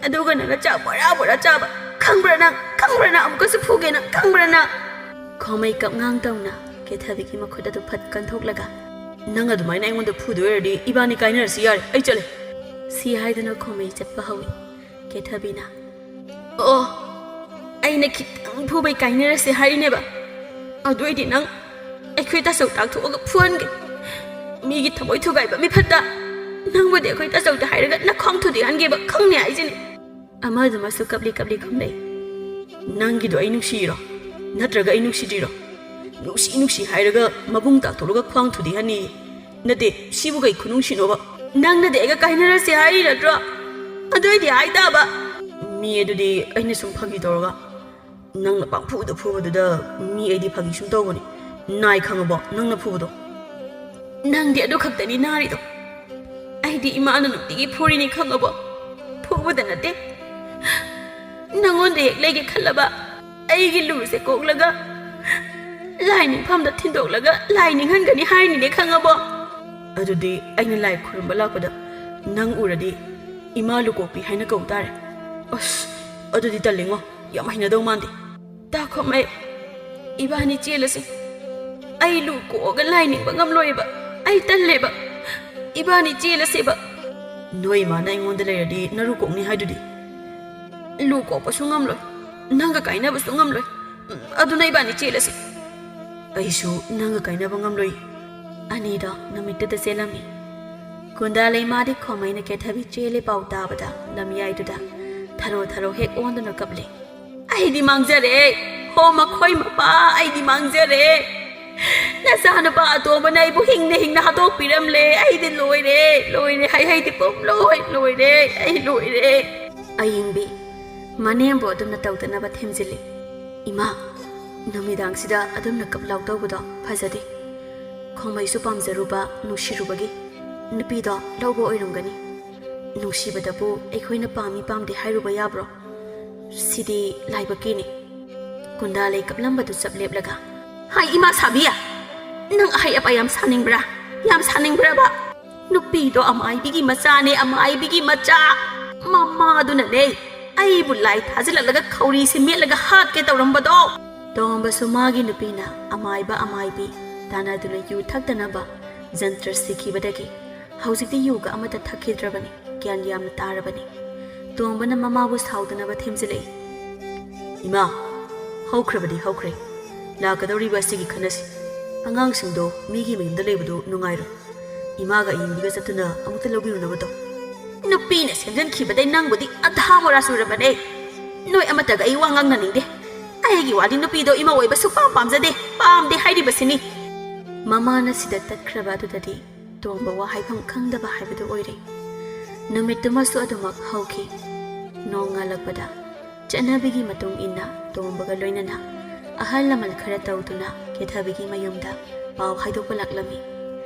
ꯑꯗꯨꯒ ꯅꯪꯅ ꯆꯥꯛ ꯕꯣꯔꯥ ꯕꯣꯔꯥ ꯆꯥꯕ ꯈꯪꯕ꯭ꯔꯥ ꯅꯪ? ꯈꯪꯕ꯭ꯔꯥ ꯅꯪ? ꯑꯃꯨꯛꯀꯁꯨ ꯐꯨꯒꯦ ꯅꯪ, ꯈꯪꯕ꯭ꯔꯥ ꯅꯪ?" ꯈꯣꯃꯩ ꯀꯞꯉꯥꯡ ꯇꯧꯅ ꯀꯦꯊꯕꯤꯒꯤ ꯃꯈꯨꯠ ꯑꯗꯨ ꯐꯠ ꯀꯟꯊꯣꯛꯂꯒ, "ꯅꯪ ꯑꯗꯨꯃꯥꯏꯅ ꯑꯩꯉꯣꯟꯗ ꯐꯨꯗꯣꯏ ꯑꯣꯏꯔꯗꯤ ꯏꯕꯥꯅꯤ ꯀꯥꯏꯅꯔꯁꯤ ꯌꯥꯔꯦ, ꯑꯩ ꯆꯠꯂꯦ꯫" ꯁꯤ ꯍꯥꯏꯗꯨꯅ ꯈꯣꯃꯩ ꯆꯠꯄ ꯍꯧꯏ꯫ ꯀꯦꯊꯕꯤꯅ, "ꯑꯣ, ꯑꯩꯅ ꯈꯤꯇꯪ ꯐꯨꯕꯩ ꯀꯥꯏꯅꯔꯁꯦ ꯍꯥꯏꯔꯤꯅꯦꯕ꯫ ꯑꯗꯨ ꯑꯣꯏꯗꯤ ꯅꯪ ꯑꯩꯈꯣꯏ ꯇꯥꯆꯧ ꯇꯥꯛꯊꯣꯛꯑꯒ ꯐꯨꯍꯟꯒꯦ꯫ ꯃꯤꯒꯤ ꯊꯃꯣꯏ ꯊꯨꯒꯥꯏꯕ ꯃꯤꯐꯠꯇ꯫ ꯅꯪꯕꯨꯗꯤ ꯑꯩꯈꯣꯏ ꯇꯥꯆꯧꯗ ꯍꯥꯏꯔꯒ ꯅꯈꯣꯡ ꯊꯨꯗꯦꯛꯍꯟꯒꯦꯕ, ꯈꯪꯅꯤ ꯍꯥꯏꯁꯤꯅꯤ꯫" ꯑꯃꯗꯨꯃꯁꯨ ꯀꯞꯂꯤ ꯀꯞꯂꯤ ꯈꯨꯝꯂꯛꯏ꯫ "ꯅꯪꯒꯤꯗꯣ ꯑꯩ ꯅꯨꯡꯁꯤꯔꯣ? ꯅꯠꯇ꯭ꯔꯒ ꯑꯩ ꯅꯨꯡꯁꯤꯗ꯭ꯔꯤꯔꯣ? ꯅꯨꯡꯁꯤ ꯅꯨꯡꯁꯤ ꯍꯥꯏꯔꯒ ꯃꯕꯨꯡ ꯇꯥꯛꯊꯣꯛꯂꯒ ꯈ꯭ꯋꯥꯡ ꯊꯨꯗꯦꯛꯍꯟꯅꯤ꯫ ꯅꯠꯇꯦ, ꯁꯤꯕꯨ ꯀꯩ ꯈꯨꯅꯨꯡꯁꯤꯅꯣꯕ? ꯅꯪꯅꯗꯤ ꯑꯩꯒ ꯀꯥꯏꯅꯔꯁꯦ ꯍꯥꯏꯔꯤ ꯅꯠꯇ꯭ꯔꯣ? ꯑꯗꯨ ꯑꯣꯏꯗꯤ ꯍꯥꯏ ꯇꯥꯕ꯫" "ꯃꯤ ꯑꯗꯨꯗꯤ ꯑꯩꯅ ꯁꯨꯝ ꯐꯥꯒꯤ ꯇꯧꯔꯒ, ꯅꯪꯅ ꯄꯪꯐꯨꯗ ꯐꯨꯕꯗꯨꯗ ꯃꯤ ꯑꯩꯗꯤ ꯐꯥꯒꯤ ꯁꯨꯝ ꯇꯧꯕꯅꯤ꯫ ꯅꯥꯏ ꯈꯪꯉꯕꯣ ꯅꯪꯅ ꯐꯨꯕꯗꯣ?" "ꯅꯪꯗꯤ ꯑꯗꯨ ꯈꯛꯇꯅꯤ ꯅꯥꯔꯤꯗꯣ꯫ ꯑꯩꯗꯤ ꯏꯃꯥꯅ ꯅꯨꯡꯇꯤꯒꯤ ꯐꯨꯔꯤꯅꯤ ꯈꯪꯉꯕꯣ? ꯐꯨꯕꯗ ꯅꯠꯇꯦ, ꯅꯪꯉꯣꯟꯗ ꯍꯦꯛ ꯂꯩꯒꯦ ꯈꯜꯂꯕ ꯑꯩꯒꯤ ꯂꯨꯁꯦ ꯀꯣꯛꯂꯒ ꯂꯥꯏ ꯅꯤꯡꯐꯝꯗ ꯊꯤꯟꯗꯣꯛꯂꯒ ꯂꯥꯏ ꯅꯤꯡꯍꯟꯒꯅꯤ ꯍꯥꯏꯔꯤꯅꯤꯅꯦ ꯈꯪꯉꯕꯣ?" "ꯑꯗꯨꯗꯤ ꯑꯩꯅ ꯂꯥꯏ ꯈꯨꯔꯨꯝꯕ ꯂꯥꯛꯄꯗ ꯅꯪ ꯎꯔꯗꯤ ꯏꯃꯥ ꯂꯨꯀꯣꯛꯄꯤ ꯍꯥꯏꯅ ꯀꯧ ꯇꯥꯔꯦ꯫" "ꯑꯁ, ꯑꯗꯨꯗꯤ ꯇꯜꯂꯤꯉꯣ, ꯌꯥꯝ ꯍꯩꯅꯗꯧ ꯃꯥꯟꯗꯦ꯫" "ꯇꯥꯈꯣꯃꯩ, ꯏꯕꯥꯅꯤ ꯆꯦꯜꯂꯁꯤ꯫ ꯑꯩ ꯂꯨ ꯀꯣꯛꯑꯒ ꯂꯥꯏ ꯅꯤꯡꯕ ꯉꯝꯂꯣꯏꯕ꯫ ꯑꯩ ꯇꯜꯂꯦꯕ꯫ ꯏꯕꯥꯅꯤ ꯆꯦꯜꯂꯁꯦꯕ꯫" "ꯅꯣꯏ ꯏꯃꯥꯅ ꯑꯩꯉꯣꯟꯗ ꯂꯩꯔꯗꯤ ꯅꯔꯨ ꯀꯣꯛꯅꯤ ꯍꯥꯏꯗꯨꯗꯤ?" "ꯂꯨ ꯀꯣꯛꯄꯁꯨ ꯉꯝꯂꯣꯏ꯫ ꯅꯪꯒ ꯀꯥꯏꯅꯕꯁꯨ ꯉꯝꯂꯣꯏ꯫ ꯑꯗꯨꯅ ꯏꯕꯥꯅꯤ ꯆꯦꯜꯂꯁꯤ꯫ ꯑꯩꯁꯨ ꯅꯪꯒ ꯀꯥꯏꯅꯕ ꯉꯝꯂꯣꯏ꯫ ꯑꯅꯤꯗꯣ ꯅꯨꯃꯤꯠꯇꯨꯗ ꯆꯦꯜꯂꯝꯃꯤ꯫ ꯀꯨꯟꯗꯥ ꯂꯩꯃꯥꯗꯤ ꯈꯣꯃꯩꯅ ꯀꯦꯊꯕꯤ ꯆꯦꯜꯂꯦ ꯄꯥꯎ ꯇꯥꯕꯗ ꯂꯝꯌꯥꯏꯗꯨꯗ ꯊꯔꯣ ꯊꯔꯣ ꯍꯦꯛ ꯑꯣꯟꯗꯨꯅ ꯀꯞꯂꯦ꯫ "ꯑꯩꯗꯤ ꯃꯥꯡꯖꯔꯦ꯫ ꯍꯣ ꯃꯈꯣꯏ ꯃꯄꯥ, ꯑꯩꯗꯤ ꯃꯥꯡꯖꯔꯦ꯫ ꯅꯆꯥꯅꯨꯄꯥ ꯑꯇꯣꯝꯕꯅ ꯑꯩꯕꯨ ꯍꯤꯡꯅ ꯍꯤꯡꯅ ꯍꯥꯠꯇꯣꯛꯄꯤꯔꯝꯂꯦ꯫ ꯑꯩꯗꯤ ꯂꯣꯏꯔꯦ, ꯂꯣꯏꯔꯦ, ꯍꯩ ꯍꯩꯗꯤ ꯄꯨꯝꯂꯣꯏ ꯂꯣꯏꯔꯦ, ꯑꯩ ꯂꯣꯏꯔꯦ꯫" ꯑꯌꯤꯡꯕꯤ ꯃꯅꯦꯝꯕꯨ ꯑꯗꯨꯝꯅ ꯇꯧꯗꯅꯕ ꯊꯦꯝꯖꯤꯜꯂꯤ꯫ "ꯏꯃꯥ, ꯅꯨꯃꯤꯗꯥꯡꯁꯤꯗ ꯑꯗꯨꯝꯅ ꯀꯞ ꯂꯥꯎ ꯇꯧꯕꯗꯣ ꯐꯖꯗꯦ꯫ ꯈꯣꯃꯩꯁꯨ ꯄꯥꯝꯖꯔꯨꯕ, ꯅꯨꯡꯁꯤꯔꯨꯕꯒꯤ ꯅꯨꯄꯤꯗꯣ ꯂꯧꯕ ꯑꯣꯏꯔꯝꯒꯅꯤ꯫ ꯅꯨꯡꯁꯤꯕꯗꯕꯨ ꯑꯩꯈꯣꯏꯅ ꯄꯥꯝꯃꯤ ꯄꯥꯝꯗꯦ ꯍꯥꯏꯔꯨꯕ ꯌꯥꯕ꯭ꯔꯣ? ꯁꯤꯗꯤ ꯂꯥꯏꯕꯛꯀꯤꯅꯤ꯫" ꯀꯨꯟꯗꯥꯂꯩ ꯀꯞꯂꯝꯕꯗꯨ ꯆꯞ ꯂꯦꯞꯂꯒ, "ꯍꯥꯏ ꯏꯃꯥ ꯁꯥꯕꯤ! ꯅꯪ ꯑꯍꯩ ꯑꯄꯥ ꯌꯥꯝ ꯁꯥꯅꯤꯡꯕ꯭ꯔꯥ? ꯌꯥꯝ ꯁꯥꯅꯤꯡꯕ꯭ꯔꯕ? ꯅꯨꯄꯤꯗꯣ ꯑꯃꯥꯏꯕꯤꯒꯤ ꯃꯆꯥꯅꯦ, ꯑꯃꯥꯏꯕꯤꯒꯤ ꯃꯆꯥ꯫ ꯃꯃꯥꯗꯨꯅꯅꯦ ꯑꯩꯕꯨ ꯂꯥꯏ ꯊꯥꯖꯤꯜꯂꯛꯂꯒ ꯈꯧꯔꯤꯁꯦ ꯃꯦꯠꯂꯒ ꯍꯥꯠꯀꯦ ꯇꯧꯔꯝꯕꯗꯣ꯫" ꯇꯣꯝꯕꯁꯨ ꯃꯥꯒꯤ ꯅꯨꯄꯤꯅ ꯑꯃꯥꯏꯕ ꯑꯃꯥꯏꯕꯤ ꯇꯥꯟꯅꯗꯨꯅ ꯌꯨ ꯊꯛꯇꯅꯕ ꯖꯟꯇ꯭ꯔ ꯁꯤꯈꯤꯕꯗꯒꯤ ꯍꯧꯖꯤꯛꯇꯤ ꯌꯨꯒ ꯑꯃꯠꯇ ꯊꯛꯈꯤꯗ꯭ꯔꯕꯅꯤ꯫ ꯒ꯭ꯌꯥꯟ ꯌꯥꯝꯅ ꯇꯥꯔꯕꯅꯤ꯫ ꯇꯣꯝꯕꯅ ꯃꯃꯥꯕꯨ ꯁꯥꯎꯗꯅꯕ ꯊꯦꯝꯖꯤꯜꯂꯛꯏ꯫ "ꯏꯃꯥ, ꯍꯧꯈ꯭ꯔꯕꯗꯤ ꯍꯧꯈ꯭ꯔꯦ꯫ ꯂꯥꯛꯀꯗꯧꯔꯤꯕ ꯑꯁꯤꯒꯤ ꯈꯟꯅꯁꯤ꯫ ꯑꯉꯥꯡꯁꯤꯡꯗꯣ ꯃꯤꯒꯤ ꯃꯌꯨꯝꯗ ꯂꯩꯕꯗꯨ ꯅꯨꯡꯉꯥꯏꯔꯣꯏ꯫ ꯏꯃꯥꯒ ꯑꯌꯤꯡꯕꯤꯒ ꯆꯠꯇꯨꯅ ꯑꯃꯨꯛꯇ ꯂꯧꯕꯤꯔꯨꯅꯕ ꯇꯧ꯫" "ꯅꯨꯄꯤꯅ ꯁꯦꯝꯖꯤꯟꯈꯤꯕꯗꯩ ꯅꯪꯕꯨꯗꯤ ꯑꯙꯥ ꯃꯣꯔꯥ ꯆꯨꯔꯕꯅꯦ꯫ ꯅꯣꯏ ꯑꯃꯠꯇꯒ ꯑꯩ ꯋꯥ ꯉꯥꯡꯅꯅꯤꯡꯗꯦ꯫ ꯑꯩꯒꯤ ꯋꯥꯗꯤ ꯅꯨꯄꯤꯗꯣ ꯏꯃꯥ ꯑꯣꯏꯕ ꯁꯨꯛꯄꯥꯝ ꯄꯥꯝꯖꯗꯦ, ꯄꯥꯝꯗꯦ ꯍꯥꯏꯔꯤꯕꯁꯤꯅꯤ꯫" ꯃꯃꯥꯅ ꯁꯤꯗ ꯇꯠꯈ꯭ꯔꯕ ꯑꯗꯨꯗꯗꯤ ꯇꯣꯝꯕ ꯋꯥ ꯍꯥꯏꯐꯝ ꯈꯪꯗꯕ ꯍꯥꯏꯕꯗꯨ ꯑꯣꯏꯔꯦ꯫ ꯅꯨꯃꯤꯠꯇꯨꯃꯁꯨ ꯑꯗꯨꯃꯛ ꯍꯧꯈꯤ꯫ ꯅꯣꯡ ꯉꯥꯜꯂꯛꯄꯗ ꯆꯠꯅꯕꯤꯒꯤ ꯃꯇꯨꯡ ꯏꯟꯅ ꯇꯣꯝꯕꯒ ꯂꯣꯏꯅꯅ ꯑꯍꯜ ꯂꯃꯟ ꯈꯔ ꯇꯧꯗꯨꯅ ꯀꯦꯊꯕꯤꯒꯤ ꯃꯌꯨꯝꯗ ꯄꯥꯎ ꯍꯥꯏꯗꯣꯛꯄ ꯂꯥꯛꯂꯝꯃꯤ꯫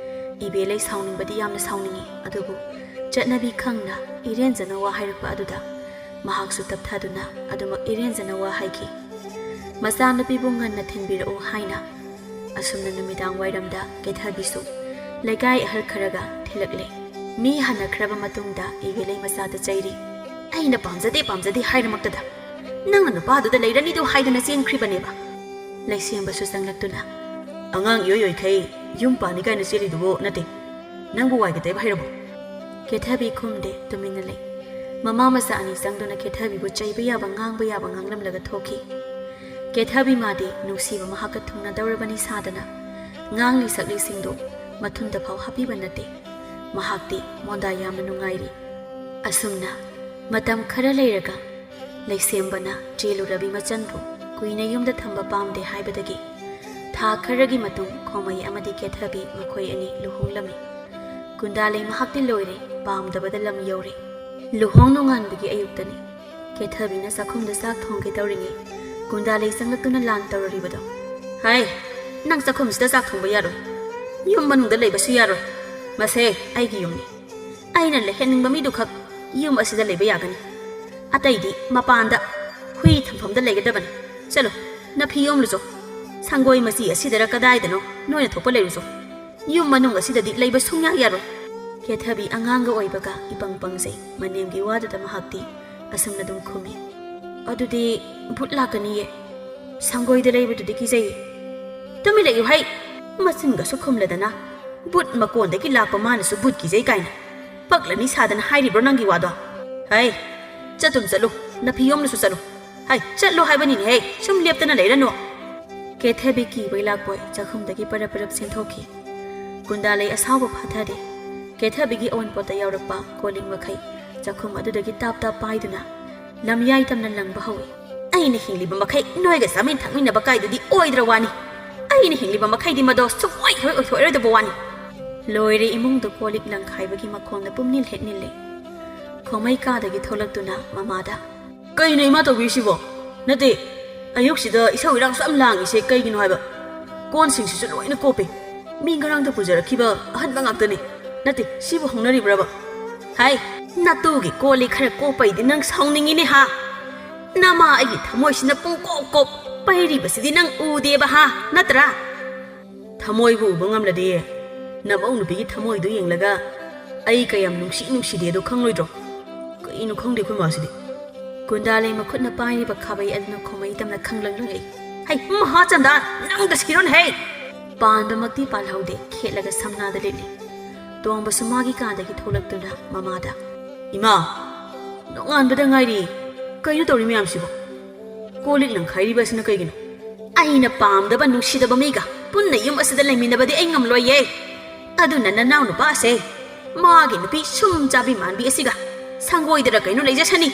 ꯏꯕꯦꯂꯩ ꯁꯥꯎꯅꯤꯡꯕꯗꯤ ꯌꯥꯝꯅ ꯁꯥꯎꯅꯤꯡꯉꯤ, ꯑꯗꯨꯕꯨ ꯆꯠꯅꯕꯤ ꯈꯪꯅ ꯏꯔꯦꯟꯖꯅ ꯋꯥ ꯍꯥꯏꯔꯛꯄ ꯑꯗꯨꯗ ꯃꯍꯥꯛꯁꯨ ꯇꯞꯊꯗꯨꯅ ꯑꯗꯨꯃꯛ ꯏꯔꯦꯟꯖꯅ ꯋꯥ ꯍꯥꯏꯈꯤ꯫ ꯃꯆꯥꯅꯨꯄꯤꯕꯨ ꯉꯟꯅ ꯊꯤꯟꯕꯤꯔꯛꯎ ꯍꯥꯏꯅ꯫ ꯑꯁꯨꯝꯅ ꯅꯨꯃꯤꯗꯥꯡ ꯋꯥꯏꯔꯝꯗ ꯀꯦꯊꯕꯤꯁꯨ ꯂꯩꯀꯥꯏ ꯑꯍꯜ ꯈꯔꯒ ꯊꯤꯜꯂꯛꯂꯦ꯫ ꯃꯤ ꯍꯟꯅꯈ꯭ꯔꯕ ꯃꯇꯨꯡꯗ ꯏꯕꯦꯂꯩ ꯃꯆꯥꯗ ꯆꯩꯔꯤ꯫ "ꯑꯩꯅ ꯄꯥꯝꯖꯗꯦ, ꯄꯥꯝꯖꯗꯦ ꯍꯥꯏꯔꯃꯛꯇꯗ ꯅꯪꯅ ꯅꯨꯄꯥꯗꯨꯗ ꯂꯩꯔꯅꯤꯗꯨ ꯍꯥꯏꯗꯨꯅ ꯆꯦꯟꯈ꯭ꯔꯤꯕꯅꯦꯕ꯫" ꯂꯩꯁꯦꯝꯕꯁꯨ ꯆꯪꯂꯛꯇꯨꯅ, "ꯑꯉꯥꯡ ꯏꯑꯣꯏ ꯑꯣꯏꯈꯩ ꯌꯨꯝ ꯄꯥꯅꯤ ꯀꯥꯏꯅ ꯆꯦꯜꯂꯤꯗꯨꯕꯨ ꯅꯠꯇꯦ꯫ ꯅꯪꯕꯨ ꯋꯥꯏꯒ ꯇꯩꯕ ꯍꯩꯔꯕꯣ?" ꯀꯦꯊꯕꯤ ꯈꯨꯝꯗꯦ, ꯇꯨꯃꯤꯟꯅ ꯂꯩ꯫ ꯃꯃꯥ ꯃꯆꯥ ꯑꯅꯤ ꯆꯪꯗꯨꯅ ꯀꯦꯊꯕꯤꯕꯨ ꯆꯩꯕ ꯌꯥꯕ ꯉꯥꯡꯕ ꯌꯥꯕ ꯉꯥꯡꯂꯝꯂꯒ ꯊꯣꯛꯈꯤ꯫ ꯀꯦꯊꯕꯤ ꯃꯥꯗꯤ ꯅꯨꯡꯁꯤꯕ ꯃꯍꯥꯛꯀ ꯊꯨꯡꯅꯗꯧꯔꯕꯅꯤ ꯁꯥꯗꯅ ꯉꯥꯡꯂꯤ ꯁꯛꯂꯤꯁꯤꯡꯗꯨ ꯃꯊꯨꯟꯗ ꯐꯥꯎ ꯍꯥꯞꯄꯤꯕ ꯅꯠꯇꯦ꯫ ꯃꯍꯥꯛꯇꯤ ꯃꯣꯟꯗꯥ ꯌꯥꯝꯅ ꯅꯨꯡꯉꯥꯏꯔꯤ꯫ ꯑꯁꯨꯝꯅ ꯃꯇꯝ ꯈꯔ ꯂꯩꯔꯒ ꯂꯩꯁꯦꯝꯕꯅ ꯆꯦꯜꯂꯨꯔꯕꯤ ꯃꯆꯟꯕꯨ ꯀꯨꯏꯅ ꯌꯨꯝꯗ ꯊꯝꯕ ꯄꯥꯝꯗꯦ ꯍꯥꯏꯕꯗꯒꯤ ꯊꯥ ꯈꯔꯒꯤ ꯃꯇꯨꯡ ꯈꯣꯃꯩ ꯑꯃꯗꯤ ꯀꯦꯊꯕꯤ ꯃꯈꯣꯏ ꯑꯅꯤ ꯂꯨꯍꯣꯡꯂꯝꯃꯤ꯫ ꯒꯨꯟꯗꯥꯂꯩ ꯃꯍꯥꯛꯇꯤ ꯂꯣꯏꯔꯦ, ꯄꯥꯝꯗꯕꯗ ꯂꯝ ꯌꯧꯔꯦ꯫ ꯂꯨꯍꯣꯡ ꯅꯣꯡꯉꯥꯟꯕꯒꯤ ꯑꯌꯨꯛꯇꯅꯤ꯫ ꯀꯦꯊꯕꯤꯅ ꯆꯥꯛꯈꯨꯝꯗ ꯆꯥꯛ ꯊꯣꯡꯒꯦ ꯇꯧꯔꯤꯉꯩ ꯒꯨꯟꯗꯥꯂꯩ ꯆꯪꯂꯛꯇꯨꯅ ꯂꯥꯟ ꯇꯧꯔꯔꯤꯕꯗꯣ꯫ "ꯍꯥꯏ, ꯅꯪ ꯆꯥꯛꯈꯨꯝꯁꯤꯗ ꯆꯥꯛ ꯊꯣꯡꯕ ꯌꯥꯔꯣꯏ꯫ ꯌꯨꯝ ꯃꯅꯨꯡꯗ ꯂꯩꯕꯁꯨ ꯌꯥꯔꯣꯏ꯫ ꯃꯁꯦ ꯑꯩꯒꯤ ꯌꯨꯝꯅꯤ꯫ ꯑꯩꯅ ꯂꯩꯍꯟꯅꯤꯡꯕ ꯃꯤꯗꯨꯈꯛ ꯌꯨꯝ ꯑꯁꯤꯗ ꯂꯩꯕ ꯌꯥꯒꯅꯤ꯫ ꯑꯇꯩꯗꯤ ꯃꯄꯥꯟꯗ ꯍꯨꯏ ꯊꯝꯐꯝꯗ ꯂꯩꯒꯗꯕꯅꯤ꯫ ꯆꯠꯂꯣ, ꯅꯐꯤ ꯌꯣꯝꯂꯨꯆꯣ꯫ ꯁꯪꯒꯣꯏ ꯃꯆꯤ ꯑꯁꯤꯗꯔ ꯀꯗꯥꯏꯗꯅꯣ ꯅꯣꯏꯅ ꯊꯣꯛꯄ ꯂꯩꯔꯨꯆꯣ꯫ ꯌꯨꯝ ꯃꯅꯨꯡ ꯑꯁꯤꯗꯗꯤ ꯂꯩꯕ ꯁꯨꯡꯌꯥ ꯌꯥꯔꯣꯏ꯫" ꯀꯦꯊꯕꯤ ꯑꯉꯥꯡꯒ ꯑꯣꯏꯕꯒ ꯏꯄꯪ ꯄꯪꯖꯩ꯫ ꯃꯅꯦꯝꯒꯤ ꯋꯥꯗꯨꯗ ꯃꯍꯥꯛꯇꯤ ꯑꯁꯨꯝꯅ ꯑꯗꯨꯝ ꯈꯨꯝꯃꯤ, "ꯑꯗꯨꯗꯤ ꯚꯨꯠ ꯂꯥꯛꯀꯅꯤꯌꯦ꯫ ꯁꯪꯒꯣꯏꯗ ꯂꯩꯕꯗꯨꯗꯤ ꯀꯤꯖꯩꯌꯦ꯫" "ꯇꯨꯃꯤꯟ ꯂꯩꯌꯨ ꯍꯩ! ꯃꯆꯤꯟꯒꯁꯨ ꯈꯨꯝꯂꯗꯅ ꯚꯨꯠ ꯃꯀꯣꯟꯗꯒꯤ ꯂꯥꯛꯄ ꯃꯥꯅꯁꯨ ꯚꯨꯠ ꯀꯤꯖꯩ ꯀꯥꯏꯅ꯫ ꯄꯛꯂꯅꯤ ꯁꯥꯗꯅ ꯍꯥꯏꯔꯤꯕ꯭ꯔꯣ ꯅꯪꯒꯤ ꯋꯥꯗꯣ? ꯍꯩ, ꯆꯠꯇꯨꯝ ꯆꯠꯂꯨ, ꯅꯐꯤ ꯌꯣꯝꯂꯨꯁꯨ ꯆꯠꯂꯨ꯫ ꯍꯩ, ꯆꯠꯂꯨ ꯍꯥꯏꯕꯅꯤꯅꯦꯍꯦ, ꯁꯨꯝ ꯂꯦꯞꯇꯅ ꯂꯩꯔꯅꯨ꯫" ꯀꯦꯊꯕꯤ ꯀꯤꯕꯩ ꯂꯥꯛꯄꯣꯏ ꯆꯥꯛꯈꯨꯝꯗꯒꯤ ꯄꯔꯞ ꯄꯔꯞ ꯆꯦꯟꯊꯣꯛꯈꯤ꯫ ꯒꯨꯟꯗꯥꯂꯩ ꯑꯁꯥꯎꯕ ꯐꯥꯊꯗꯦ꯫ ꯀꯦꯊꯕꯤꯒꯤ ꯑꯑꯣꯟꯄꯣꯠꯇ ꯌꯥꯎꯔꯛꯄ ꯀꯣꯜ ꯂꯤꯛ ꯃꯈꯩ ꯆꯥꯛꯈꯨꯝ ꯑꯗꯨꯗꯒꯤ ꯇꯥꯞ ꯇꯥꯞ ꯄꯥꯏꯗꯨꯅ ꯂꯝꯌꯥꯏ ꯇꯝꯅ ꯂꯪꯕ ꯍꯧꯏ꯫ "ꯑꯩꯅ ꯍꯤꯡꯂꯤꯕ ꯃꯈꯩ ꯅꯣꯏꯒ ꯆꯥꯃꯤꯟ ꯊꯛꯃꯤꯟꯅꯕ ꯀꯥꯏꯗꯨꯗꯤ ꯑꯣꯏꯗ꯭ꯔ ꯋꯥꯅꯤ꯫ ꯑꯩꯅ ꯍꯤꯡꯂꯤꯕ ꯃꯈꯩꯗꯤ ꯃꯗꯣ ꯁꯨꯡꯑꯣꯏ ꯍꯦꯛ ꯑꯣꯏꯊꯣꯛꯑꯔꯣꯏꯗꯕ ꯋꯥꯅꯤ꯫" ꯂꯣꯏꯔꯦ, ꯏꯃꯨꯡꯗ ꯀꯣꯜ ꯂꯤꯛ ꯂꯪꯈꯥꯏꯕꯒꯤ ꯃꯈꯣꯟꯅ ꯄꯨꯝꯅꯤꯜ ꯍꯦꯛ ꯅꯤꯜꯂꯦ꯫ ꯈꯣꯃꯩ ꯀꯥꯗꯒꯤ ꯊꯣꯛꯂꯛꯇꯨꯅ ꯃꯃꯥꯗ, "ꯀꯩꯅꯣ ꯏꯃꯥ ꯇꯧꯕꯤꯔꯤꯁꯤꯕꯣ? ꯅꯠꯇꯦ, ꯑꯌꯨꯛꯁꯤꯗ ꯏꯁꯧ ꯏꯔꯥꯡꯁꯨ ꯌꯥꯝ ꯂꯥꯡꯉꯤꯁꯦ ꯀꯩꯒꯤꯅꯣ ꯍꯥꯏꯕ? ꯀꯣꯟꯁꯤꯡꯁꯤꯁꯨ ꯂꯣꯏꯅ ꯀꯣꯞꯄꯦ꯫ ꯃꯤ ꯉꯔꯥꯡꯗ ꯄꯨꯖꯔꯛꯈꯤꯕ ꯑꯍꯟꯕ ꯉꯥꯛꯇꯅꯤ꯫ ꯅꯠꯇꯦ, ꯁꯤꯕꯨ ꯍꯧꯅꯔꯤꯕ꯭ꯔꯕ? ꯍꯥꯏ, ꯅꯇꯨꯒꯤ ꯀꯣꯜ ꯂꯤꯛ ꯈꯔ ꯀꯣꯞꯄꯩꯗꯤ ꯅꯪ ꯁꯥꯎꯅꯤꯡꯉꯤꯅꯦ ꯍꯥ? ꯅꯃꯥ ꯑꯩꯒꯤ ꯊꯃꯣꯏꯁꯤꯅ ꯄꯨꯡꯀꯣꯞ ꯀꯣꯞ ꯄꯩꯔꯤꯕꯁꯤꯗꯤ ꯅꯪ ꯎꯗꯦꯕ ꯍꯥ? ꯅꯠꯇ꯭ꯔꯥ?" "ꯊꯃꯣꯏꯕꯨ ꯎꯕ ꯉꯝꯂꯗꯤ ꯅꯃꯧ ꯅꯨꯄꯤꯒꯤ ꯊꯃꯣꯏꯗꯨ ꯌꯦꯡꯂꯒ ꯑꯩ ꯀꯌꯥꯝ ꯅꯨꯡꯁꯤ ꯅꯨꯡꯁꯤꯗꯦꯗꯣ ꯈꯪꯂꯣꯏꯗ꯭ꯔꯣ? ꯀꯩꯅꯣ ꯈꯪꯗꯦ ꯑꯩꯈꯣꯏ ꯃꯥꯁꯤꯗꯤ꯫" ꯒꯨꯟꯗꯥꯂꯩ ꯃꯈꯨꯠꯅ ꯄꯥꯏꯔꯤꯕ ꯈꯥꯕꯩ ꯑꯗꯨꯅ ꯈꯣꯃꯩ ꯇꯝꯅ ꯈꯪꯂꯪ ꯂꯪꯂꯛꯏ꯫ "ꯍꯩ, ꯃꯍꯥꯆꯟꯗꯥ, ꯅꯪꯗ ꯁꯤꯔꯣꯅ ꯍꯩ!" ꯄꯥꯟꯕꯃꯛꯇꯤ ꯄꯥꯜꯍꯧꯗꯦ, ꯈꯦꯠꯂꯒ ꯁꯝꯅꯥꯗ ꯂꯤꯠꯂꯤ꯫ ꯇꯣꯝꯕꯁꯨ ꯃꯥꯒꯤ ꯀꯥꯗꯒꯤ ꯊꯣꯛꯂꯛꯇꯨꯅ ꯃꯃꯥꯗ, "ꯏꯃꯥ, ꯅꯣꯡꯉꯥꯟꯕꯗ ꯉꯥꯏꯔꯤ꯫ ꯀꯩꯅꯣ ꯇꯧꯔꯤ ꯃꯌꯥꯝꯁꯤꯕꯣ? ꯀꯣꯜ ꯂꯤꯛ ꯂꯪꯈꯥꯏꯔꯤꯕ ꯑꯁꯤꯅ ꯀꯩꯒꯤꯅꯣ? ꯑꯩꯅ ꯄꯥꯝꯗꯕ ꯅꯨꯡꯁꯤꯗꯕ ꯃꯤꯒ ꯄꯨꯟꯅ ꯌꯨꯝ ꯑꯁꯤꯗ ꯂꯩꯃꯤꯟꯅꯕꯗꯤ ꯑꯩ ꯉꯝꯂꯣꯏꯌꯦ꯫ ꯑꯗꯨꯅ ꯅꯅꯥꯎ ꯅꯨꯄꯥꯁꯦ ꯃꯥꯒꯤ ꯅꯨꯄꯤ ꯁꯨꯝ ꯆꯥꯕꯤ ꯃꯥꯟꯕꯤ ꯑꯁꯤꯒ ꯁꯪꯒꯣꯏꯗꯔ ꯀꯩꯅꯣ ꯂꯩꯖꯁꯅꯤ꯫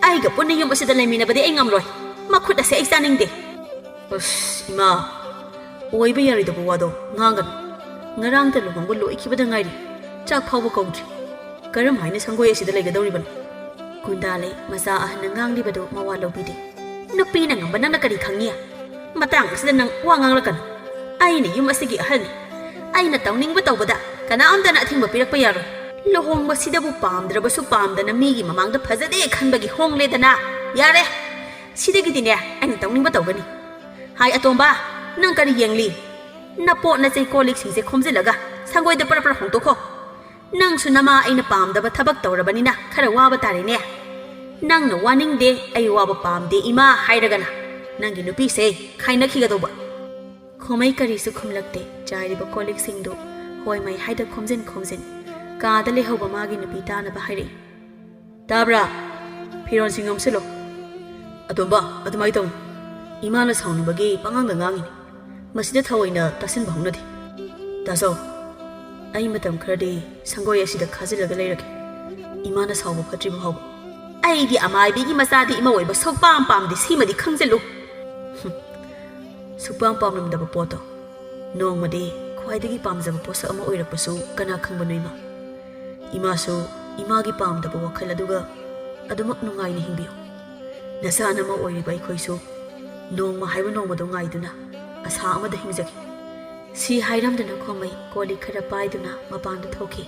ꯑꯩꯒ ꯄꯨꯟꯅ ꯌꯨꯝ ꯑꯁꯤꯗ ꯂꯩꯃꯤꯟꯅꯕꯗꯤ ꯑꯩ ꯉꯝꯂꯣꯏ꯫ ꯃꯈꯨꯠ ꯑꯁꯦ ꯑꯩ ꯆꯥꯅꯤꯡꯗꯦ꯫ ꯑꯁ, ꯏꯃꯥ, ꯑꯣꯏꯕ ꯌꯥꯔꯣꯏꯗꯕ ꯋꯥꯗꯣ ꯉꯥꯡꯒꯅꯨ꯫ ꯉꯔꯥꯡꯇ ꯂꯨꯍꯣꯡꯕ ꯂꯣꯏꯈꯤꯕꯗ ꯉꯥꯏꯔꯤ꯫ ꯆꯥꯛ ꯐꯥꯎꯕ ꯀꯧꯗ꯭ꯔꯤ꯫ ꯀꯔꯝ ꯍꯥꯏꯅ ꯁꯪꯒꯣꯏ ꯑꯁꯤꯗ ꯂꯩꯒꯗꯧꯔꯤꯕꯅꯣ? ꯒꯨꯟꯗꯥ ꯂꯩ, ꯃꯆꯥ ꯑꯍꯟꯅ ꯉꯥꯡꯂꯤꯕꯗꯨ ꯃꯋꯥ ꯂꯧꯕꯤꯗꯦ꯫ ꯅꯨꯄꯤꯅ ꯉꯝꯕ ꯅꯪꯅ ꯀꯔꯤ ꯈꯪꯉꯤ? ꯃꯇꯥꯡ ꯑꯁꯤꯗ ꯅꯪ ꯋꯥ ꯉꯥꯡꯂꯛꯀꯅꯨ꯫ ꯑꯩꯅ ꯌꯨꯝ ꯑꯁꯤꯒꯤ ꯑꯍꯜꯅꯤ꯫ ꯑꯩꯅ ꯇꯧꯅꯤꯡꯕ ꯇꯧꯕꯗ ꯀꯅꯥꯝꯇꯅ ꯑꯊꯤꯡꯕ ꯄꯤꯔꯛꯄ ꯌꯥꯔꯣꯏ꯫ ꯂꯨꯍꯣꯡꯕꯁꯤꯗꯕꯨ ꯄꯥꯝꯗ꯭ꯔꯕꯁꯨ ꯄꯥꯝꯗꯅ ꯃꯤꯒꯤ ꯃꯃꯥꯡꯗ ꯐꯖꯗꯦ ꯈꯟꯕꯒꯤ ꯍꯣꯡꯂꯦꯗꯅ꯫ ꯌꯥꯔꯦ, ꯁꯤꯗꯒꯤꯗꯤꯅꯦ ꯑꯩꯅ ꯇꯧꯅꯤꯡꯕ ꯇꯧꯒꯅꯤ꯫ ꯍꯥꯏ ꯑꯇꯣꯝꯕ, ꯅꯪ ꯀꯔꯤ ꯌꯦꯡꯂꯤ? ꯅꯄꯣꯠ ꯅꯆꯩ ꯀꯣꯜ ꯂꯤꯛꯁꯤꯡꯁꯦ ꯈꯣꯝꯖꯤꯜꯂꯒ ꯁꯪꯒꯣꯏꯗ ꯄꯔꯞ ꯄꯔꯞ ꯍꯣꯡꯗꯣꯛꯈꯣ꯫ ꯅꯪꯁꯨ ꯅꯃꯥ ꯑꯩꯅ ꯄꯥꯝꯗꯕ ꯊꯕꯛ ꯇꯧꯔꯕꯅꯤꯅ ꯈꯔ ꯋꯥꯕ ꯇꯥꯔꯦꯅꯦ꯫ ꯅꯪꯅ "ꯋꯥꯅꯤꯡꯗꯦ, ꯑꯩ ꯋꯥꯕ ꯄꯥꯝꯗꯦ ꯏꯃꯥ" ꯍꯥꯏꯔꯒꯅ ꯅꯪꯒꯤ ꯅꯨꯄꯤꯁꯦ ꯈꯥꯏꯅꯈꯤꯒꯗꯧꯕ꯫ ꯈꯣꯃꯩ ꯀꯔꯤꯁꯨ ꯈꯨꯝꯂꯛꯇꯦ꯫ ꯆꯥꯏꯔꯤꯕ ꯀꯣꯜ ꯂꯤꯛꯁꯤꯡꯗꯨ ꯍꯣꯏ ꯃꯩ ꯍꯥꯏꯗ ꯈꯣꯝꯖꯤꯟ ꯈꯣꯝꯖꯤꯟ ꯀꯥꯗ ꯂꯩꯍꯧꯕ ꯃꯥꯒꯤ ꯅꯨꯄꯤ ꯇꯥꯅꯕ ꯍꯥꯏꯔꯛꯏ꯫ "ꯇꯥꯕ꯭ꯔꯥ? ꯐꯤꯔꯣꯜꯁꯤꯡ ꯌꯣꯝꯁꯤꯜꯂꯣ꯫ ꯑꯇꯣꯝꯕ, ꯑꯗꯨꯃꯥꯏ ꯇꯧꯅꯨ꯫ ꯏꯃꯥꯅ ꯁꯥꯎꯅꯤꯡꯕꯒꯤ ꯄꯉꯥꯡꯗ ꯉꯥꯡꯉꯤꯅꯤ꯫ ꯃꯁꯤꯗ ꯊꯑꯣꯏꯅ ꯇꯥꯁꯤꯟꯕ ꯍꯧꯅꯗꯦ꯫ ꯇꯥꯖꯧ, ꯑꯩ ꯃꯇꯝ ꯈꯔꯗꯤ ꯁꯪꯒꯣꯏ ꯑꯁꯤꯗ ꯈꯥꯖꯤꯜꯂꯒ ꯂꯩꯔꯒꯦ꯫ ꯏꯃꯥꯅ ꯁꯥꯎꯕ ꯐꯠꯇ꯭ꯔꯤꯕ ꯐꯥꯎꯕ꯫" "ꯑꯩꯗꯤ ꯑꯃꯥꯏꯕꯤꯒꯤ ꯃꯆꯥꯗꯤ ꯏꯃꯧ ꯑꯣꯏꯕ ꯁꯨꯛꯄꯥꯝ ꯄꯥꯝꯗꯦ, ꯁꯤꯃꯗꯤ ꯈꯪꯖꯜꯂꯨ꯫" ꯍꯨꯝ꯫ ꯁꯨꯛꯄꯥꯝ ꯄꯥꯝꯂꯝꯗꯕ ꯄꯣꯠꯇꯣ ꯅꯣꯡꯃꯗꯤ ꯈ꯭ꯋꯥꯏꯗꯒꯤ ꯄꯥꯝꯖꯕ ꯄꯣꯠꯁꯛ ꯑꯃ ꯑꯣꯏꯔꯛꯄꯁꯨ ꯀꯅꯥ ꯈꯪꯕꯅꯣ ꯏꯃꯥ? ꯏꯃꯥꯁꯨ ꯏꯃꯥꯒꯤ ꯄꯥꯝꯗꯕ ꯋꯥꯈꯜ ꯑꯗꯨꯒ ꯑꯗꯨꯃꯛ ꯅꯨꯡꯉꯥꯏꯅ ꯍꯤꯡꯕꯤꯌꯨ꯫ ꯅꯆꯥ ꯅꯃꯧ ꯑꯣꯏꯔꯤꯕ ꯑꯩꯈꯣꯏꯁꯨ ꯅꯣꯡꯃ ꯍꯥꯏꯕ ꯅꯣꯡꯃꯗꯣ ꯉꯥꯏꯗꯨꯅ ꯑꯁꯥ ꯑꯃꯗ ꯍꯤꯡꯖꯒꯦ꯫ ꯁꯤ ꯍꯥꯏꯔꯝꯗꯨꯅ ꯈꯣꯃꯩ ꯀꯣꯜ ꯂꯤꯛ ꯈꯔ ꯄꯥꯏꯗꯨꯅ ꯃꯄꯥꯟꯗ ꯊꯣꯛꯈꯤ꯫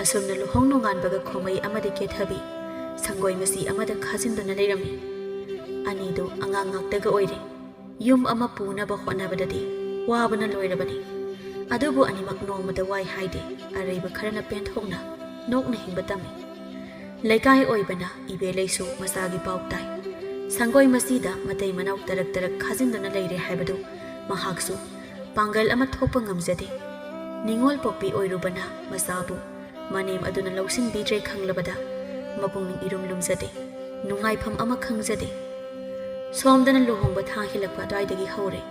ꯑꯁꯨꯝꯅ ꯂꯨꯍꯣꯡ ꯅꯣꯡꯉꯥꯟꯕꯒ ꯈꯣꯃꯩ ꯑꯃꯗꯤ ꯀꯦꯊꯕꯤ ꯁꯪꯒꯣꯏ ꯃꯆꯤ ꯑꯃꯗ ꯈꯥꯖꯤꯟꯗꯨꯅ ꯂꯩꯔꯝꯃꯤ꯫ ꯑꯅꯤꯗꯨ ꯑꯉꯥꯡ ꯉꯥꯛꯇꯒ ꯑꯣꯏꯔꯦ꯫ ꯌꯨꯝ ꯑꯃ ꯄꯨꯅꯕ ꯍꯣꯠꯅꯕꯗꯗꯤ ꯋꯥꯕꯅ ꯂꯣꯏꯔꯕꯅꯤ꯫ ꯑꯗꯨꯕꯨ ꯑꯅꯤꯃꯛ ꯅꯣꯡꯃꯗ ꯋꯥꯏ ꯍꯥꯏꯗꯦ, ꯑꯔꯩꯕ ꯈꯔꯅ ꯄꯦꯟꯊꯣꯛꯅ ꯅꯣꯛꯅ ꯍꯤꯡꯕ ꯇꯝꯃꯤ꯫ ꯂꯩꯀꯥꯏ ꯑꯣꯏꯕꯅ ꯏꯕꯦꯂꯩꯁꯨ ꯃꯆꯥꯒꯤ ꯄꯥꯎ ꯇꯥꯏ꯫ ꯁꯪꯒꯣꯏ ꯃꯆꯤꯗ ꯃꯇꯩ ꯃꯅꯥꯎ ꯇꯔꯛ ꯇꯔꯛ ꯈꯥꯖꯤꯟꯗꯨꯅ ꯂꯩꯔꯦ ꯍꯥꯏꯕꯗꯨ ꯃꯍꯥꯛꯁꯨ ꯄꯥꯡꯒꯜ ꯑꯃ ꯊꯣꯛꯄ ꯉꯝꯖꯗꯦ꯫ ꯅꯤꯉꯣꯜ ꯄꯣꯛꯄꯤ ꯑꯣꯏꯔꯨꯕꯅ ꯃꯆꯥꯕꯨ ꯃꯅꯦꯝ ꯑꯗꯨꯅ ꯂꯧꯁꯤꯟꯕꯤꯗ꯭ꯔꯦ ꯈꯪꯂꯕꯗ ꯃꯄꯨꯛꯅꯤꯡ ꯏꯔꯨꯝ ꯂꯨꯝꯖꯗꯦ, ꯅꯨꯡꯉꯥꯏꯐꯝ ꯑꯃ ꯈꯪꯖꯗꯦ꯫ ꯁꯣꯝꯗꯅ ꯂꯨꯍꯣꯡꯕ ꯊꯥꯡ ꯍꯦꯜꯂꯛꯄ ꯑꯗꯨꯋꯥꯏꯗꯒꯤ ꯍꯧꯔꯦ꯫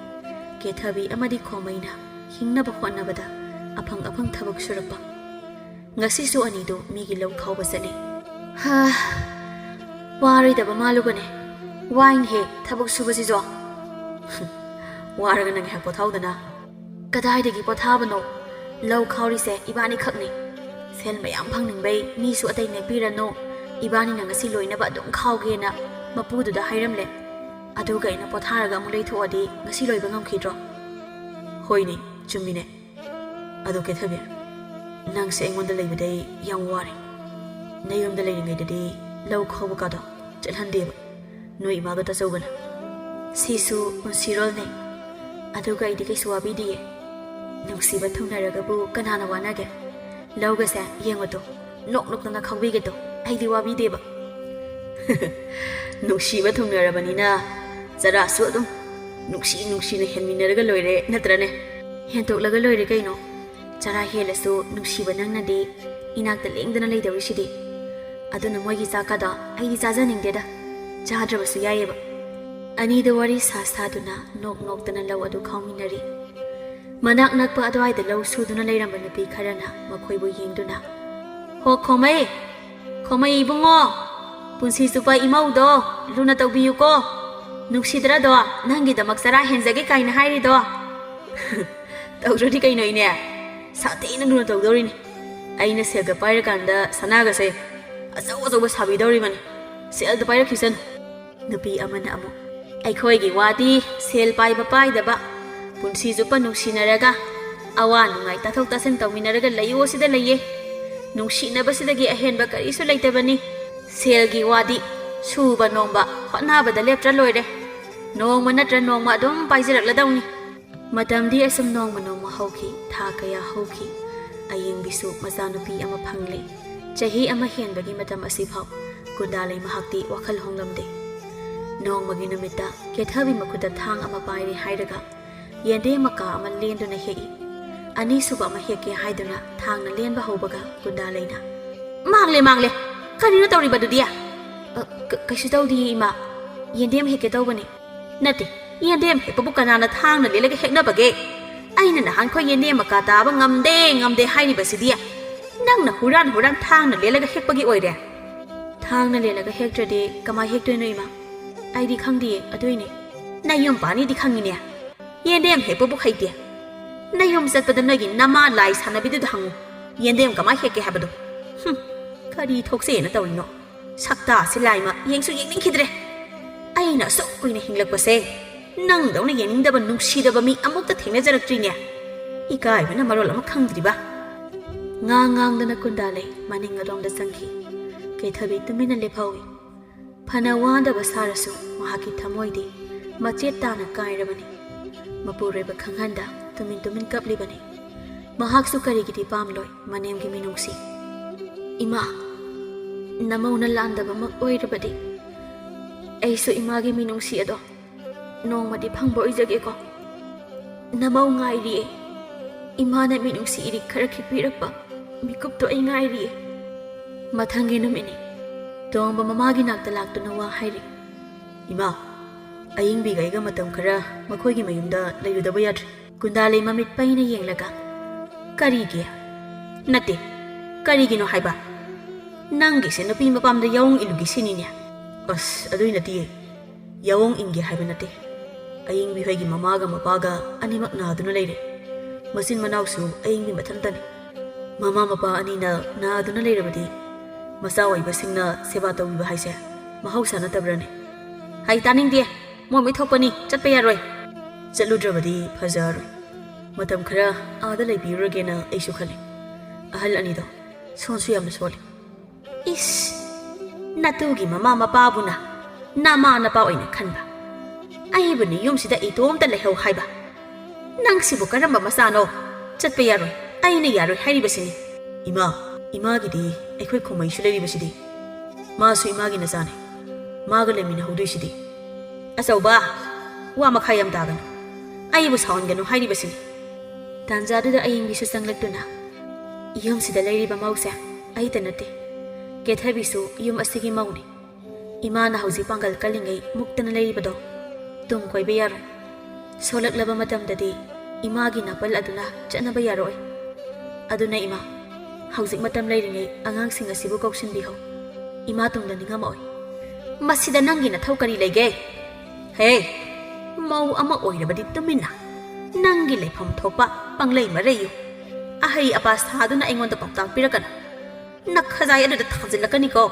ꯀꯦꯊꯕꯤ ꯑꯃꯗꯤ ꯈꯣꯃꯩꯅ ꯍꯤꯡꯅꯕ ꯍꯣꯠꯅꯕꯗ ꯑꯐꯪ ꯑꯐꯪ ꯊꯕꯛ ꯁꯨꯔꯛꯄ꯫ ꯉꯁꯤꯁꯨ ꯑꯅꯤꯗꯨ ꯃꯤꯒꯤ ꯂꯧ ꯈꯥꯎꯕ ꯆꯠꯂꯤ꯫ ꯍꯥ, ꯋꯥꯔꯣꯏꯗꯕ ꯃꯥꯜꯂꯨꯕꯅꯦ꯫ ꯋꯥꯏꯅꯦꯍꯦ ꯊꯕꯛ ꯁꯨꯕꯁꯤꯁꯨ꯫ ꯋꯥꯔꯒꯅ ꯉꯥꯏꯍꯥꯛ ꯄꯣꯊꯥꯎꯗꯅ꯫ ꯀꯗꯥꯏꯗꯒꯤ ꯄꯣꯊꯥꯕꯅꯣ? ꯂꯧ ꯈꯥꯎꯔꯤꯁꯦ ꯏꯕꯥꯅꯤꯈꯛꯅꯤ꯫ ꯁꯦꯜ ꯃꯌꯥꯝ ꯐꯪꯅꯤꯡꯕꯩ ꯃꯤꯁꯨ ꯑꯇꯩ ꯅꯦꯛꯄꯤꯔꯅꯨ꯫ ꯏꯕꯥꯅꯤꯅ ꯉꯁꯤ ꯂꯣꯏꯅꯕ ꯑꯗꯨꯝ ꯈꯥꯎꯒꯦꯅ ꯃꯄꯨꯗꯨꯗ ꯍꯥꯏꯔꯝꯂꯦ꯫ ꯑꯗꯨꯒ ꯑꯩꯅ ꯄꯣꯊꯥꯔꯒ ꯑꯃꯨꯛ ꯂꯩꯊꯣꯛꯑꯗꯤ ꯉꯁꯤ ꯂꯣꯏꯕ ꯉꯝꯈꯤꯗ꯭ꯔꯣ? ꯍꯣꯏꯅꯦ, ꯆꯨꯝꯃꯤꯅꯦ꯫ ꯑꯗꯣ ꯀꯦꯊꯕꯤ, ꯅꯪꯁꯦ ꯑꯩꯉꯣꯟꯗ ꯂꯩꯕꯗꯩ ꯌꯥꯝ ꯋꯥꯔꯦ꯫ ꯅꯌꯨꯝꯗ ꯂꯩꯔꯤꯉꯩꯗꯗꯤ ꯂꯧ ꯈꯥꯎꯕ ꯀꯥꯗꯣ ꯆꯠꯍꯟꯗꯦꯕ ꯅꯣꯏ ꯏꯃꯥꯒ ꯇꯥꯆꯧꯒꯅ꯫ ꯁꯤꯁꯨ ꯄꯨꯟꯁꯤꯔꯣꯜꯅꯦ꯫ ꯑꯗꯨꯒ ꯑꯩꯗꯤ ꯀꯩꯁꯨ ꯋꯥꯕꯤꯗꯤꯌꯦ꯫ ꯅꯨꯡꯁꯤꯕ ꯊꯨꯡꯅꯔꯒꯕꯨ ꯀꯅꯥꯅ ꯋꯥꯅꯒꯦ? ꯂꯧꯒꯁꯦ ꯌꯦꯡꯉꯨꯗꯣ, ꯅꯣꯛ ꯅꯣꯛꯇꯅ ꯈꯥꯎꯕꯤꯒꯦꯗꯣ, ꯑꯩꯗꯤ ꯋꯥꯕꯤꯗꯦꯕ꯫ ꯅꯨꯡꯁꯤꯕ ꯊꯨꯡꯅꯔꯕꯅꯤꯅ ꯆꯔꯥꯁꯨ ꯑꯗꯨꯝ ꯅꯨꯡꯁꯤ ꯅꯨꯡꯁꯤꯅ ꯍꯦꯟꯃꯤꯟꯅꯔꯒ ꯂꯣꯏꯔꯦ ꯅꯠꯇ꯭ꯔꯅꯦ? ꯍꯦꯟꯇꯣꯛꯂꯒ ꯂꯣꯏꯔꯦ ꯀꯩꯅꯣ꯫ ꯆꯔꯥ ꯍꯦꯜꯂꯁꯨ ꯅꯨꯡꯁꯤꯕ ꯅꯪꯅꯗꯤ ꯏꯅꯥꯛꯇ ꯂꯦꯡꯗꯅ ꯂꯩꯗꯧꯔꯤꯁꯤꯗꯤ꯫ ꯑꯗꯨꯅ ꯃꯣꯏꯒꯤ ꯆꯥꯛꯀꯗꯣ ꯑꯩꯗꯤ ꯆꯥꯖꯅꯤꯡꯗꯦꯗ꯫ ꯆꯥꯗ꯭ꯔꯕꯁꯨ ꯌꯥꯏꯌꯦꯕ꯫ ꯑꯅꯤꯗꯨ ꯋꯥꯔꯤ ꯁꯥ ꯁꯥꯗꯨꯅ ꯅꯣꯛ ꯅꯣꯛꯇꯅ ꯂꯧ ꯑꯗꯨ ꯈꯥꯎꯃꯤꯟꯅꯔꯤ꯫ ꯃꯅꯥꯛ ꯅꯛꯄ ꯑꯗꯨꯋꯥꯏꯗ ꯂꯧ ꯁꯨꯗꯨꯅ ꯂꯩꯔꯝꯕ ꯅꯨꯄꯤ ꯈꯔꯅ ꯃꯈꯣꯏꯕꯨ ꯌꯦꯡꯗꯨꯅ, "ꯍꯣ ꯈꯣꯃꯩ, ꯈꯣꯃꯩ ꯏꯕꯨꯡꯉꯣ, ꯄꯨꯟꯁꯤ ꯆꯨꯞꯄ ꯏꯃꯧꯗꯣ ꯂꯨꯅ ꯇꯧꯕꯤꯌꯨꯀꯣ꯫ ꯅꯨꯡꯁꯤꯗ꯭ꯔꯗꯣ, ꯅꯪꯒꯤꯗꯃꯛ ꯆꯔꯥ ꯍꯦꯟꯖꯒꯦ ꯀꯥꯏꯅ ꯍꯥꯏꯔꯤꯗꯣ?" ꯇꯧꯗ꯭ꯔꯗꯤ ꯀꯩꯅꯣ ꯏꯅꯦ? ꯁꯥꯊꯤꯅ ꯂꯨꯅ ꯇꯧꯗꯧꯔꯤꯅꯤ꯫ ꯑꯩꯅ ꯁꯦꯜꯒ ꯄꯥꯏꯔꯀꯥꯟꯗ ꯁꯅꯥꯒꯁꯦ ꯑꯆꯧ ꯑꯆꯧꯕ ꯁꯥꯕꯤꯗꯧꯔꯤꯕꯅꯤ꯫ ꯁꯦꯜꯗ ꯄꯥꯏꯔꯛꯈꯤꯁꯅꯨ꯫ ꯅꯨꯄꯤ ꯑꯃꯅ ꯑꯃꯨꯛ, "ꯑꯩꯈꯣꯏꯒꯤ ꯋꯥꯗꯤ ꯁꯦꯜ ꯄꯥꯏꯕ ꯄꯥꯏꯗꯕ, ꯄꯨꯟꯁꯤ ꯆꯨꯞꯄ ꯅꯨꯡꯁꯤꯅꯔꯒ ꯑꯋꯥ ꯅꯨꯡꯉꯥꯏ ꯇꯥꯊꯣꯛ ꯇꯥꯁꯤꯟ ꯇꯧꯃꯤꯟꯅꯔꯒ ꯂꯩꯌꯣ ꯁꯤꯗ ꯂꯩꯌꯦ꯫ ꯅꯨꯡꯁꯤꯅꯕꯁꯤꯗꯒꯤ ꯑꯍꯦꯟꯕ ꯀꯔꯤꯁꯨ ꯂꯩꯇꯕꯅꯤ꯫ ꯁꯦꯜꯒꯤ ꯋꯥꯗꯤ ꯁꯨꯕ ꯅꯣꯝꯕ ꯍꯣꯠꯅꯕꯗ ꯂꯦꯞꯇ꯭ꯔ ꯂꯣꯏꯔꯦ꯫ ꯅꯣꯡꯃ ꯅꯠꯇ꯭ꯔ ꯅꯣꯡꯃ ꯑꯗꯨꯝ ꯄꯥꯏꯖꯔꯛꯂꯗꯧꯅꯤ꯫" ꯃꯇꯝꯗꯤ ꯑꯁꯨꯝ ꯅꯣꯡꯃ ꯅꯣꯡꯃ ꯍꯧꯈꯤ, ꯊꯥ ꯀꯌꯥ ꯍꯧꯈꯤ꯫ ꯑꯌꯦꯡꯕꯤꯁꯨ ꯃꯆꯥꯅꯨꯄꯤ ꯑꯃ ꯐꯪꯂꯦ꯫ ꯆꯍꯤ ꯑꯃ ꯍꯦꯟꯕꯒꯤ ꯃꯇꯝ ꯑꯁꯤꯐꯥꯎ ꯒꯨꯟꯗꯥꯂꯩ ꯃꯍꯥꯛꯇꯤ ꯋꯥꯈꯜ ꯍꯣꯡꯂꯝꯗꯦ꯫ ꯅꯣꯡꯃꯒꯤ ꯅꯨꯃꯤꯠꯇ ꯀꯦꯊꯕꯤ ꯃꯈꯨꯠꯇ ꯊꯥꯡ ꯑꯃ ꯄꯥꯏꯔꯦ ꯍꯥꯏꯔꯒ ꯌꯦꯟꯗꯦꯝ ꯃꯀꯥ ꯑꯃ ꯂꯦꯟꯗꯨꯅ ꯍꯦꯛꯏ꯫ ꯑꯅꯤꯁꯨꯕ ꯑꯃ ꯍꯦꯛꯀꯦ ꯍꯥꯏꯗꯨꯅ ꯊꯥꯡꯅ ꯂꯦꯟꯕ ꯍꯧꯕꯒ ꯒꯨꯟꯗꯥꯂꯩꯅ, "ꯃꯥꯡꯂꯦ, ꯃꯥꯡꯂꯦ! ꯀꯔꯤꯅꯣ ꯇꯧꯔꯤꯕꯗꯨꯗꯤ? "ꯑ, ꯀ-, ꯀꯩꯁꯨ ꯇꯧꯗꯤꯌꯦ, ꯏꯃꯥ꯫ ꯌꯦꯟꯗꯦꯝ ꯍꯦꯛꯀꯦ ꯇꯧꯕꯅꯤ꯫" "ꯅꯠꯇꯦ, ꯌꯦꯟꯗꯦꯝ ꯍꯦꯛꯄꯕꯨ ꯀꯅꯥꯅ ꯊꯥꯡꯅ ꯂꯦꯜꯂꯒ ꯍꯦꯛꯅꯕꯒꯦ? ꯑꯩꯅ ꯅꯍꯥꯟꯈꯣꯏ ꯌꯦꯟꯗꯦꯝ ꯃꯀꯥ ꯇꯥꯕ ꯉꯝꯗꯦ, ꯉꯝꯗꯦ ꯍꯥꯏꯔꯤꯕꯁꯤꯗꯤ ꯅꯪꯅ ꯍꯨꯔꯥꯟ ꯍꯨꯔꯥꯟ ꯊꯥꯡꯅ ꯂꯦꯜꯂꯒ ꯍꯦꯛꯄꯒꯤ ꯑꯣꯏꯔꯦ꯫" "ꯊꯥꯡꯅ ꯂꯦꯜꯂꯒ ꯍꯦꯛꯇ꯭ꯔꯗꯤ ꯀꯃꯥꯏ ꯍꯦꯛꯇꯣꯏꯅꯣ, ꯏꯃꯥ? ꯑꯩꯗꯤ ꯈꯪꯗꯤꯌꯦ, ꯑꯗꯨꯏꯅꯦ꯫" "ꯅꯌꯨꯝ ꯄꯥꯅꯤꯗꯤ ꯈꯪꯉꯤꯅꯦ, ꯌꯦꯟꯗꯦꯝ ꯍꯦꯛꯄꯕꯨ ꯍꯩꯇꯦ꯫ ꯅꯌꯨꯝ ꯆꯠꯄꯗ ꯅꯣꯏꯒꯤ ꯅꯃꯥ ꯂꯥꯏ ꯁꯥꯟꯅꯕꯤꯗꯨꯗ ꯍꯪꯉꯨ, ꯌꯦꯟꯗꯦꯝ ꯀꯃꯥꯏ ꯍꯦꯛꯀꯦ ꯍꯥꯏꯕꯗꯣ꯫" "ꯍꯨꯝ, ꯀꯔꯤ ꯊꯣꯛꯆꯦꯅ ꯇꯧꯔꯤꯅꯣ? ꯁꯛꯇꯥꯁꯤ ꯂꯥꯏꯃ ꯌꯦꯡꯁꯨ ꯌꯦꯡꯅꯤꯡꯈꯤꯗ꯭ꯔꯦ꯫ ꯑꯩꯅ ꯑꯁꯨꯛ ꯀꯨꯏꯅ ꯍꯤꯡꯂꯛꯄꯁꯦ ꯅꯪꯗꯧꯅ ꯌꯦꯡꯅꯤꯡꯗꯕ, ꯅꯨꯡꯁꯤꯗꯕ ꯃꯤ ꯑꯃꯨꯛꯇ ꯊꯦꯡꯅꯖꯔꯛꯇ꯭ꯔꯤꯅꯦ꯫" ꯏꯀꯥꯏꯕꯅ ꯃꯔꯣꯜ ꯑꯃ ꯈꯪꯗ꯭ꯔꯤꯕ꯫ ꯉꯥꯡ ꯉꯥꯡꯗꯅ ꯀꯨꯟꯗꯥꯂꯩ ꯃꯅꯤꯡ ꯑꯗꯣꯝꯗ ꯆꯪꯈꯤ꯫ ꯀꯦꯊꯕꯤ ꯇꯨꯃꯤꯟꯅ ꯂꯦꯞꯍꯧꯏ꯫ ꯐꯅ ꯋꯥꯗꯕ ꯁꯥꯔꯁꯨ ꯃꯍꯥꯛꯀꯤ ꯊꯃꯣꯏꯗꯤ ꯃꯆꯦꯠ ꯇꯥꯅ ꯀꯥꯏꯔꯕꯅꯤ꯫ ꯃꯄꯨꯔꯣꯏꯕ ꯈꯪꯍꯟꯗ ꯇꯨꯃꯤꯟ ꯇꯨꯃꯤꯟ ꯀꯞꯂꯤꯕꯅꯤ꯫ ꯃꯍꯥꯛꯁꯨ ꯀꯔꯤꯒꯤꯗꯤ ꯄꯥꯝꯂꯣꯏ ꯃꯅꯦꯝꯒꯤ ꯃꯤꯅꯨꯡꯁꯤ? "ꯏꯃꯥ, ꯅꯃꯧꯅ ꯂꯥꯟꯗꯕꯃꯛ ꯑꯣꯏꯔꯕꯗꯤ ꯑꯩꯁꯨ ꯏꯃꯥꯒꯤ ꯃꯤꯅꯨꯡꯁꯤ ꯑꯗꯣ ꯅꯣꯡꯃꯗꯤ ꯐꯪꯕ ꯑꯣꯏꯖꯒꯦꯀꯣ꯫ ꯅꯃꯧ ꯉꯥꯏꯔꯤꯌꯦ꯫ ꯏꯃꯥꯅ ꯃꯤꯅꯨꯡꯁꯤ ꯏꯔꯤꯛ ꯈꯔ ꯈꯤꯛꯄꯤꯔꯛꯄ ꯃꯤꯀꯨꯞꯇꯣ ꯑꯩ ꯉꯥꯏꯔꯤꯌꯦ꯫" ꯃꯊꯪꯒꯤ ꯅꯨꯃꯤꯠꯅꯤ꯫ ꯇꯣꯝꯕ ꯃꯃꯥꯒꯤ ꯅꯥꯛꯇ ꯂꯥꯛꯇꯨꯅ ꯋꯥ ꯍꯥꯏꯔꯤ꯫ "ꯏꯃꯥ, ꯑꯌꯤꯡꯕꯤꯒ ꯑꯩꯒ ꯃꯇꯝ ꯈꯔ ꯃꯈꯣꯏꯒꯤ ꯃꯌꯨꯝꯗ ꯂꯩꯔꯨꯗꯕ ꯌꯥꯗ꯭ꯔꯦ꯫" ꯀꯨꯟꯗꯥꯂꯩ ꯃꯃꯤꯠ ꯄꯩꯅ ꯌꯦꯡꯂꯒ, "ꯀꯔꯤꯒꯤ? ꯅꯠꯇꯦ, ꯀꯔꯤꯒꯤꯅꯣ ꯍꯥꯏꯕ? ꯅꯪꯒꯤꯁꯦ ꯅꯨꯄꯤ ꯃꯄꯥꯝꯗ ꯌꯥꯑꯣꯡ ꯏꯜꯂꯨꯒꯦ ꯁꯤꯅꯤꯅꯦ?" "ꯑꯁ, ꯑꯗꯨꯏ ꯅꯠꯇꯤꯌꯦ꯫ ꯌꯥꯑꯣꯡ ꯏꯟꯒꯦ ꯍꯥꯏꯕ ꯅꯠꯇꯦ꯫ ꯑꯌꯤꯡꯕꯤ ꯍꯣꯏꯒꯤ ꯃꯃꯥꯒ ꯃꯄꯥꯒ ꯑꯅꯤꯃꯛ ꯅꯥꯗꯨꯅ ꯂꯩꯔꯦ꯫ ꯃꯆꯤꯟ ꯃꯅꯥꯎꯁꯨ ꯑꯌꯤꯡꯕꯤ ꯃꯊꯟꯇꯅꯤ꯫ ꯃꯃꯥ ꯃꯄꯥ ꯑꯅꯤꯅ ꯅꯥꯗꯨꯅ ꯂꯩꯔꯕꯗꯤ ꯃꯆꯥ ꯑꯣꯏꯕꯁꯤꯡꯅ ꯁꯦꯕꯥ ꯇꯧꯕꯤꯕ ꯍꯥꯏꯁꯦ ꯃꯍꯧꯁꯥ ꯅꯠꯇꯕ꯭ꯔꯅꯦ?" "ꯍꯩ, ꯇꯥꯅꯤꯡꯗꯦ꯫ ꯃꯣꯏ ꯃꯣꯏ ꯊꯣꯛꯄꯅꯤ, ꯆꯠꯄ ꯌꯥꯔꯣꯏ꯫" "ꯆꯠꯂꯨꯗ꯭ꯔꯕꯗꯤ ꯐꯖꯔꯣꯏ꯫ ꯃꯇꯝ ꯈꯔ ꯑꯥꯗ ꯂꯩꯕꯤꯔꯨꯔꯒꯦꯅ ꯑꯩꯁꯨ ꯈꯜꯂꯤ꯫ ꯑꯍꯜ ꯑꯅꯤꯗꯣ ꯁꯣꯟꯁꯨ ꯌꯥꯝꯅ ꯁꯣꯜꯂꯤ꯫" "ꯏꯁ, ꯅꯇꯨꯒꯤ ꯃꯃꯥ ꯃꯄꯥꯕꯨꯅ ꯅꯃꯥ ꯅꯄꯥ ꯑꯣꯏꯅ ꯈꯟꯕ, ꯑꯩꯕꯨꯅ ꯌꯨꯝꯁꯤꯗ ꯏꯇꯣꯝꯇ ꯂꯩꯍꯧ ꯍꯥꯏꯕ꯫ ꯅꯪꯁꯤꯕꯨ ꯀꯔꯝꯕ ꯃꯆꯥꯅꯣ? ꯆꯠꯄ ꯌꯥꯔꯣꯏ, ꯑꯩꯅ ꯌꯥꯔꯣꯏ ꯍꯥꯏꯔꯤꯕꯁꯤꯅꯤ꯫" "ꯏꯃꯥ, ꯏꯃꯥꯒꯤꯗꯤ ꯑꯩꯈꯣꯏ ꯈꯣꯃꯩꯁꯨ ꯂꯩꯔꯤꯕꯁꯤꯗꯤ꯫ ꯃꯥꯁꯨ ꯏꯃꯥꯒꯤ ꯅꯆꯥꯅꯤ꯫ ꯃꯥꯒ ꯂꯩꯃꯤꯟꯅꯍꯧꯗꯣꯏꯁꯤꯗꯤ꯫" "ꯑꯆꯧꯕ, ꯋꯥ ꯃꯈꯥ ꯌꯥꯝ ꯇꯥꯒꯅꯨ꯫ ꯑꯩꯕꯨ ꯁꯥꯎꯍꯟꯒꯅꯨ ꯍꯥꯏꯔꯤꯕꯁꯤꯅꯤ꯫" ꯇꯥꯟꯖꯥꯗꯨꯗ ꯑꯌꯤꯡꯕꯤꯁꯨ ꯆꯪꯂꯛꯇꯨꯅ, "ꯌꯨꯝꯁꯤꯗ ꯂꯩꯔꯤꯕ ꯃꯧꯁꯦ ꯑꯩꯇ ꯅꯠꯇꯦ, ꯀꯦꯊꯕꯤꯁꯨ ꯌꯨꯝ ꯑꯁꯤꯒꯤ ꯃꯧꯅꯤ꯫ ꯏꯃꯥꯅ ꯍꯧꯖꯤꯛ ꯄꯥꯡꯒꯜ ꯀꯜꯂꯤꯉꯩ ꯃꯨꯛꯇꯅ ꯂꯩꯔꯤꯕꯗꯣ ꯇꯨꯡ ꯀꯣꯏꯕ ꯌꯥꯔꯣꯏ꯫ ꯁꯣꯜꯂꯛꯂꯕ ꯃꯇꯝꯗꯗꯤ ꯏꯃꯥꯒꯤ ꯅꯥꯄꯜ ꯑꯗꯨꯅ ꯆꯠꯅꯕ ꯌꯥꯔꯣꯏ꯫ ꯑꯗꯨꯅ ꯏꯃꯥ, ꯍꯧꯖꯤꯛ ꯃꯇꯝ ꯂꯩꯔꯤꯉꯩ ꯑꯉꯥꯡꯁꯤꯡ ꯑꯁꯤꯕꯨ ꯀꯧꯁꯤꯟꯕꯤꯍꯧ꯫ ꯏꯃꯥ ꯇꯨꯡꯗ ꯅꯤꯡꯉꯝꯃꯛꯑꯣꯏ꯫ ꯃꯁꯤꯗ ꯅꯪꯒꯤ ꯅꯊꯧ ꯀꯔꯤ ꯂꯩꯒꯦ? ꯍꯦ, ꯃꯧ ꯑꯃ ꯑꯣꯏꯔꯕꯗꯤ ꯇꯨꯃꯤꯟꯅ ꯅꯪꯒꯤ ꯂꯩꯐꯝ ꯊꯣꯛꯄ ꯄꯪꯂꯩ ꯃꯔꯩꯌꯨ꯫ ꯑꯍꯩ ꯑꯄꯥ ꯁꯥꯗꯨꯅ ꯑꯩꯉꯣꯟꯗ ꯄꯥꯎꯇꯥꯛ ꯄꯤꯔꯛꯀꯅꯨ꯫ ꯅꯈꯖꯥꯏ ꯑꯗꯨꯗ ꯊꯥꯖꯤꯜꯂꯛꯀꯅꯤꯀꯣ꯫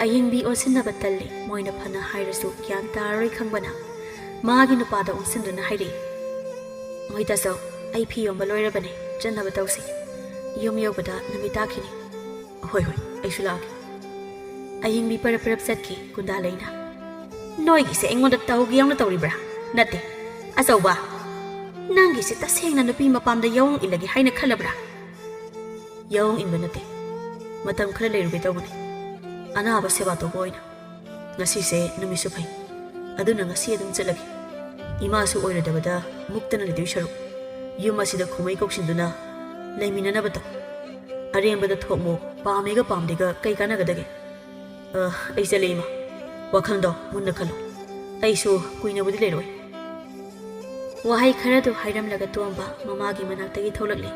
ꯑꯌꯤꯡꯕꯤ ꯑꯣꯟꯁꯤꯟꯅꯕ ꯇꯜꯂꯤ꯫ ꯃꯣꯏꯅ ꯐꯅ ꯍꯥꯏꯔꯁꯨ ꯒ꯭ꯌꯥꯟ ꯇꯥꯔꯔꯣꯏ ꯈꯪꯕꯅ ꯃꯥꯒꯤ ꯅꯨꯄꯥꯗ ꯑꯣꯟꯁꯤꯟꯗꯨꯅ ꯍꯥꯏꯔꯛꯏ, "ꯃꯣꯏ ꯇꯥꯆꯧ, ꯑꯩ ꯐꯤ ꯌꯣꯟꯕ ꯂꯣꯏꯔꯕꯅꯦ, ꯆꯠꯅꯕ ꯇꯧꯁꯤ꯫ ꯌꯨꯝ ꯌꯧꯕꯗ ꯅꯨꯃꯤꯠ ꯇꯥꯈꯤꯅꯤ꯫" "ꯍꯣꯏ, ꯍꯣꯏ, ꯑꯩꯁꯨ ꯂꯥꯛꯑꯒꯦ꯫" ꯑꯌꯤꯡꯕꯤ ꯄꯔꯞ ꯄꯔꯞ ꯆꯠꯈꯤ ꯀꯨꯟꯗꯥ ꯂꯩꯅ꯫ "ꯅꯣꯏꯒꯤꯁꯦ ꯑꯩꯉꯣꯟꯗ ꯇꯧꯒꯦ ꯌꯥꯎꯅ ꯇꯧꯔꯤꯕ꯭ꯔꯥ? ꯅꯠꯇꯦ, ꯑꯆꯧꯕ, ꯅꯪꯒꯤꯁꯦ ꯇꯁꯦꯡꯅ ꯅꯨꯄꯤ ꯃꯄꯥꯝꯗ ꯌꯥꯑꯣꯡ ꯏꯜꯂꯒꯦ ꯍꯥꯏꯅ ꯈꯜꯂꯕ꯭ꯔꯥ?" "ꯌꯥꯑꯣꯡ ꯏꯟꯕ ꯅꯠꯇꯦ, ꯃꯇꯝ ꯈꯔ ꯂꯩꯔꯨꯒꯦ ꯇꯧꯕꯅꯤ, ꯑꯅꯥꯕ ꯁꯦꯕꯥ ꯇꯧꯕ ꯑꯣꯏꯅ꯫ ꯉꯁꯤꯁꯦ ꯅꯨꯃꯤꯠꯁꯨ ꯐꯩ, ꯑꯗꯨꯅ ꯉꯁꯤ ꯑꯗꯨꯝ ꯆꯠꯂꯒꯦ꯫ ꯏꯃꯥꯁꯨ ꯑꯣꯏꯔꯣꯏꯗꯕꯗ ꯃꯨꯛꯇꯅ ꯂꯩꯗꯣꯏ ꯁꯔꯨꯛ, ꯌꯨꯝ ꯑꯁꯤꯗ ꯈꯨꯃꯩ ꯀꯧꯁꯤꯟꯗꯨꯅ ꯂꯩꯃꯤꯟꯅꯅꯕ ꯇꯧ꯫ ꯑꯔꯦꯝꯕꯗ ꯊꯣꯛꯃꯣꯛ, ꯄꯥꯝꯃꯦꯒ ꯄꯥꯝꯗꯦꯒ ꯀꯩ ꯀꯥꯟꯅꯒꯗꯒꯦ? ꯑ, ꯑꯩ ꯆꯠꯂꯦ ꯏꯃꯥ, ꯋꯥꯈꯜꯗꯣ ꯃꯨꯟꯅ ꯈꯜꯂꯨ꯫ ꯑꯩꯁꯨ ꯀꯨꯏꯅꯕꯨꯗꯤ ꯂꯩꯔꯣꯏ꯫" ꯋꯥꯍꯩ ꯈꯔꯗꯨ ꯍꯥꯏꯔꯝꯂꯒ ꯇꯣꯝꯕ ꯃꯃꯥꯒꯤ ꯃꯅꯥꯛꯇꯒꯤ ꯊꯣꯛꯂꯛꯂꯦ꯫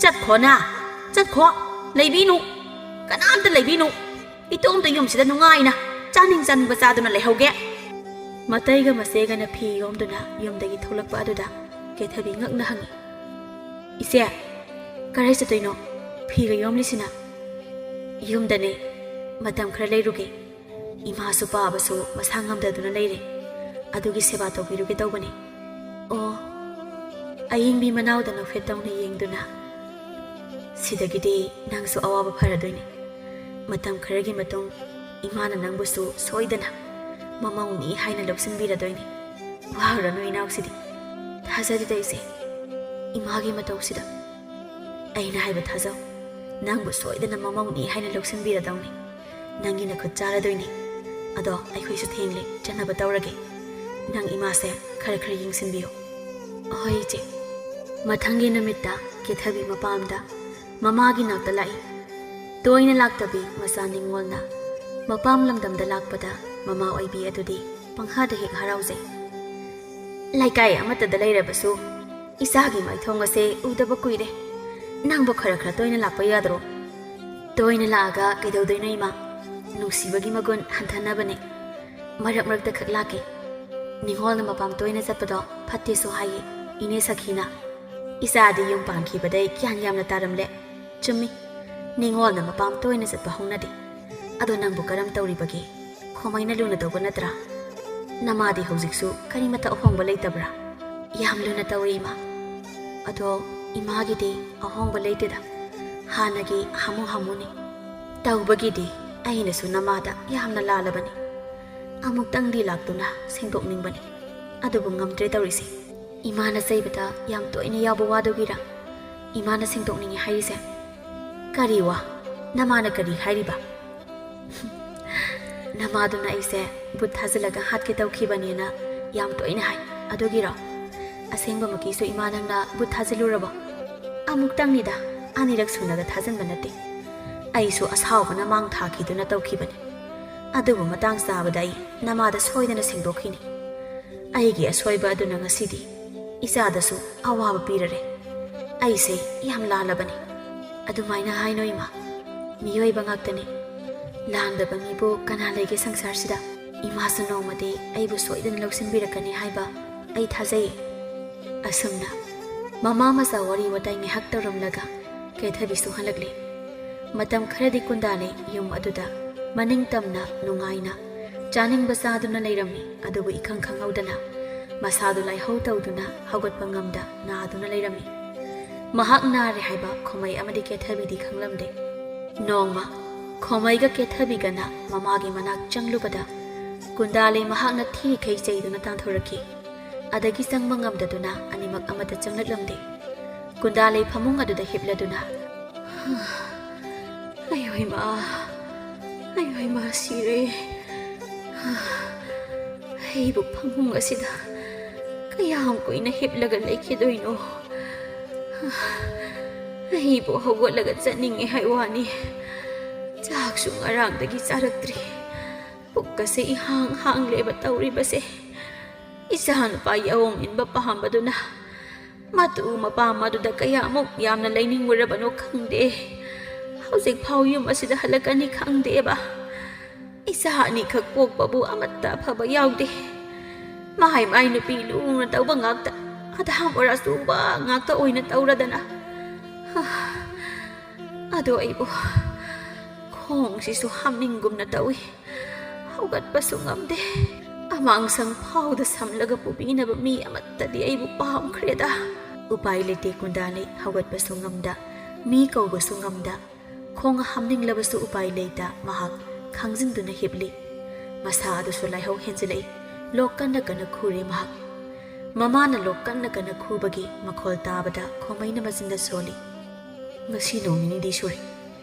"ꯆꯠꯈꯣꯅ, ꯆꯠꯈꯣ, ꯂꯩꯕꯤꯅꯨ꯫ ꯀꯅꯥꯝꯇ ꯂꯩꯕꯤꯅꯨ꯫ ꯏꯇꯣꯝꯇ ꯌꯨꯝꯁꯤꯗ ꯅꯨꯡꯉꯥꯏꯅ ꯆꯥꯅꯤꯡ ꯆꯥꯅꯤꯡꯕ ꯆꯥꯗꯨꯅ ꯂꯩꯍꯧꯒꯦ꯫" ꯃꯇꯩꯒ ꯃꯆꯦꯒꯅ ꯐꯤ ꯌꯣꯝꯗꯨꯅ ꯌꯨꯝꯗꯒꯤ ꯊꯣꯛꯂꯛꯄ ꯑꯗꯨꯗ ꯀꯦꯊꯕꯤ ꯉꯛꯅ ꯍꯪꯉꯤ, "ꯏꯆꯦ, ꯀꯗꯥꯏ ꯆꯠꯇꯣꯏꯅꯣ? ꯐꯤꯒ ꯌꯣꯝꯂꯤꯁꯤꯅ?" "ꯌꯨꯝꯗꯅꯦ, ꯃꯇꯝ ꯈꯔ ꯂꯩꯔꯨꯒꯦ꯫ ꯏꯃꯥꯁꯨ ꯄꯥꯕꯁꯨ ꯃꯁꯥ ꯉꯝꯗꯗꯨꯅ ꯂꯩꯔꯦ꯫ ꯑꯗꯨꯒꯤ ꯁꯦꯕꯥ ꯇꯧꯕꯤꯔꯨꯒꯦ ꯇꯧꯕꯅꯦ꯫" "ꯑꯣ꯫" ꯑꯌꯤꯡꯕꯤ ꯃꯅꯥꯎꯗ ꯅꯣꯛꯐꯦꯠ ꯇꯧꯅ ꯌꯦꯡꯗꯨꯅ, "ꯁꯤꯗꯒꯤꯗꯤ ꯅꯪꯁꯨ ꯑꯋꯥꯕ ꯐꯔꯗꯣꯏꯅꯦ꯫ ꯃꯇꯝ ꯈꯔꯒꯤ ꯃꯇꯨꯡ ꯏꯃꯥꯅ ꯅꯪꯕꯨꯁꯨ ꯁꯣꯏꯗꯅ ꯃꯃꯧꯅꯤ ꯍꯥꯏꯅ ꯂꯧꯁꯤꯟꯕꯤꯔꯗꯣꯏꯅꯦ꯫ ꯋꯥꯔꯨꯔꯅꯨ ꯏꯅꯥꯎꯁꯤꯗꯤ꯫ ꯊꯥꯖꯗꯦꯗ ꯏꯆꯦ, ꯏꯃꯥꯒꯤ ꯃꯇꯧꯁꯤꯗ꯫ ꯑꯩꯅ ꯍꯥꯏꯕ ꯊꯥꯖꯧ, ꯅꯪꯕꯨ ꯁꯣꯏꯗꯅ ꯃꯃꯧꯅꯤ ꯍꯥꯏꯅ ꯂꯧꯁꯤꯟꯕꯤꯔꯗꯧꯅꯤ꯫ ꯅꯪꯒꯤ ꯅꯈꯨꯠ ꯆꯥꯔꯗꯣꯏꯅꯤ꯫ ꯑꯗꯣ ꯑꯩꯈꯣꯏꯁꯨ ꯊꯦꯡꯂꯦ, ꯆꯠꯅꯕ ꯇꯧꯔꯒꯦ꯫ ꯅꯪ ꯏꯃꯥꯁꯦ ꯈꯔ ꯈꯔ ꯌꯦꯡꯁꯤꯟꯕꯤꯌꯨ꯫" "ꯍꯣꯏ ꯏꯆꯦ꯫" ꯃꯊꯪꯒꯤ ꯅꯨꯃꯤꯠꯇ ꯀꯦꯊꯕꯤ ꯃꯄꯥꯝꯗ ꯃꯃꯥꯒꯤ ꯅꯥꯛꯇ ꯂꯥꯛꯏ꯫ ꯇꯣꯏꯅ ꯂꯥꯛꯇꯕꯤ ꯃꯆꯥ ꯅꯤꯡꯉꯣꯜꯅ ꯃꯄꯥꯝ ꯂꯝꯗꯝꯗ ꯂꯥꯛꯄꯗ ꯃꯃꯥ ꯑꯣꯏꯕꯤ ꯑꯗꯨꯗꯤ ꯄꯪꯍꯥꯗ ꯍꯦꯛ ꯍꯔꯥꯎꯖꯩ꯫ "ꯂꯩꯀꯥꯏ ꯑꯃꯠꯇꯗ ꯂꯩꯔꯕꯁꯨ ꯏꯆꯥꯒꯤ ꯃꯥꯏꯊꯣꯡ ꯑꯁꯦ ꯎꯗꯕ ꯀꯨꯏꯔꯦ꯫ ꯅꯪꯕꯨ ꯈꯔ ꯈꯔ ꯇꯣꯏꯅ ꯂꯥꯛꯄ ꯌꯥꯗ꯭ꯔꯣ?" "ꯇꯣꯏꯅ ꯂꯥꯛꯑꯒ ꯀꯩꯗꯧꯗꯣꯏꯅꯣ ꯏꯃꯥ? ꯅꯨꯡꯁꯤꯕꯒꯤ ꯃꯒꯨꯟ ꯍꯟꯊꯅꯕꯅꯦ꯫ ꯃꯔꯛ ꯃꯔꯛꯇ ꯈꯛ ꯂꯥꯛꯀꯦ꯫ ꯅꯤꯉꯣꯜꯅ ꯃꯄꯥꯝ ꯇꯣꯏꯅ ꯆꯠꯄꯗꯣ ꯐꯠꯇꯦꯁꯨ ꯍꯥꯏꯌꯦ ꯏꯅꯦ ꯁꯈꯤꯅ꯫ ꯏꯆꯥꯗꯤ ꯌꯨꯝ ꯄꯥꯟꯈꯤꯕꯗꯩ ꯒ꯭ꯌꯥꯟ ꯌꯥꯝꯅ ꯇꯥꯔꯝꯂꯦ꯫ ꯆꯨꯝꯃꯤ, ꯅꯤꯉꯣꯜꯅ ꯃꯄꯥꯝ ꯇꯣꯏꯅ ꯆꯠꯄ ꯍꯧꯅꯗꯦ꯫ ꯑꯗꯣ ꯅꯪꯕꯨ ꯀꯔꯝ ꯇꯧꯔꯤꯕꯒꯦ? ꯈꯣꯃꯩꯅ ꯂꯨꯅ ꯇꯧꯕ ꯅꯠꯇ꯭ꯔꯥ? ꯅꯃꯥꯗꯤ ꯍꯧꯖꯤꯛꯁꯨ ꯀꯔꯤꯃꯠꯇ ꯑꯍꯣꯡꯕ ꯂꯩꯇꯕ꯭ꯔꯥ?" "ꯌꯥꯝ ꯂꯨꯅ ꯇꯧꯏ ꯏꯃꯥ꯫ ꯑꯗꯣ ꯏꯃꯥꯒꯤꯗꯤ ꯑꯍꯣꯡꯕ ꯂꯩꯇꯦꯗ, ꯍꯥꯟꯅꯒꯤ ꯍꯥꯃꯨ ꯍꯥꯃꯨꯅꯤ꯫ ꯇꯧꯕꯒꯤꯗꯤ ꯑꯩꯅꯁꯨ ꯅꯃꯥꯗ ꯌꯥꯝꯅ ꯂꯥꯜꯂꯕꯅꯤ꯫ ꯑꯃꯨꯛꯇꯪꯗꯤ ꯂꯥꯛꯇꯨꯅ ꯁꯦꯡꯗꯣꯛꯅꯤꯡꯕꯅꯤ, ꯑꯗꯨꯕꯨ ꯉꯝꯗ꯭ꯔꯦ ꯇꯧꯔꯤꯁꯦ꯫ ꯏꯃꯥꯅ ꯆꯩꯕꯗ ꯌꯥꯝ ꯇꯣꯏꯅ ꯌꯥꯎꯕ ꯋꯥꯗꯨꯒꯤꯔ ꯏꯃꯥꯅ ꯁꯦꯡꯗꯣꯛꯅꯤꯡꯉꯤ ꯍꯥꯏꯔꯤꯁꯦ? ꯀꯔꯤ ꯋꯥ? ꯅꯃꯥꯅ ꯀꯔꯤ ꯍꯥꯏꯔꯤꯕ?" "ꯅꯃꯥꯗꯨꯅ ꯑꯩꯁꯦ ꯕꯨꯠ ꯊꯥꯖꯤꯜꯂꯒ ꯍꯥꯠꯀꯦ ꯇꯧꯈꯤꯕꯅꯦꯅ ꯌꯥꯝ ꯇꯣꯏꯅ ꯍꯥꯏ, ꯑꯗꯨꯒꯤꯔꯣ? ꯑꯁꯦꯡꯕꯃꯛꯀꯤꯁꯨ ꯏꯃꯥ ꯅꯪꯅ ꯕꯨꯠ ꯊꯥꯖꯤꯜꯂꯨꯔꯕꯣ?" "ꯑꯃꯨꯛꯇꯪꯅꯤꯗ, ꯑꯅꯤꯔꯛ ꯁꯨꯅꯒ ꯊꯥꯖꯤꯟꯕ ꯅꯠꯇꯦ꯫ ꯑꯩꯁꯨ ꯑꯁꯥꯎꯕꯅ ꯃꯥꯡ ꯊꯥꯈꯤꯗꯨꯅ ꯇꯧꯈꯤꯕꯅꯤ꯫ ꯑꯗꯨꯕꯨ ꯃꯇꯥꯡ ꯆꯥꯕꯗ ꯑꯩ ꯅꯃꯥꯗ ꯁꯣꯏꯗꯅ ꯁꯦꯡꯗꯣꯛꯈꯤꯅꯤ꯫ ꯑꯩꯒꯤ ꯑꯁꯣꯏꯕ ꯑꯗꯨꯅ ꯉꯁꯤꯗꯤ ꯏꯆꯥꯗꯁꯨ ꯑꯋꯥꯕ ꯄꯤꯔꯔꯦ꯫ ꯑꯩꯁꯦ ꯌꯥꯝ ꯂꯥꯜꯂꯕꯅꯤ꯫" "ꯑꯗꯨꯃꯥꯏꯅ ꯍꯥꯏꯅꯣ ꯏꯃꯥ꯫ ꯃꯤꯑꯣꯏꯕ ꯉꯥꯛꯇꯅꯤ꯫ ꯂꯥꯟꯗꯕ ꯃꯤꯕꯨ ꯀꯅꯥ ꯂꯩꯒꯦ ꯁꯪꯁꯥꯔꯁꯤꯗ? ꯏꯃꯥꯁꯨ ꯅꯣꯡꯃꯗꯤ ꯑꯩꯕꯨ ꯁꯣꯏꯗꯅ ꯂꯧꯁꯤꯟꯕꯤꯔꯛꯀꯅꯤ ꯍꯥꯏꯕ ꯑꯩ ꯊꯥꯖꯩ꯫" ꯑꯁꯨꯝꯅ ꯃꯃꯥ ꯃꯆꯥ ꯋꯥꯔꯤ ꯋꯥꯇꯥꯏ ꯉꯥꯏꯍꯥꯛ ꯇꯧꯔꯝꯂꯒ ꯀꯦꯊꯕꯤꯁꯨ ꯍꯜꯂꯛꯂꯦ꯫ ꯃꯇꯝ ꯈꯔꯗꯤ ꯀꯨꯟꯗꯥꯂꯩ ꯌꯨꯝ ꯑꯗꯨꯗ ꯃꯅꯤꯡ ꯇꯝꯅ ꯅꯨꯡꯉꯥꯏꯅ ꯆꯥꯅꯤꯡꯕ ꯆꯥꯗꯨꯅ ꯂꯩꯔꯝꯃꯤ꯫ ꯑꯗꯨꯕꯨ ꯏꯈꯪ ꯈꯪꯍꯧꯗꯅ ꯃꯁꯥꯗꯨ ꯂꯥꯏꯍꯧ ꯇꯧꯗꯨꯅ ꯍꯧꯒꯠꯄ ꯉꯝꯗ ꯅꯥꯗꯨꯅ ꯂꯩꯔꯝꯃꯤ꯫ ꯃꯍꯥꯛ ꯅꯥꯔꯦ ꯍꯥꯏꯕ ꯈꯣꯃꯩ ꯑꯃꯗꯤ ꯀꯦꯊꯕꯤꯗꯤ ꯈꯪꯂꯝꯗꯦ꯫ ꯅꯣꯡꯃ ꯈꯣꯃꯩꯒ ꯀꯦꯊꯕꯤꯒꯅ ꯃꯃꯥꯒꯤ ꯃꯅꯥꯛ ꯆꯪꯂꯨꯕꯗ ꯀꯨꯟꯗꯥꯂꯩ ꯃꯍꯥꯛꯅ ꯊꯤꯔꯤꯈꯩ ꯆꯩꯗꯨꯅ ꯇꯥꯟꯊꯣꯔꯛꯈꯤ꯫ ꯑꯗꯒꯤ ꯆꯪꯕ ꯉꯝꯗꯗꯨꯅ ꯑꯅꯤꯃꯛ ꯑꯃꯠꯇ ꯆꯪꯂꯛꯂꯝꯗꯦ꯫ ꯀꯨꯟꯗꯥꯂꯩ ꯐꯃꯨꯡ ꯑꯗꯨꯗ ꯍꯤꯞꯂꯗꯨꯅ, "ꯑꯌꯣ ꯏꯃꯥ, ꯑꯌꯣ ꯏꯃꯥ, ꯁꯤꯔꯦ꯫ ꯑꯩꯕꯨ ꯐꯃꯨꯡ ꯑꯁꯤꯗ ꯀꯌꯥꯝ ꯀꯨꯏꯅ ꯍꯤꯞꯂꯒ ꯂꯩꯈꯤꯗꯣꯏꯅꯣ? ꯑꯩꯕꯨ ꯍꯧꯒꯠꯂꯒ ꯆꯠꯅꯤꯡꯉꯦ ꯍꯥꯏ ꯋꯥꯅꯤ꯫ ꯆꯥꯛꯁꯨ ꯉꯔꯥꯡꯗꯒꯤ ꯆꯥꯔꯛꯇ꯭ꯔꯤ꯫ ꯄꯨꯛꯀꯁꯦ ꯏꯍꯥꯡ ꯍꯥꯡꯂꯦꯕ ꯇꯧꯔꯤꯕꯁꯦ꯫ ꯏꯆꯥ ꯅꯨꯄꯥ ꯌꯥꯑꯣꯡ ꯏꯟꯕ ꯄꯥꯝꯕꯗꯨꯅ ꯃꯇꯨ ꯃꯄꯥꯝ ꯑꯗꯨꯗ ꯀꯌꯥꯃꯨꯛ ꯌꯥꯝꯅ ꯂꯩꯅꯤꯡꯂꯨꯔꯕꯅꯣ ꯈꯪꯗꯦ꯫ ꯍꯧꯖꯤꯛ ꯐꯥꯎ ꯌꯨꯝ ꯑꯁꯤꯗ ꯍꯜꯂꯛꯀꯅꯤ ꯈꯪꯗꯦꯕ꯫ ꯏꯆꯥ ꯑꯅꯤꯈꯛ ꯄꯣꯛꯄꯕꯨ ꯑꯃꯠꯇ ꯑꯐꯕ ꯌꯥꯎꯗꯦ꯫ ꯃꯥꯏ ꯃꯥꯏ ꯅꯨꯄꯤ ꯂꯨꯅ ꯇꯧꯕ ꯉꯥꯛꯇ, ꯑꯙꯥ ꯃꯣꯔꯥ ꯆꯨꯕ ꯉꯥꯛꯇ ꯑꯣꯏꯅ ꯇꯧꯔꯗꯅ꯫ ꯑꯗꯣ ꯑꯩꯕꯨ ꯈꯣꯡꯁꯤꯁꯨ ꯍꯥꯝꯅꯤꯡꯒꯨꯝꯅ ꯇꯧꯏ꯫ ꯍꯧꯒꯠꯄꯁꯨ ꯉꯝꯗꯦ꯫ ꯑꯃꯥꯡꯁꯪ ꯐꯥꯎꯗ ꯁꯝꯂꯒ ꯄꯨꯕꯤꯅꯕ ꯃꯤ ꯑꯃꯠꯇꯗꯤ ꯑꯩꯕꯨ ꯄꯥꯝꯈ꯭ꯔꯦꯗ꯫ ꯎꯄꯥꯏ ꯂꯩꯇꯦ ꯀꯨꯟꯗꯥꯂꯩ ꯍꯧꯒꯠꯄꯁꯨ ꯉꯝꯗ, ꯃꯤ ꯀꯧꯕꯁꯨ ꯉꯝꯗ, ꯈꯣꯡ ꯍꯥꯝꯅꯤꯡꯂꯕꯁꯨ ꯎꯄꯥꯏ ꯂꯩꯇ ꯃꯍꯥꯛ ꯈꯥꯡꯖꯤꯟꯗꯨꯅ ꯍꯤꯞꯂꯤ꯫ ꯃꯁꯥ ꯑꯗꯨꯁꯨ ꯂꯥꯏꯍꯧ ꯍꯦꯟꯖꯤꯜꯂꯛꯏ꯫ ꯂꯣꯛ ꯀꯟꯅ ꯀꯟꯅ ꯈꯨꯔꯦ ꯃꯍꯥꯛ꯫ ꯃꯃꯥꯅ ꯂꯣꯛ ꯀꯟꯅ ꯀꯟꯅ ꯈꯨꯕꯒꯤ ꯃꯈꯣꯜ ꯇꯥꯕꯗ ꯈꯣꯃꯩꯅ ꯃꯆꯤꯟꯗ ꯁꯣꯜꯂꯤ꯫ "ꯉꯁꯤ ꯅꯣꯡ ꯅꯤꯅꯤꯗꯤ ꯁꯨꯔꯦ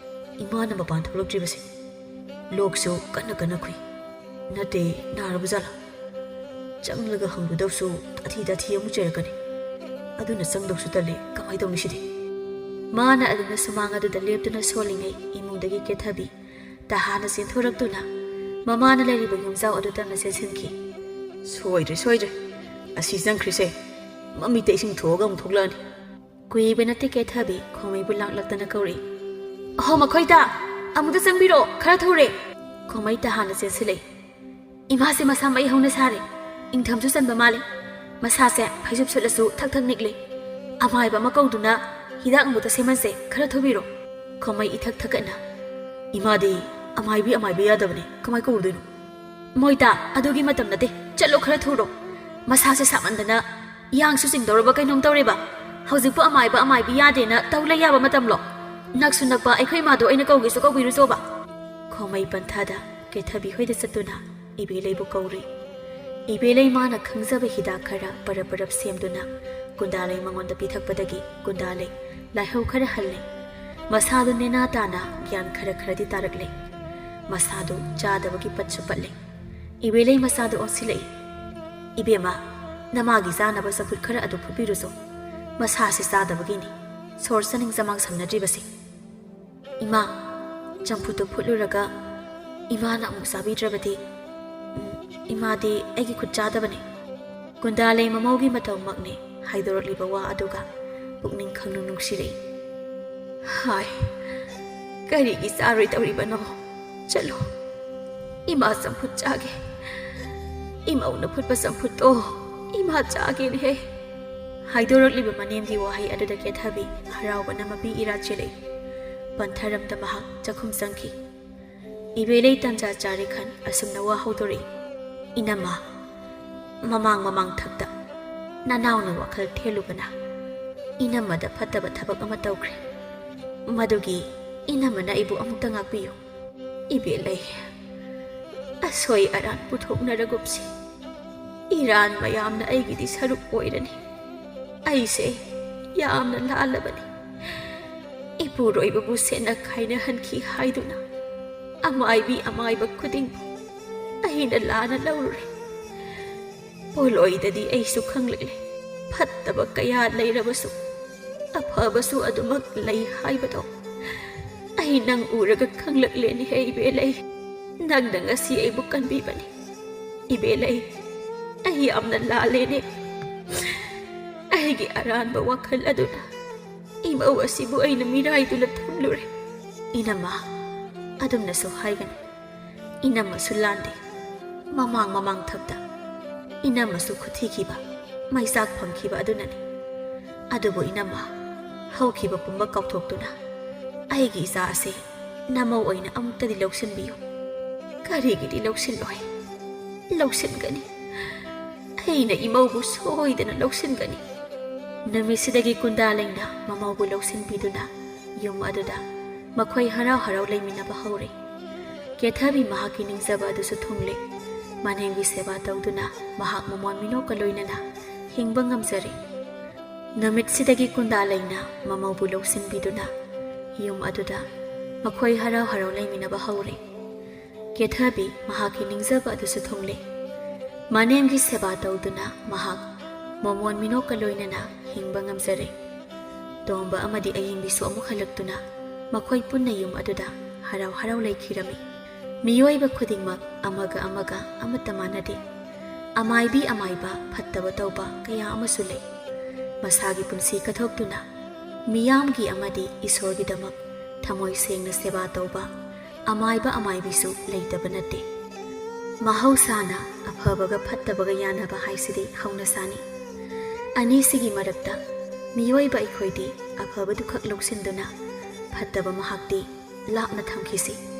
ꯏꯃꯥꯅ ꯃꯄꯥꯟ ꯊꯣꯛꯂꯛꯇ꯭ꯔꯤꯕꯁꯦ꯫ ꯂꯣꯛꯁꯨ ꯀꯟꯅ ꯀꯟꯅ ꯈꯨꯏ꯫ ꯅꯠꯇꯦ, ꯅꯥꯔꯕ ꯖꯥꯠꯂꯥ? ꯆꯪꯂꯒ ꯍꯪꯒꯗꯧꯁꯨ ꯇꯥꯊꯤ ꯇꯥꯊꯤ ꯑꯃꯨꯛ ꯆꯩꯔꯛꯀꯅꯤ꯫ ꯑꯗꯨꯅ ꯆꯪꯗꯧꯁꯨ ꯇꯜꯂꯦ꯫ ꯀꯃꯥꯏ ꯇꯧꯅꯤ ꯁꯤꯗꯤ?" ꯃꯥꯅ ꯑꯗꯨꯅ ꯁꯨꯃꯥꯡ ꯑꯗꯨꯗ ꯂꯦꯞꯇꯨꯅ ꯁꯣꯜꯂꯤꯉꯩ ꯏꯃꯨꯡꯗꯒꯤ ꯀꯦꯊꯕꯤ ꯇꯍꯥꯅ ꯆꯦꯟꯊꯣꯔꯛꯇꯨꯅ ꯃꯃꯥꯅ ꯂꯩꯔꯤꯕ ꯌꯨꯝꯖꯥꯎ ꯑꯗꯨ ꯇꯞꯅ ꯆꯦꯟꯁꯤꯟꯈꯤ꯫ "ꯁꯣꯏꯗ꯭ꯔꯦ, ꯁꯣꯏꯗ꯭ꯔꯦ꯫ ꯑꯁꯤ ꯆꯪꯈ꯭ꯔꯤꯁꯦ ꯃꯃꯤꯠꯇ ꯏꯁꯤꯡ ꯊꯣꯛꯑꯒ ꯑꯃꯨꯛ ꯊꯣꯛꯂꯛꯑꯅꯤ꯫" ꯀꯨꯏꯕ ꯅꯠꯇꯦ ꯀꯦꯊꯕꯤ ꯈꯣꯃꯩꯕꯨ ꯂꯥꯛꯂꯛꯇꯅ ꯀꯧꯔꯛꯏ꯫ "ꯑꯍꯣ ꯃꯈꯣꯏꯗ ꯑꯃꯨꯛꯇ ꯆꯪꯕꯤꯔꯣ, ꯈꯔ ꯊꯨꯔꯦ꯫" ꯈꯣꯃꯩ ꯇꯍꯥꯅ ꯆꯦꯟꯁꯤꯜꯂꯛꯏ꯫ "ꯏꯃꯥꯁꯦ ꯃꯁꯥ ꯃꯩ ꯍꯧꯅ ꯁꯥꯔꯦ꯫ ꯏꯪꯊꯝꯁꯨ ꯆꯟꯕ ꯃꯥꯜꯂꯦ꯫ ꯃꯁꯥꯁꯦ ꯐꯩꯖꯨꯞ ꯁꯨꯠꯂꯁꯨ ꯊꯛ ꯊꯛ ꯅꯤꯛꯂꯦ꯫ ꯑꯃꯥꯏꯕ ꯑꯃ ꯀꯧꯗꯨꯅ ꯍꯤꯗꯥꯛ ꯑꯃꯨꯛꯇ ꯁꯦꯝꯍꯟꯁꯦ, ꯈꯔ ꯊꯨꯕꯤꯔꯣ꯫" ꯈꯣꯃꯩ ꯏꯊꯛ ꯊꯛꯀꯠꯅ꯫ "ꯏꯃꯥꯗꯤ ꯑꯃꯥꯏꯕꯤ ꯑꯃꯥꯏꯕꯤ ꯌꯥꯗꯕꯅꯦ, ꯀꯃꯥꯏ ꯀꯧꯔꯨꯗꯣꯏꯅꯣ?" "ꯃꯣꯏꯇꯥ, ꯑꯗꯨꯒꯤ ꯃꯇꯝ ꯅꯠꯇꯦ, ꯆꯠꯂꯣ ꯈꯔ ꯊꯨꯔꯣ꯫ ꯃꯁꯥꯁꯦ ꯁꯥꯃꯟꯗꯅ ꯏꯌꯥꯡꯁꯨ ꯆꯤꯡꯗꯧꯔꯕ ꯀꯩꯅꯣꯝ ꯇꯧꯔꯦꯕ꯫ ꯍꯧꯖꯤꯛꯄꯨ ꯑꯃꯥꯏꯕ ꯑꯃꯥꯏꯕꯤ ꯌꯥꯗꯦꯅ ꯇꯧ ꯂꯩ ꯌꯥꯕ ꯃꯇꯝꯂꯣ? ꯅꯛꯁꯨ ꯅꯛꯄ ꯑꯩꯈꯣꯏ ꯏꯃꯥꯗꯣ ꯑꯩꯅ ꯀꯧꯒꯦꯁꯨ ꯀꯧꯕꯤꯔꯨꯆꯣꯕ꯫" ꯈꯣꯃꯩ ꯄꯟꯊꯥꯗ ꯀꯦꯊꯕꯤ ꯍꯣꯏꯗ ꯆꯠꯇꯨꯅ ꯏꯕꯦꯂꯩꯕꯨ ꯀꯧꯔꯨꯏ꯫ ꯏꯕꯦꯂꯩ ꯃꯥꯅ ꯈꯪꯖꯕ ꯍꯤꯗꯥꯛ ꯈꯔ ꯄꯔꯞ ꯄꯔꯞ ꯁꯦꯝꯗꯨꯅ ꯀꯨꯟꯗꯥꯂꯩ ꯃꯉꯣꯟꯗ ꯄꯤꯊꯛꯄꯗꯒꯤ ꯀꯨꯟꯗꯥꯂꯩ ꯂꯥꯏꯍꯧ ꯈꯔ ꯍꯜꯂꯦ꯫ ꯃꯁꯥꯗꯨ ꯅꯦꯅꯥ ꯇꯥꯅ ꯒ꯭ꯌꯥꯟ ꯈꯔ ꯈꯔꯗꯤ ꯇꯥꯔꯛꯂꯦ꯫ ꯃꯁꯥꯗꯨ ꯆꯥꯗꯕꯒꯤ ꯄꯠꯁꯨ ꯄꯠꯂꯦ꯫ ꯏꯕꯦꯂꯩ ꯃꯁꯥꯗꯨ ꯑꯣꯟꯁꯤꯜꯂꯛꯏ꯫ "ꯏꯕꯦꯝꯃ, ꯅꯃꯥꯒꯤ ꯆꯥꯅꯕ ꯆꯝꯐꯨꯠ ꯈꯔ ꯑꯗꯨ ꯐꯨꯠꯄꯤꯔꯨꯆꯣ꯫ ꯃꯁꯥꯁꯤ ꯆꯥꯗꯕꯒꯤꯅꯤ꯫ ꯁꯣꯔ ꯆꯥꯅꯤꯡ ꯆꯃꯥꯡ ꯁꯝꯅꯗ꯭ꯔꯤꯕꯁꯦ꯫ "ꯏꯃꯥ, ꯆꯝꯐꯨꯠꯇꯨ ꯐꯨꯠꯂꯨꯔꯒ ꯏꯃꯥꯅ ꯑꯃꯨꯛ ꯆꯥꯕꯤꯗ꯭ꯔꯕꯗꯤ, ꯎꯝ, ꯏꯃꯥꯗꯤ ꯑꯩꯒꯤ ꯈꯨꯠ ꯆꯥꯗꯕꯅꯤ"꯫ ꯀꯨꯟꯗꯥꯂꯩ ꯃꯃꯧꯒꯤ ꯃꯇꯧꯃꯛꯅꯤ ꯍꯥꯏꯗꯣꯔꯛꯂꯤꯕ ꯋꯥ ꯑꯗꯨꯒ ꯄꯨꯛꯅꯤꯡ ꯈꯪꯅꯨꯡ ꯅꯨꯡꯁꯤꯔꯛꯏ꯫ "ꯍꯥꯏ, ꯀꯔꯤꯒꯤ ꯆꯥꯔꯣꯏꯗꯧꯔꯤꯕꯅꯣ? ꯆꯠꯂꯣ, ꯏꯃꯥ ꯆꯝꯐꯨꯠ ꯆꯥꯒꯦ꯫ ꯏꯃꯧꯅ ꯐꯨꯠꯄ ꯆꯝꯐꯨꯠꯇꯣ ꯏꯃꯥ ꯆꯥꯒꯦꯅꯦꯍꯦ"꯫ ꯍꯥꯏꯗꯣꯔꯛꯂꯤꯕ ꯃꯅꯦꯝꯒꯤ ꯋꯥꯍꯩ ꯑꯗꯨꯗ ꯀꯦꯊꯕꯤ ꯍꯔꯥꯎꯕꯅ ꯃꯄꯤ ꯏꯔꯥ ꯆꯦꯜꯂꯛꯏ꯫ ꯄꯟꯊꯔꯝꯗ ꯃꯍꯥꯛ ꯆꯥꯛꯈꯨꯝ ꯆꯪꯈꯤ꯫ ꯏꯕꯦꯂꯩ ꯇꯟꯖꯥ ꯆꯥꯔꯦ ꯈꯟ ꯑꯁꯨꯝꯅ ꯋꯥ ꯍꯧꯗꯣꯔꯛꯏ꯫ "ꯏꯅꯝꯃ, ꯃꯃꯥꯡ ꯃꯃꯥꯡ ꯊꯛꯇ ꯅꯅꯥꯎꯅ ꯋꯥꯈꯜ ꯊꯦꯜꯂꯨꯕꯅ ꯏꯅꯝꯃꯗ ꯐꯠꯇꯕ ꯊꯕꯛ ꯑꯃ ꯇꯧꯈ꯭ꯔꯦ꯫ ꯃꯗꯨꯒꯤ ꯏꯅꯝꯃꯅ ꯑꯩꯕꯨ ꯑꯃꯨꯛꯇ ꯉꯥꯛꯄꯤꯌꯨ꯫ ꯏꯕꯦꯂꯩ, ꯑꯁꯣꯏ ꯑꯔꯥꯟ ꯄꯨꯊꯣꯛꯅꯔꯒꯨꯝꯁꯤ꯫ ꯏꯔꯥꯟ ꯃꯌꯥꯝꯅ ꯑꯩꯒꯤꯗꯤ ꯁꯔꯨꯛ ꯑꯣꯏꯔꯅꯤ꯫ ꯑꯩꯁꯦ ꯌꯥꯝꯅ ꯂꯥꯜꯂꯕꯅꯤ꯫ ꯏꯄꯨꯔꯣꯏꯕꯕꯨ ꯁꯦꯠꯅ ꯈꯥꯏꯅꯍꯟꯈꯤ ꯍꯥꯏꯗꯨꯅ ꯑꯃꯥꯏꯕꯤ ꯑꯃꯥꯏꯕ ꯈꯨꯗꯤꯡꯕꯨ ꯑꯩꯅ ꯂꯥꯟꯅ ꯂꯧꯔꯨꯔꯦ꯫ ꯄꯣꯂꯣꯏꯗꯗꯤ ꯑꯩꯁꯨ ꯈꯪꯂꯛꯂꯦ꯫ ꯐꯠꯇꯕ ꯀꯌꯥ ꯂꯩꯔꯕꯁꯨ ꯑꯐꯕꯁꯨ ꯑꯗꯨꯃꯛ ꯂꯩ ꯍꯥꯏꯕꯗꯣ ꯑꯩ ꯅꯪ ꯎꯔꯒ ꯈꯪꯂꯛꯂꯦꯅꯦꯍꯦ ꯏꯕꯦꯂꯩ꯫ ꯅꯪꯅ ꯉꯁꯤ ꯑꯩꯕꯨ ꯀꯟꯕꯤꯕꯅꯤ꯫ ꯏꯕꯦꯂꯩ, ꯑꯩ ꯌꯥꯝꯅ ꯂꯥꯜꯂꯦꯅꯦ꯫ ꯑꯩꯒꯤ ꯑꯔꯥꯟꯕ ꯋꯥꯈꯜ ꯑꯗꯨꯅ ꯏꯃꯧ ꯑꯁꯤꯕꯨ ꯑꯩꯅ ꯃꯤꯔꯥꯏꯗꯨꯅ ꯊꯝꯂꯨꯔꯦ"꯫ "ꯏꯅꯝꯃ, ꯑꯗꯨꯝꯅꯁꯨ ꯍꯥꯏꯒꯅꯨ꯫ ꯏꯅꯝꯃꯁꯨ ꯂꯥꯟꯗꯦ꯫ ꯃꯃꯥꯡ ꯃꯃꯥꯡ ꯊꯛꯇ ꯏꯅꯝꯃꯁꯨ ꯈꯨꯠꯊꯤꯈꯤꯕ, ꯃꯩꯆꯥꯛ ꯐꯪꯈꯤꯕ ꯑꯗꯨꯅꯅꯤ꯫ ꯑꯗꯨꯕꯨ ꯏꯅꯝꯃ, ꯍꯧꯈꯤꯕ ꯄꯨꯝꯕ ꯀꯥꯎꯊꯣꯛꯇꯨꯅ ꯑꯩꯒꯤ ꯏꯆꯥ ꯑꯁꯤ ꯅꯃꯧ ꯑꯣꯏꯅ ꯑꯃꯨꯛꯇꯗꯤ ꯂꯧꯁꯤꯟꯕꯤꯌꯨ"꯫ "ꯀꯔꯤꯒꯤꯗꯤ ꯂꯧꯁꯤꯜꯂꯣꯏ? ꯂꯧꯁꯤꯟꯒꯅꯤ꯫ ꯑꯩꯅ ꯏꯃꯧꯕꯨ ꯁꯣꯏꯗꯅ ꯂꯧꯁꯤꯟꯒꯅꯤ"꯫ ꯅꯨꯃꯤꯠꯁꯤꯗꯒꯤ ꯀꯨꯟꯗꯥꯂꯩꯅ ꯃꯃꯧꯕꯨ ꯂꯧꯁꯤꯟꯕꯤꯗꯨꯅ ꯌꯨꯝ ꯑꯗꯨꯗ ꯃꯈꯣꯏ ꯍꯔꯥꯎ ꯍꯔꯥꯎ ꯂꯩꯃꯤꯟꯅꯕ ꯍꯧꯔꯦ꯫ ꯀꯦꯊꯕꯤ ꯃꯍꯥꯛꯀꯤ ꯅꯤꯡꯖꯕ ꯑꯗꯨꯁꯨ ꯊꯨꯡꯂꯦ꯫ ꯃꯅꯦꯝꯒꯤ ꯁꯦꯕꯥ ꯇꯧꯗꯨꯅ ꯃꯍꯥꯛ ꯃꯃꯣꯟ ꯃꯤꯅꯣꯛꯀ ꯂꯣꯏꯅꯅ ꯍꯤꯡꯕ ꯉꯝꯖꯔꯦ꯫ ꯅꯨꯃꯤꯠꯁꯤꯗꯒꯤ ꯀꯨꯟꯗꯥꯂꯩꯅ ꯃꯃꯧꯕꯨ ꯂꯧꯁꯤꯟꯕꯤꯗꯨꯅ ꯌꯨꯝ ꯑꯗꯨꯗ ꯃꯈꯣꯏ ꯍꯔꯥꯎ ꯍꯔꯥꯎ ꯂꯩꯃꯤꯟꯅꯕ ꯍꯧꯔꯦ꯫ ꯀꯦꯊꯕꯤ ꯃꯍꯥꯛꯀꯤ ꯅꯤꯡꯖꯕ ꯑꯗꯨꯁꯨ ꯊꯨꯡꯂꯦ꯫ ꯃꯅꯦꯝꯒꯤ ꯁꯦꯕꯥ ꯇꯧꯗꯨꯅ ꯃꯍꯥꯛ ꯃꯃꯣꯟ ꯃꯤꯅꯣꯛꯀ ꯂꯣꯏꯅꯅ ꯍꯤꯡꯕ ꯉꯝꯖꯔꯦ꯫ ꯇꯣꯝꯕ ꯑꯃꯗꯤ ꯑꯌꯤꯡꯕꯤꯁꯨ ꯑꯃꯨꯛ ꯍꯜꯂꯛꯇꯨꯅ ꯃꯈꯣꯏ ꯄꯨꯟꯅ ꯌꯨꯝ ꯑꯗꯨꯗ ꯍꯔꯥꯎ ꯍꯔꯥꯎ ꯂꯩꯈꯤꯔꯝꯃꯤ꯫ ꯃꯤꯑꯣꯏꯕ ꯈꯨꯗꯤꯡꯃꯛ ꯑꯃꯒ ꯑꯃꯒ ꯑꯃꯠꯇ ꯃꯥꯟꯅꯗꯦ꯫ ꯑꯃꯥꯏꯕꯤ ꯑꯃꯥꯏꯕ ꯐꯠꯇꯕ ꯇꯧꯕ ꯀꯌꯥ ꯑꯃꯁꯨ ꯂꯩ꯫ ꯃꯁꯥꯒꯤ ꯄꯨꯟꯁꯤ ꯀꯠꯊꯣꯛꯇꯨꯅ ꯃꯤꯌꯥꯝꯒꯤ ꯑꯃꯗꯤ ꯏꯁꯣꯔꯒꯤꯗꯃꯛ ꯊꯃꯣꯏ ꯁꯦꯡꯅ ꯁꯦꯕꯥ ꯇꯧꯕ ꯑꯃꯥꯏꯕ ꯑꯃꯥꯏꯕꯤꯁꯨ ꯂꯩꯇꯕ ꯅꯠꯇꯦ꯫ ꯃꯍꯧꯁꯥꯅ ꯑꯐꯕꯒ ꯐꯠꯇꯕꯒ ꯌꯥꯅꯕ ꯍꯥꯏꯁꯤꯗꯤ ꯍꯧꯅꯁꯥꯅꯤ꯫ ꯑꯅꯤꯁꯤꯒꯤ ꯃꯔꯛꯇ ꯃꯤꯑꯣꯏꯕ ꯑꯩꯈꯣꯏꯗꯤ ꯑꯐꯕꯗꯨꯈꯛ ꯂꯧꯁꯤꯟꯗꯨꯅ ꯐꯠꯇꯕ ꯃꯍꯥꯛꯇꯤ ꯂꯥꯞꯅ ꯊꯝꯈꯤꯁꯤ꯫